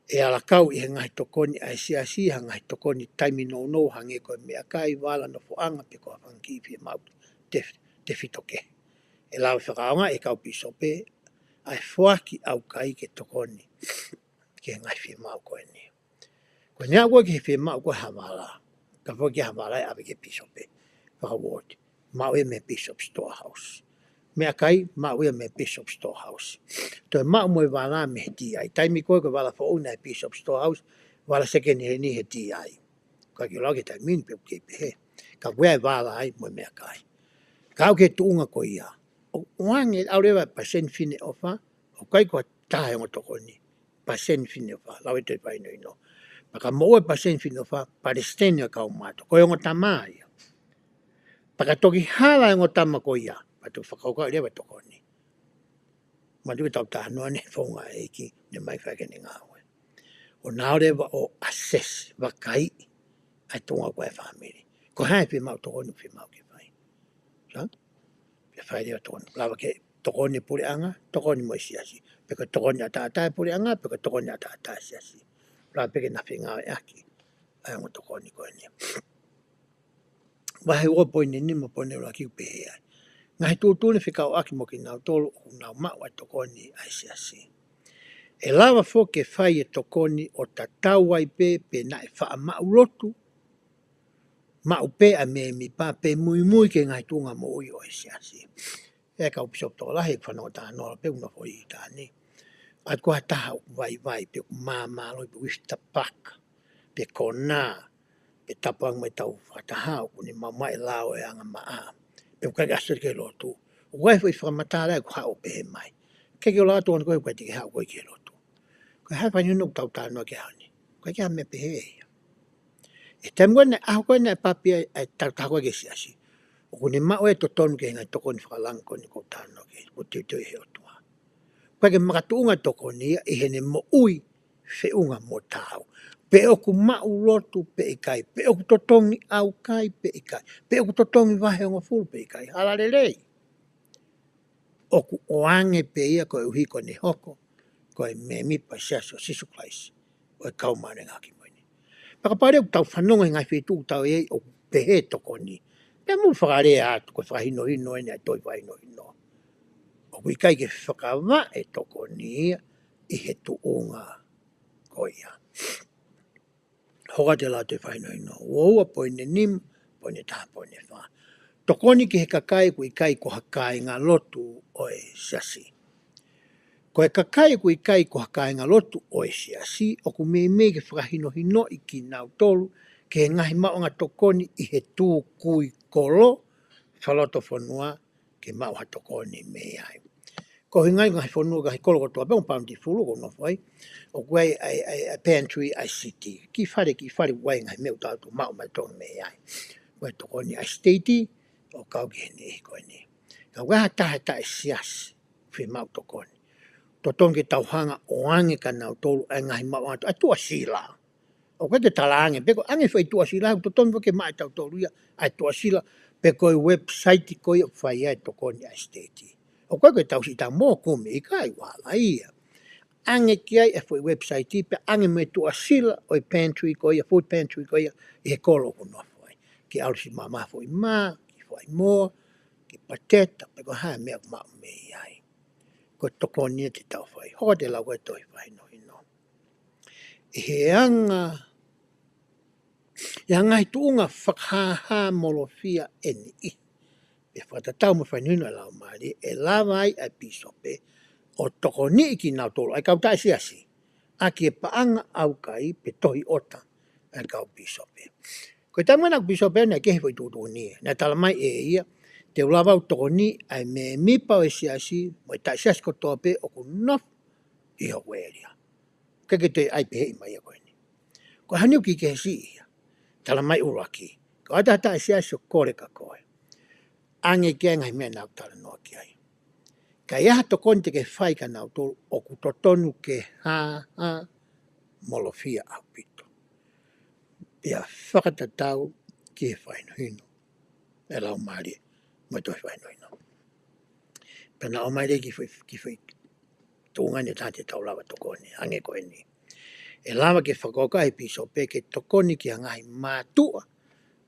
ʻE ala kau ʻi he ngaahi tokoni ʻa e siasi ha ngaahi tokoni taimi nounou hangē ko e meʻakai, vala, nofoʻanga pe ko ha fanga kiʻi fiemaʻu tef-, tefito kehe. ʻE lava fakaʻaongaʻi ʻe he kau pīsope ʻa e foaki ʻaukai ke tokoni ki he ngaahi fiemaʻu ko eni. Ko ʻene aʻu ko ē ki he fiemaʻu ko ē ha vala, ka foaki ha vala ʻe ʻave ki he pīsope fakawōti. Maʻu ia mei he Bishop Storehouse. Meʻakai, maʻu ia mei he Bishop Storehouse. Toe maʻu mo e vala mei he D I. Taimi ko ē ko e vala foʻou naʻe Bishop Storehouse, vala second hand he D I. Ka ke lau ki he taimi ni pē ʻoku kei pehē. Ka ko e vala ai mo e meʻakai. Ka aʻu ki he tuʻunga ko ia. ʻOku ʻoange ʻe au leva paseni Fineʻofa, ʻoku ʻikai ko ha taha e ongo tokoni. Paseni Fineʻofa, lau e toe fakahinohino. Pea ka moʻua e paseni Fineʻofa, palesiteni ʻo e kaumātuʻa. Ko e ongo tama ia. Pea ka toki hala e ongo tama ko ia, pea toki fakakaukau leva e tokoni. Manatuʻi ʻoku tau talanoa ʻanenai he founga ʻeiki, ne mai fai ʻene ngāue. ʻO nau leva ʻo assess, vakaiʻi ʻa e tuʻunga ko ē ʻa e fāmili. Ko e hā e fiemaʻu tokoni ʻoku fiemaʻu ke fai. Sa? Pea fai leva tokoni. Lava ke tokoni puleʻanga, tokoni mo e siasi. Pe ko e tokoni ʻataʻatā e puleʻanga, pe ko e tokoni ʻataʻatā e siasi. Lava pē ke na fengāueʻaki ʻa e ongo tokoni ko eni. Vahe ua poini nima poini ʻuluaki ʻoku pehē ai. Ngaahi tuʻutuʻuni fekauʻaki mo kinautolu ʻoku nau maʻu ʻa e tokoni ʻa e siasi. ʻE lava foki ke fai e tokoni ʻo tatau ai pē pe naʻe faʻa maʻu lotu, maʻu pē ʻa e mēmipa pe muimui ki he ngaahi tuʻunga moʻui ʻo e siasi. ʻE kau pīsope tokolahi ʻoku fanongo talanoa pē ʻoku nofo ʻi Italy. ʻOku ʻi ai ha taha ʻoku vaivai pe ʻoku māmālohi pe ʻoku ʻi he tapaka pe konā, pe tapu ange mo ʻetau fakataha ʻoku ne maʻu mai e lao ʻo e angamaʻa. Pe ʻoku ʻikai ke ʻasi ki he lotu. ʻOku ʻi ai e foʻi fakamatala ʻoku haʻu ʻo pehē mai. Ke ke ʻalu atu ʻoku ʻikai te ke haʻu koe ki he lotu. Ko e hā e faʻahinga ʻoku tau talanoa ki ai he ʻaho ni. ʻOku ʻikai ke ʻi ai ha meʻa pehē ia. ʻI he taimi ko ē naʻe ʻaho ko ē naʻe papi ai ʻa e tautaha ko ē ki he siasi. ʻOku ne maʻu e totonu ki he ngaahi tokoni fakalangi ko eni ʻoku ou talanoa ki ai. ʻOku teuteu ʻe he ʻOtua. ʻOku ʻikai ke makatuʻunga e tokoni ia ʻi heʻene moʻui feʻunga mo taau. Pe ʻoku maʻu lotu pe ʻikai, pe ʻoku totongi ʻaukai pe ʻikai, pe ʻoku totongi vahehongofulu pe ʻikai. Hala lelei. ʻOku ʻoange pē ia koeʻuhi ko ʻene hoko ko e mēmipa Siasi ʻo Sīsū Kalaisi ʻo e Kau Māʻoniʻoni ʻi he Ngaahi ʻAho Kimui Ni. Pea kapau leva ʻoku tau fanongo he ngaahi feituʻu ʻoku tau ʻi ai ʻoku pehē tokoni. Pea mou fakalea atu ko e fakahinohino eni ʻa e toe fakahinohino. ʻOku ʻikai ke fakavaʻe tokoni ia ʻi he tuʻunga ko ia. Hoko atu e lau toe fakahinohino. Ua ua poini nima, poini taha poini fā. Tokoni ki he kakai ʻoku ʻikai ko ha kāingalotu ʻo e siasi. Ko e kakai ʻoku ʻikai ko ha kāingalotu ʻo e siasi, ʻoku meimei ke fakahinohinoʻi kinautolu ki he ngaahi maʻuʻanga tokoni ʻi he tukui kolo, falelotofonua, ke maʻu ha tokoni mei ai. Ko e ʻuhinga ia ngaahi fonua, ngaahi kolo kotoa pē ʻoku bountiful ʻoku nofo ai, ʻoku ʻi ai ʻa e, ʻa e, ʻa e pantry ʻa e siti. Kiʻi fale, kiʻi fale ʻoku ʻi ai ngaahi meʻa ʻoku tau maʻu mai tonu mei ai. Ko e tokoni ʻa e state, ʻo kau ki he niʻihi ko eni. Ka ʻoku ʻi ai ha taha taʻe siasi, fiemaʻu tokoni. Totonu ke tau hanga ʻo ʻoange kia nautolu ʻa e ngaahi maʻuʻanga, ʻa e tuʻasila. ʻOku ʻikai ke talaange, pe ko e ʻange foʻi tuʻasila, ʻoku totonu ke maʻu ʻe tautolu ia ʻa e tuʻasila, pe ko e website ko ia ʻoku fai ai e tokoni ʻa e state. ʻOku ʻikai ke tau siʻi tau mō kumi, ʻikai, vala ia. ʻAnge ki ai e foʻi website, pea ʻange mo e tuʻasila ʻo e pantry ko ia, food pantry ko ia, ʻi he kolo ʻoku nofo ai. Ke ʻalu siʻi maʻu ha foʻi mā, kiʻi foʻi moa, kiʻi pateta, pe ko e hā e meʻa ʻoku maʻu mei ai. Ko e tokoni ia te tau fai. Hoko atu e lau ko e tohi fakahinohino. ʻI he anga, ʻi he ngaahi tuʻunga fakahāhāmolofia ʻe niʻihi, pea fakatatau mo e fakahinohino ʻa e Laumālie, ʻe lava ai ʻa e pīsope ʻo tokoniʻi kinautolu ʻa e kau taʻesiasi ʻaki e paʻanga ʻaukai pe tohi ʻota ʻa e kau pīsope. Ko e taimi naʻa ku pīsope naʻe kehe foʻi tuʻutuʻuni. Naʻe tala mai ʻe ia, te u lava au tokoniʻi ʻa e mēmipa ʻo e siasi mo e taʻesiasi kotoa pē ʻoku nofo ʻi hoku ʻēlia. ʻIkai ke toe ʻai pehē mai ia ko eni. Ko e hā ʻoku kiʻi kehe siʻi ia. Tala mai ʻuluaki, ka ʻoku ʻi ai ha taʻesiasi ʻoku kole kia koe, ʻange ki ai e ngaahi meʻa naʻa ku talanoa ki ai. Ka ʻi ai ha tokoni te ke fai kia nautolu, ʻoku totonu ke hāhāmolofia ʻaupito. Pea fakatatau ki he fakahinohino ʻa e Laumālie mo e tohi fakahinohino. Pea naʻe ʻomai leva e kiʻi foʻi, kiʻi foʻi tuʻunga ʻe taha te tau lava tokoni, hangē ko eni. ʻE lava ke fakakaukau e pīsope ke tokoni ki ha ngaahi mātuʻa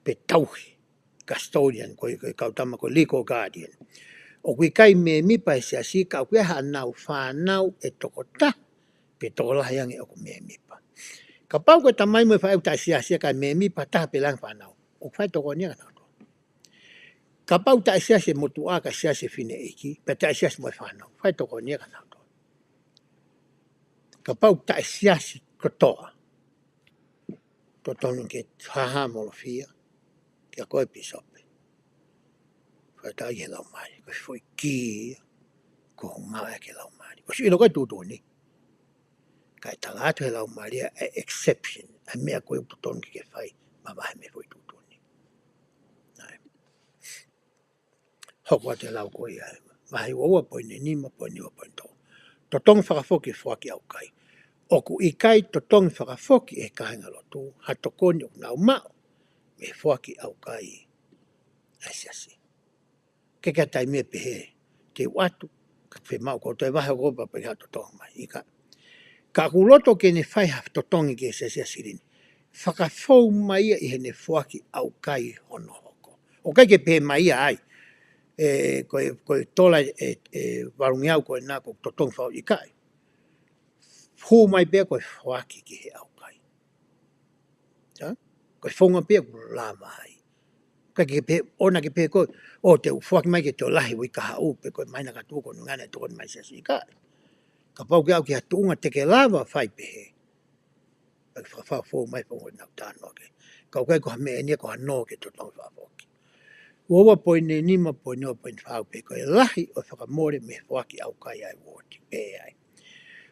pe tauhi, custodian, ko e, ko e kau tama ko e legal guardian. ʻOku ʻikai mēmipa he siasi, ka ʻoku ʻi ai haʻanau fānau ʻe toko taha pe tokolahi ange ʻoku mēmipa. Kapau ko e tamai mo e faʻē ʻoku taʻesiasi ka ʻi ai mēmipa taha pe lahi e fānau, ʻoku fai tokoni ia kia nautolu. Kapau taʻesiasi e motuʻa, ka siasi e fineʻeiki, pea taʻesiasi mo e fānau, fai tokoni ia kia nautolu. Kapau taʻesiasi kotoa, totonu ke hāhāmolofia kia koe pīsope. Fakatatau ki he Laumālie, ko e foʻi kī ia ʻoku ngāueʻaki ʻe he Laumālie. ʻOsi ʻilo ko e tuʻutuʻuni, kae tala atu ʻe he Laumālie ʻa e exception, ʻa e meʻa ko ē ʻoku totonu ke ke fai, mavahe mei he foʻi tuʻutuʻuni. Naʻe hoko atu e lau ko ia, vahe ua ua poini nima, poini ua poini tolu. Totongi fakafoki e foaki ʻaukai. ʻOku ʻikai totongi fakafoki ʻe he kāingalotu ha tokoni ʻoku nau maʻu mei he foaki ʻaukai ʻa e siasi. Ke ke taimi e pehē, te u ʻatu, ka fiemaʻu ko e toe vahe ko ē pea pehē ha totongi mai, ʻikai. Ka ʻoku loto ke ne fai ha totongi ki he siasi ʻa Silini, fakafou mai ia ʻi heʻene foaki ʻaukai hono hoko. ʻOku ʻikai ke pehē mai ia ai, ʻe, ko e, ko e tola ʻe, ʻe valungeau ko ena ʻoku totongi fau, ʻikai. Hū mai pē ko e foaki ki he ʻaukai. Ha? Ko e founga pē ʻoku lava ai. ʻIkai ke pehē, ʻoua naʻa ke pehē ko e, ʻo te u foaki mai ke toe lahi ʻo ʻi ai ha kahaʻu pe ko e māhina ka tuʻu ko e ʻuhinga naʻe tokoni mai e siasi, ʻikai. Kapau ke aʻu ki ha tuʻunga te ke lava fai pehē, ʻe fakafou mai e founga naʻa ku talanoa ki ai. Ka ʻoku ʻikai ko ha meʻa eni ia ko ha nō ke totongi fakafoki. Ua ua poini nima, poini ua poini fā, pehē ko e lahi ʻo e fakamole mei he foaki ʻaukai ʻa e uooti, pehē ai.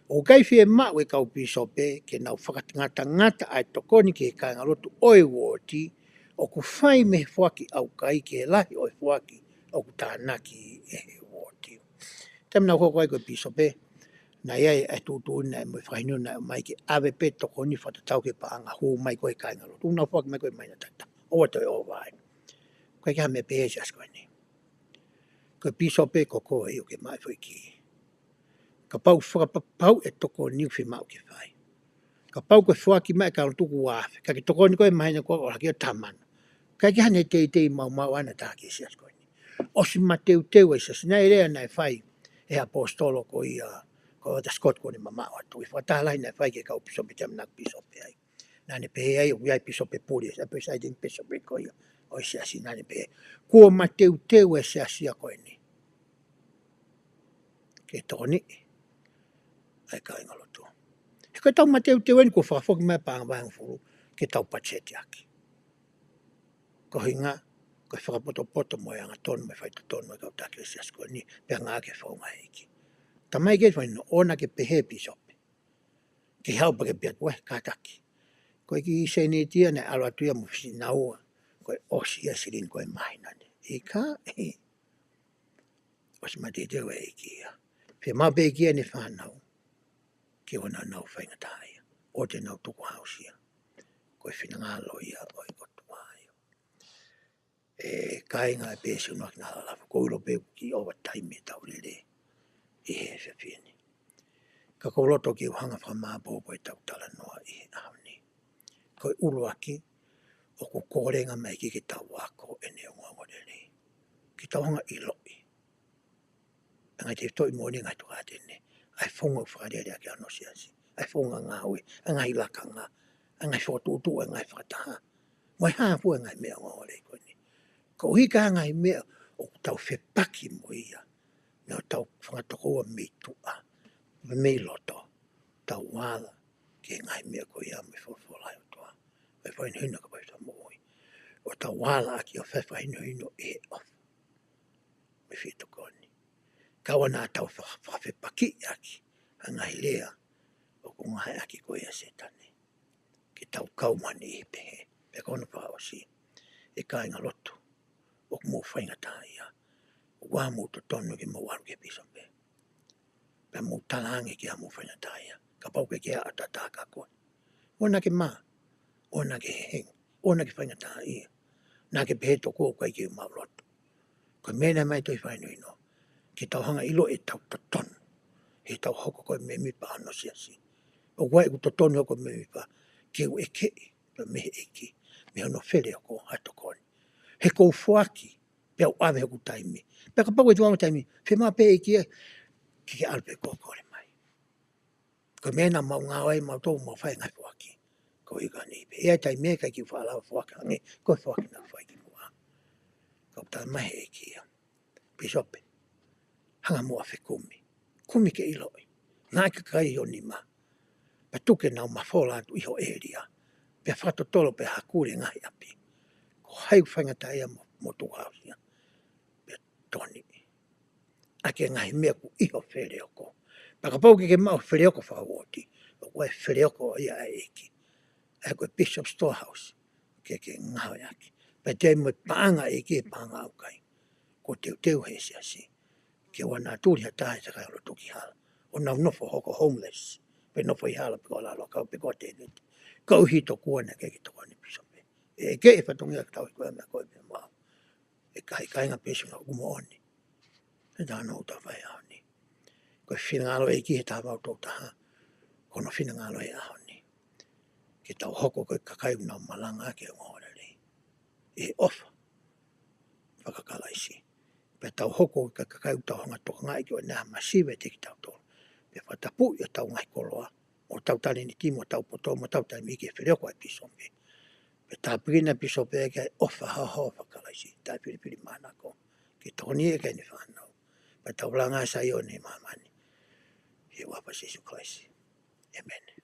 ʻOku ʻikai fiemaʻu ʻe he kau pīsope ke nau fakangatangata ʻa e tokoni ki he kāingalotu ʻo e uooti ʻoku fai mei he foaki ʻaukai ki he lahi ʻo e foaki ʻoku tānaki ʻe he uooti. Taimi naʻa ku hoko ai ko e pīsope, naʻe ʻi ai e tuʻutuʻuni mo e fakahinohino naʻe ʻomai ke ʻave pē tokoni fakatatau ki he paʻanga hū mai ko ē he kāingalotu. Nau foaki mai ko e māhina taha taha, ʻoua toe ʻova ai. ʻIkai ke ha meʻa pehē he siasi ko eni. Ko e pīsope ko koe ʻoku ke maʻu e foʻi kī. Kapau fakapapauʻi e tokoni ʻoku fiemaʻu ke fai. Kapau ko e foaki mai e kāingalotu ʻoku ua afe, ka ke tokoni koe he māhina ko ē ʻo hake ʻo tamana. ʻIkai ke ha meʻa teitei maumau ʻana taha ki he siasi ko eni. ʻOsi mateuteu e siasi, naʻe lea naʻe fai ʻe he ʻaposetolo ko ia, ko Walter Scott kuo ne mamaʻo atu. ʻI he fakataha lahi naʻe fai ki he kau pīsope taimi naʻa ku pīsope ai. Naʻa ne pehē ai ʻoku ʻi ai e pīsope pule, ʻa e presiding bishop ko ia ʻo e siasi, naʻa ne pehē, kuo mateuteu e siasi ia ko eni ke tokoniʻi ʻa e kāingalotu. He ko ʻetau mateuteu eni kuo fakafoki mai e paʻanga vahe hongofulu ke tau patiseti ʻaki. Ko e ʻuhinga, ko e fakapotopoto mo e angatonu mo e faitotonu ʻa e kau taki ʻo e siasi ko eni, pea ngāueʻaki e founga ʻa e ʻEiki. Talamai ʻe he fānau, ʻoua naʻá ke pehē Pīsope. Ke haʻu pea ke pehē atu ē kātaki. Ko e kiʻi sēniti ia naʻe ʻalu atu ia mo fisi naua. Ko e ʻosi ia silini ko ē māhina ni. ʻIkai. ʻOsi mateuteu e ʻEiki ia. Fiemaʻu pē ʻe he ʻEiki ʻene fānau ke ʻoua naʻa nau faingataʻaʻia. ʻOua te nau tuku hausia. Ko e finangalo ia ʻo e ʻOtua ia. ʻE kāinga, ʻe pehē siʻi ʻuhinga ki he hala lalafu, ko e ʻilo pē ʻoku kiʻi ʻova taimi ʻetau lele ʻi he efiafi ni. Ka ʻoku ou loto ke u hanga ʻo fakamāʻopoʻopo ʻetau talanoa ʻi he ʻaho ni. Ko e ʻuluaki, ʻoku kole mai e ʻEiki ke tau ako ʻene ongoongolelei. Ke tau hanga ʻo ʻiloʻi ʻa e ngaahi tefitoʻi moʻoni, ngaahi tokāteline, ʻa e founga ʻoku fakalele ʻaki hono siasi, ʻa e founga ngāue, ʻa e ngaahi lakanga, ʻa e ngaahi fokotuʻutuʻu, ʻa e ngaahi fakataha, mo e hā fua e ngaahi meʻa ongoongolelei ko eni. Koeʻuhi ko e ngaahi meʻa ʻoku tau fepaki mo ia, mo ʻetau fanga tokoua mei tuʻa, mei loto, tau ala ki he ngaahi meʻa ko ia mei he folofola ʻa e ʻOtua, mei he fakahinohino ʻa e kau palōfita moʻui. ʻO tau ala ʻaki ʻo fakahinohino ʻi he ʻofa mo e fie tokoni. Kae ʻoua naʻa tau faka-, fakafepakiʻi ʻaki ʻa e ngaahi lea ʻoku ngāueʻaki ko ia ʻe Sētane ke tau kau mai ʻi he pehē. Pea ko hono fakaʻosi, ʻe kāinga lotu, ʻoku mou faingataʻaʻia, ʻoku ʻikai ke mou totonu ke mou ʻalu ki he pīsope pea mou talaange ke mou faingataʻaʻia. Kapau ʻoku ke ʻatā ʻa koe, ʻoua naʻá ke mā, ʻoua naʻá ke heheng, ʻoua naʻá ke faingataʻaʻia. Naʻá ke pehē tokua ʻoku ʻikai ke u maʻu lotu. Ko e meʻa naʻe ʻomai ʻe he tohi fakahinohino ke tau hanga ʻo ʻilo ʻetau totonu, heʻetau hoko ko e mēmipa ʻo hono siasi. ʻOku ʻikai ke u totonu ke u hoko ko e mēmipa, ke u ʻekeʻi pē mei he ʻEiki, mei hono feleoko ha tokoni. He ʻoku ou foaki, pea u ʻave hoku taimi. Pea kapau ʻe tuʻu hoku taimi, fiemaʻu pē ʻe he ʻEiki ia ke ke ʻalu pē ʻo kole mai. Ko e meʻa naʻa mau ngāue ai mautolu, mau fai e ngaahi foaki. Ko e ʻikai ni pē. ʻI he taimi ʻe ʻikai ke u faʻa lava ʻo foaki ange, ko e foaki naʻá ku fai kimuʻa. Ka ʻoku talamai ʻe he ʻEiki ia, pīsope, hanga muʻa ʻo fekumi. Kumi ke ʻiloʻi. Ngāueʻaki e kakai ʻi ho nima. Pea tuku ke nau mafola atu ʻi ho ʻēlia. Pea fakatotolo pea hakule e ngaahi ʻapi. Ko hai ʻoku faingataʻaʻia mo, mo tuku hausia, pea tokoniʻi ʻaki e ngaahi meʻa ʻoku ʻi ho feleoko. Pea kapau ʻoku ke maʻu e feleoko fakauooti, ʻoku ʻi ai e feleoko ia ʻa e ʻEiki. ʻA ia ko e Bishop Storehouse ke ke ngāueʻaki. Pea toe ʻi ai mo e paʻanga ʻa e ʻEiki, paʻanga ʻaukai, kuo teuteu ʻe he siasi, ke ʻoua naʻa tuli ha taha ʻi he kakai ʻo lotu ki hala, ʻo nau nofo hoko homeless, pe nofo ʻi hala, pe ko e lalo ʻakau, pe ko e tēniti, koeʻuhi tokua naʻe ʻikai ke tokoni e pīsope. ʻE, ʻe ʻikai ke fatongia ke tau ʻi he meʻa ko ē pea mau. ʻE kāinga, kāinga, pea siʻi ʻuhinga ʻoku moʻoni ʻetau talanoa ʻoku tau fai he ʻaho ni. Ko e finangalo ʻa e ʻEiki he taha valu tolu taha, ko hono finangalo he ʻaho ni ke tau hoko ko e kakai ʻoku nau malangaʻaki e ongoongolelei ʻi he ʻofa faka-Kalaisi. Pea tau hoko ko e kakai ʻoku tau hanga ʻo tokangaʻi ki he ʻoku ʻi ai ha masiva ʻiate kitautolu. Pea fakatapui ʻetau ngaahi koloa, mo hotau talēniti, mo hotau poto, mo hotau taimi ki he feleoko ʻa e pīsope. Pea tāpuekina e pīsope ki he ʻofa haohaoa faka-Kalaisi, taʻefilifilimānako, ke tokoniʻi ʻaki ʻene fānau. Pea tau langa ʻa Saione ʻi māmani. ʻI he huafa ʻo Sīsū Kalaisi. ʻĒmeni.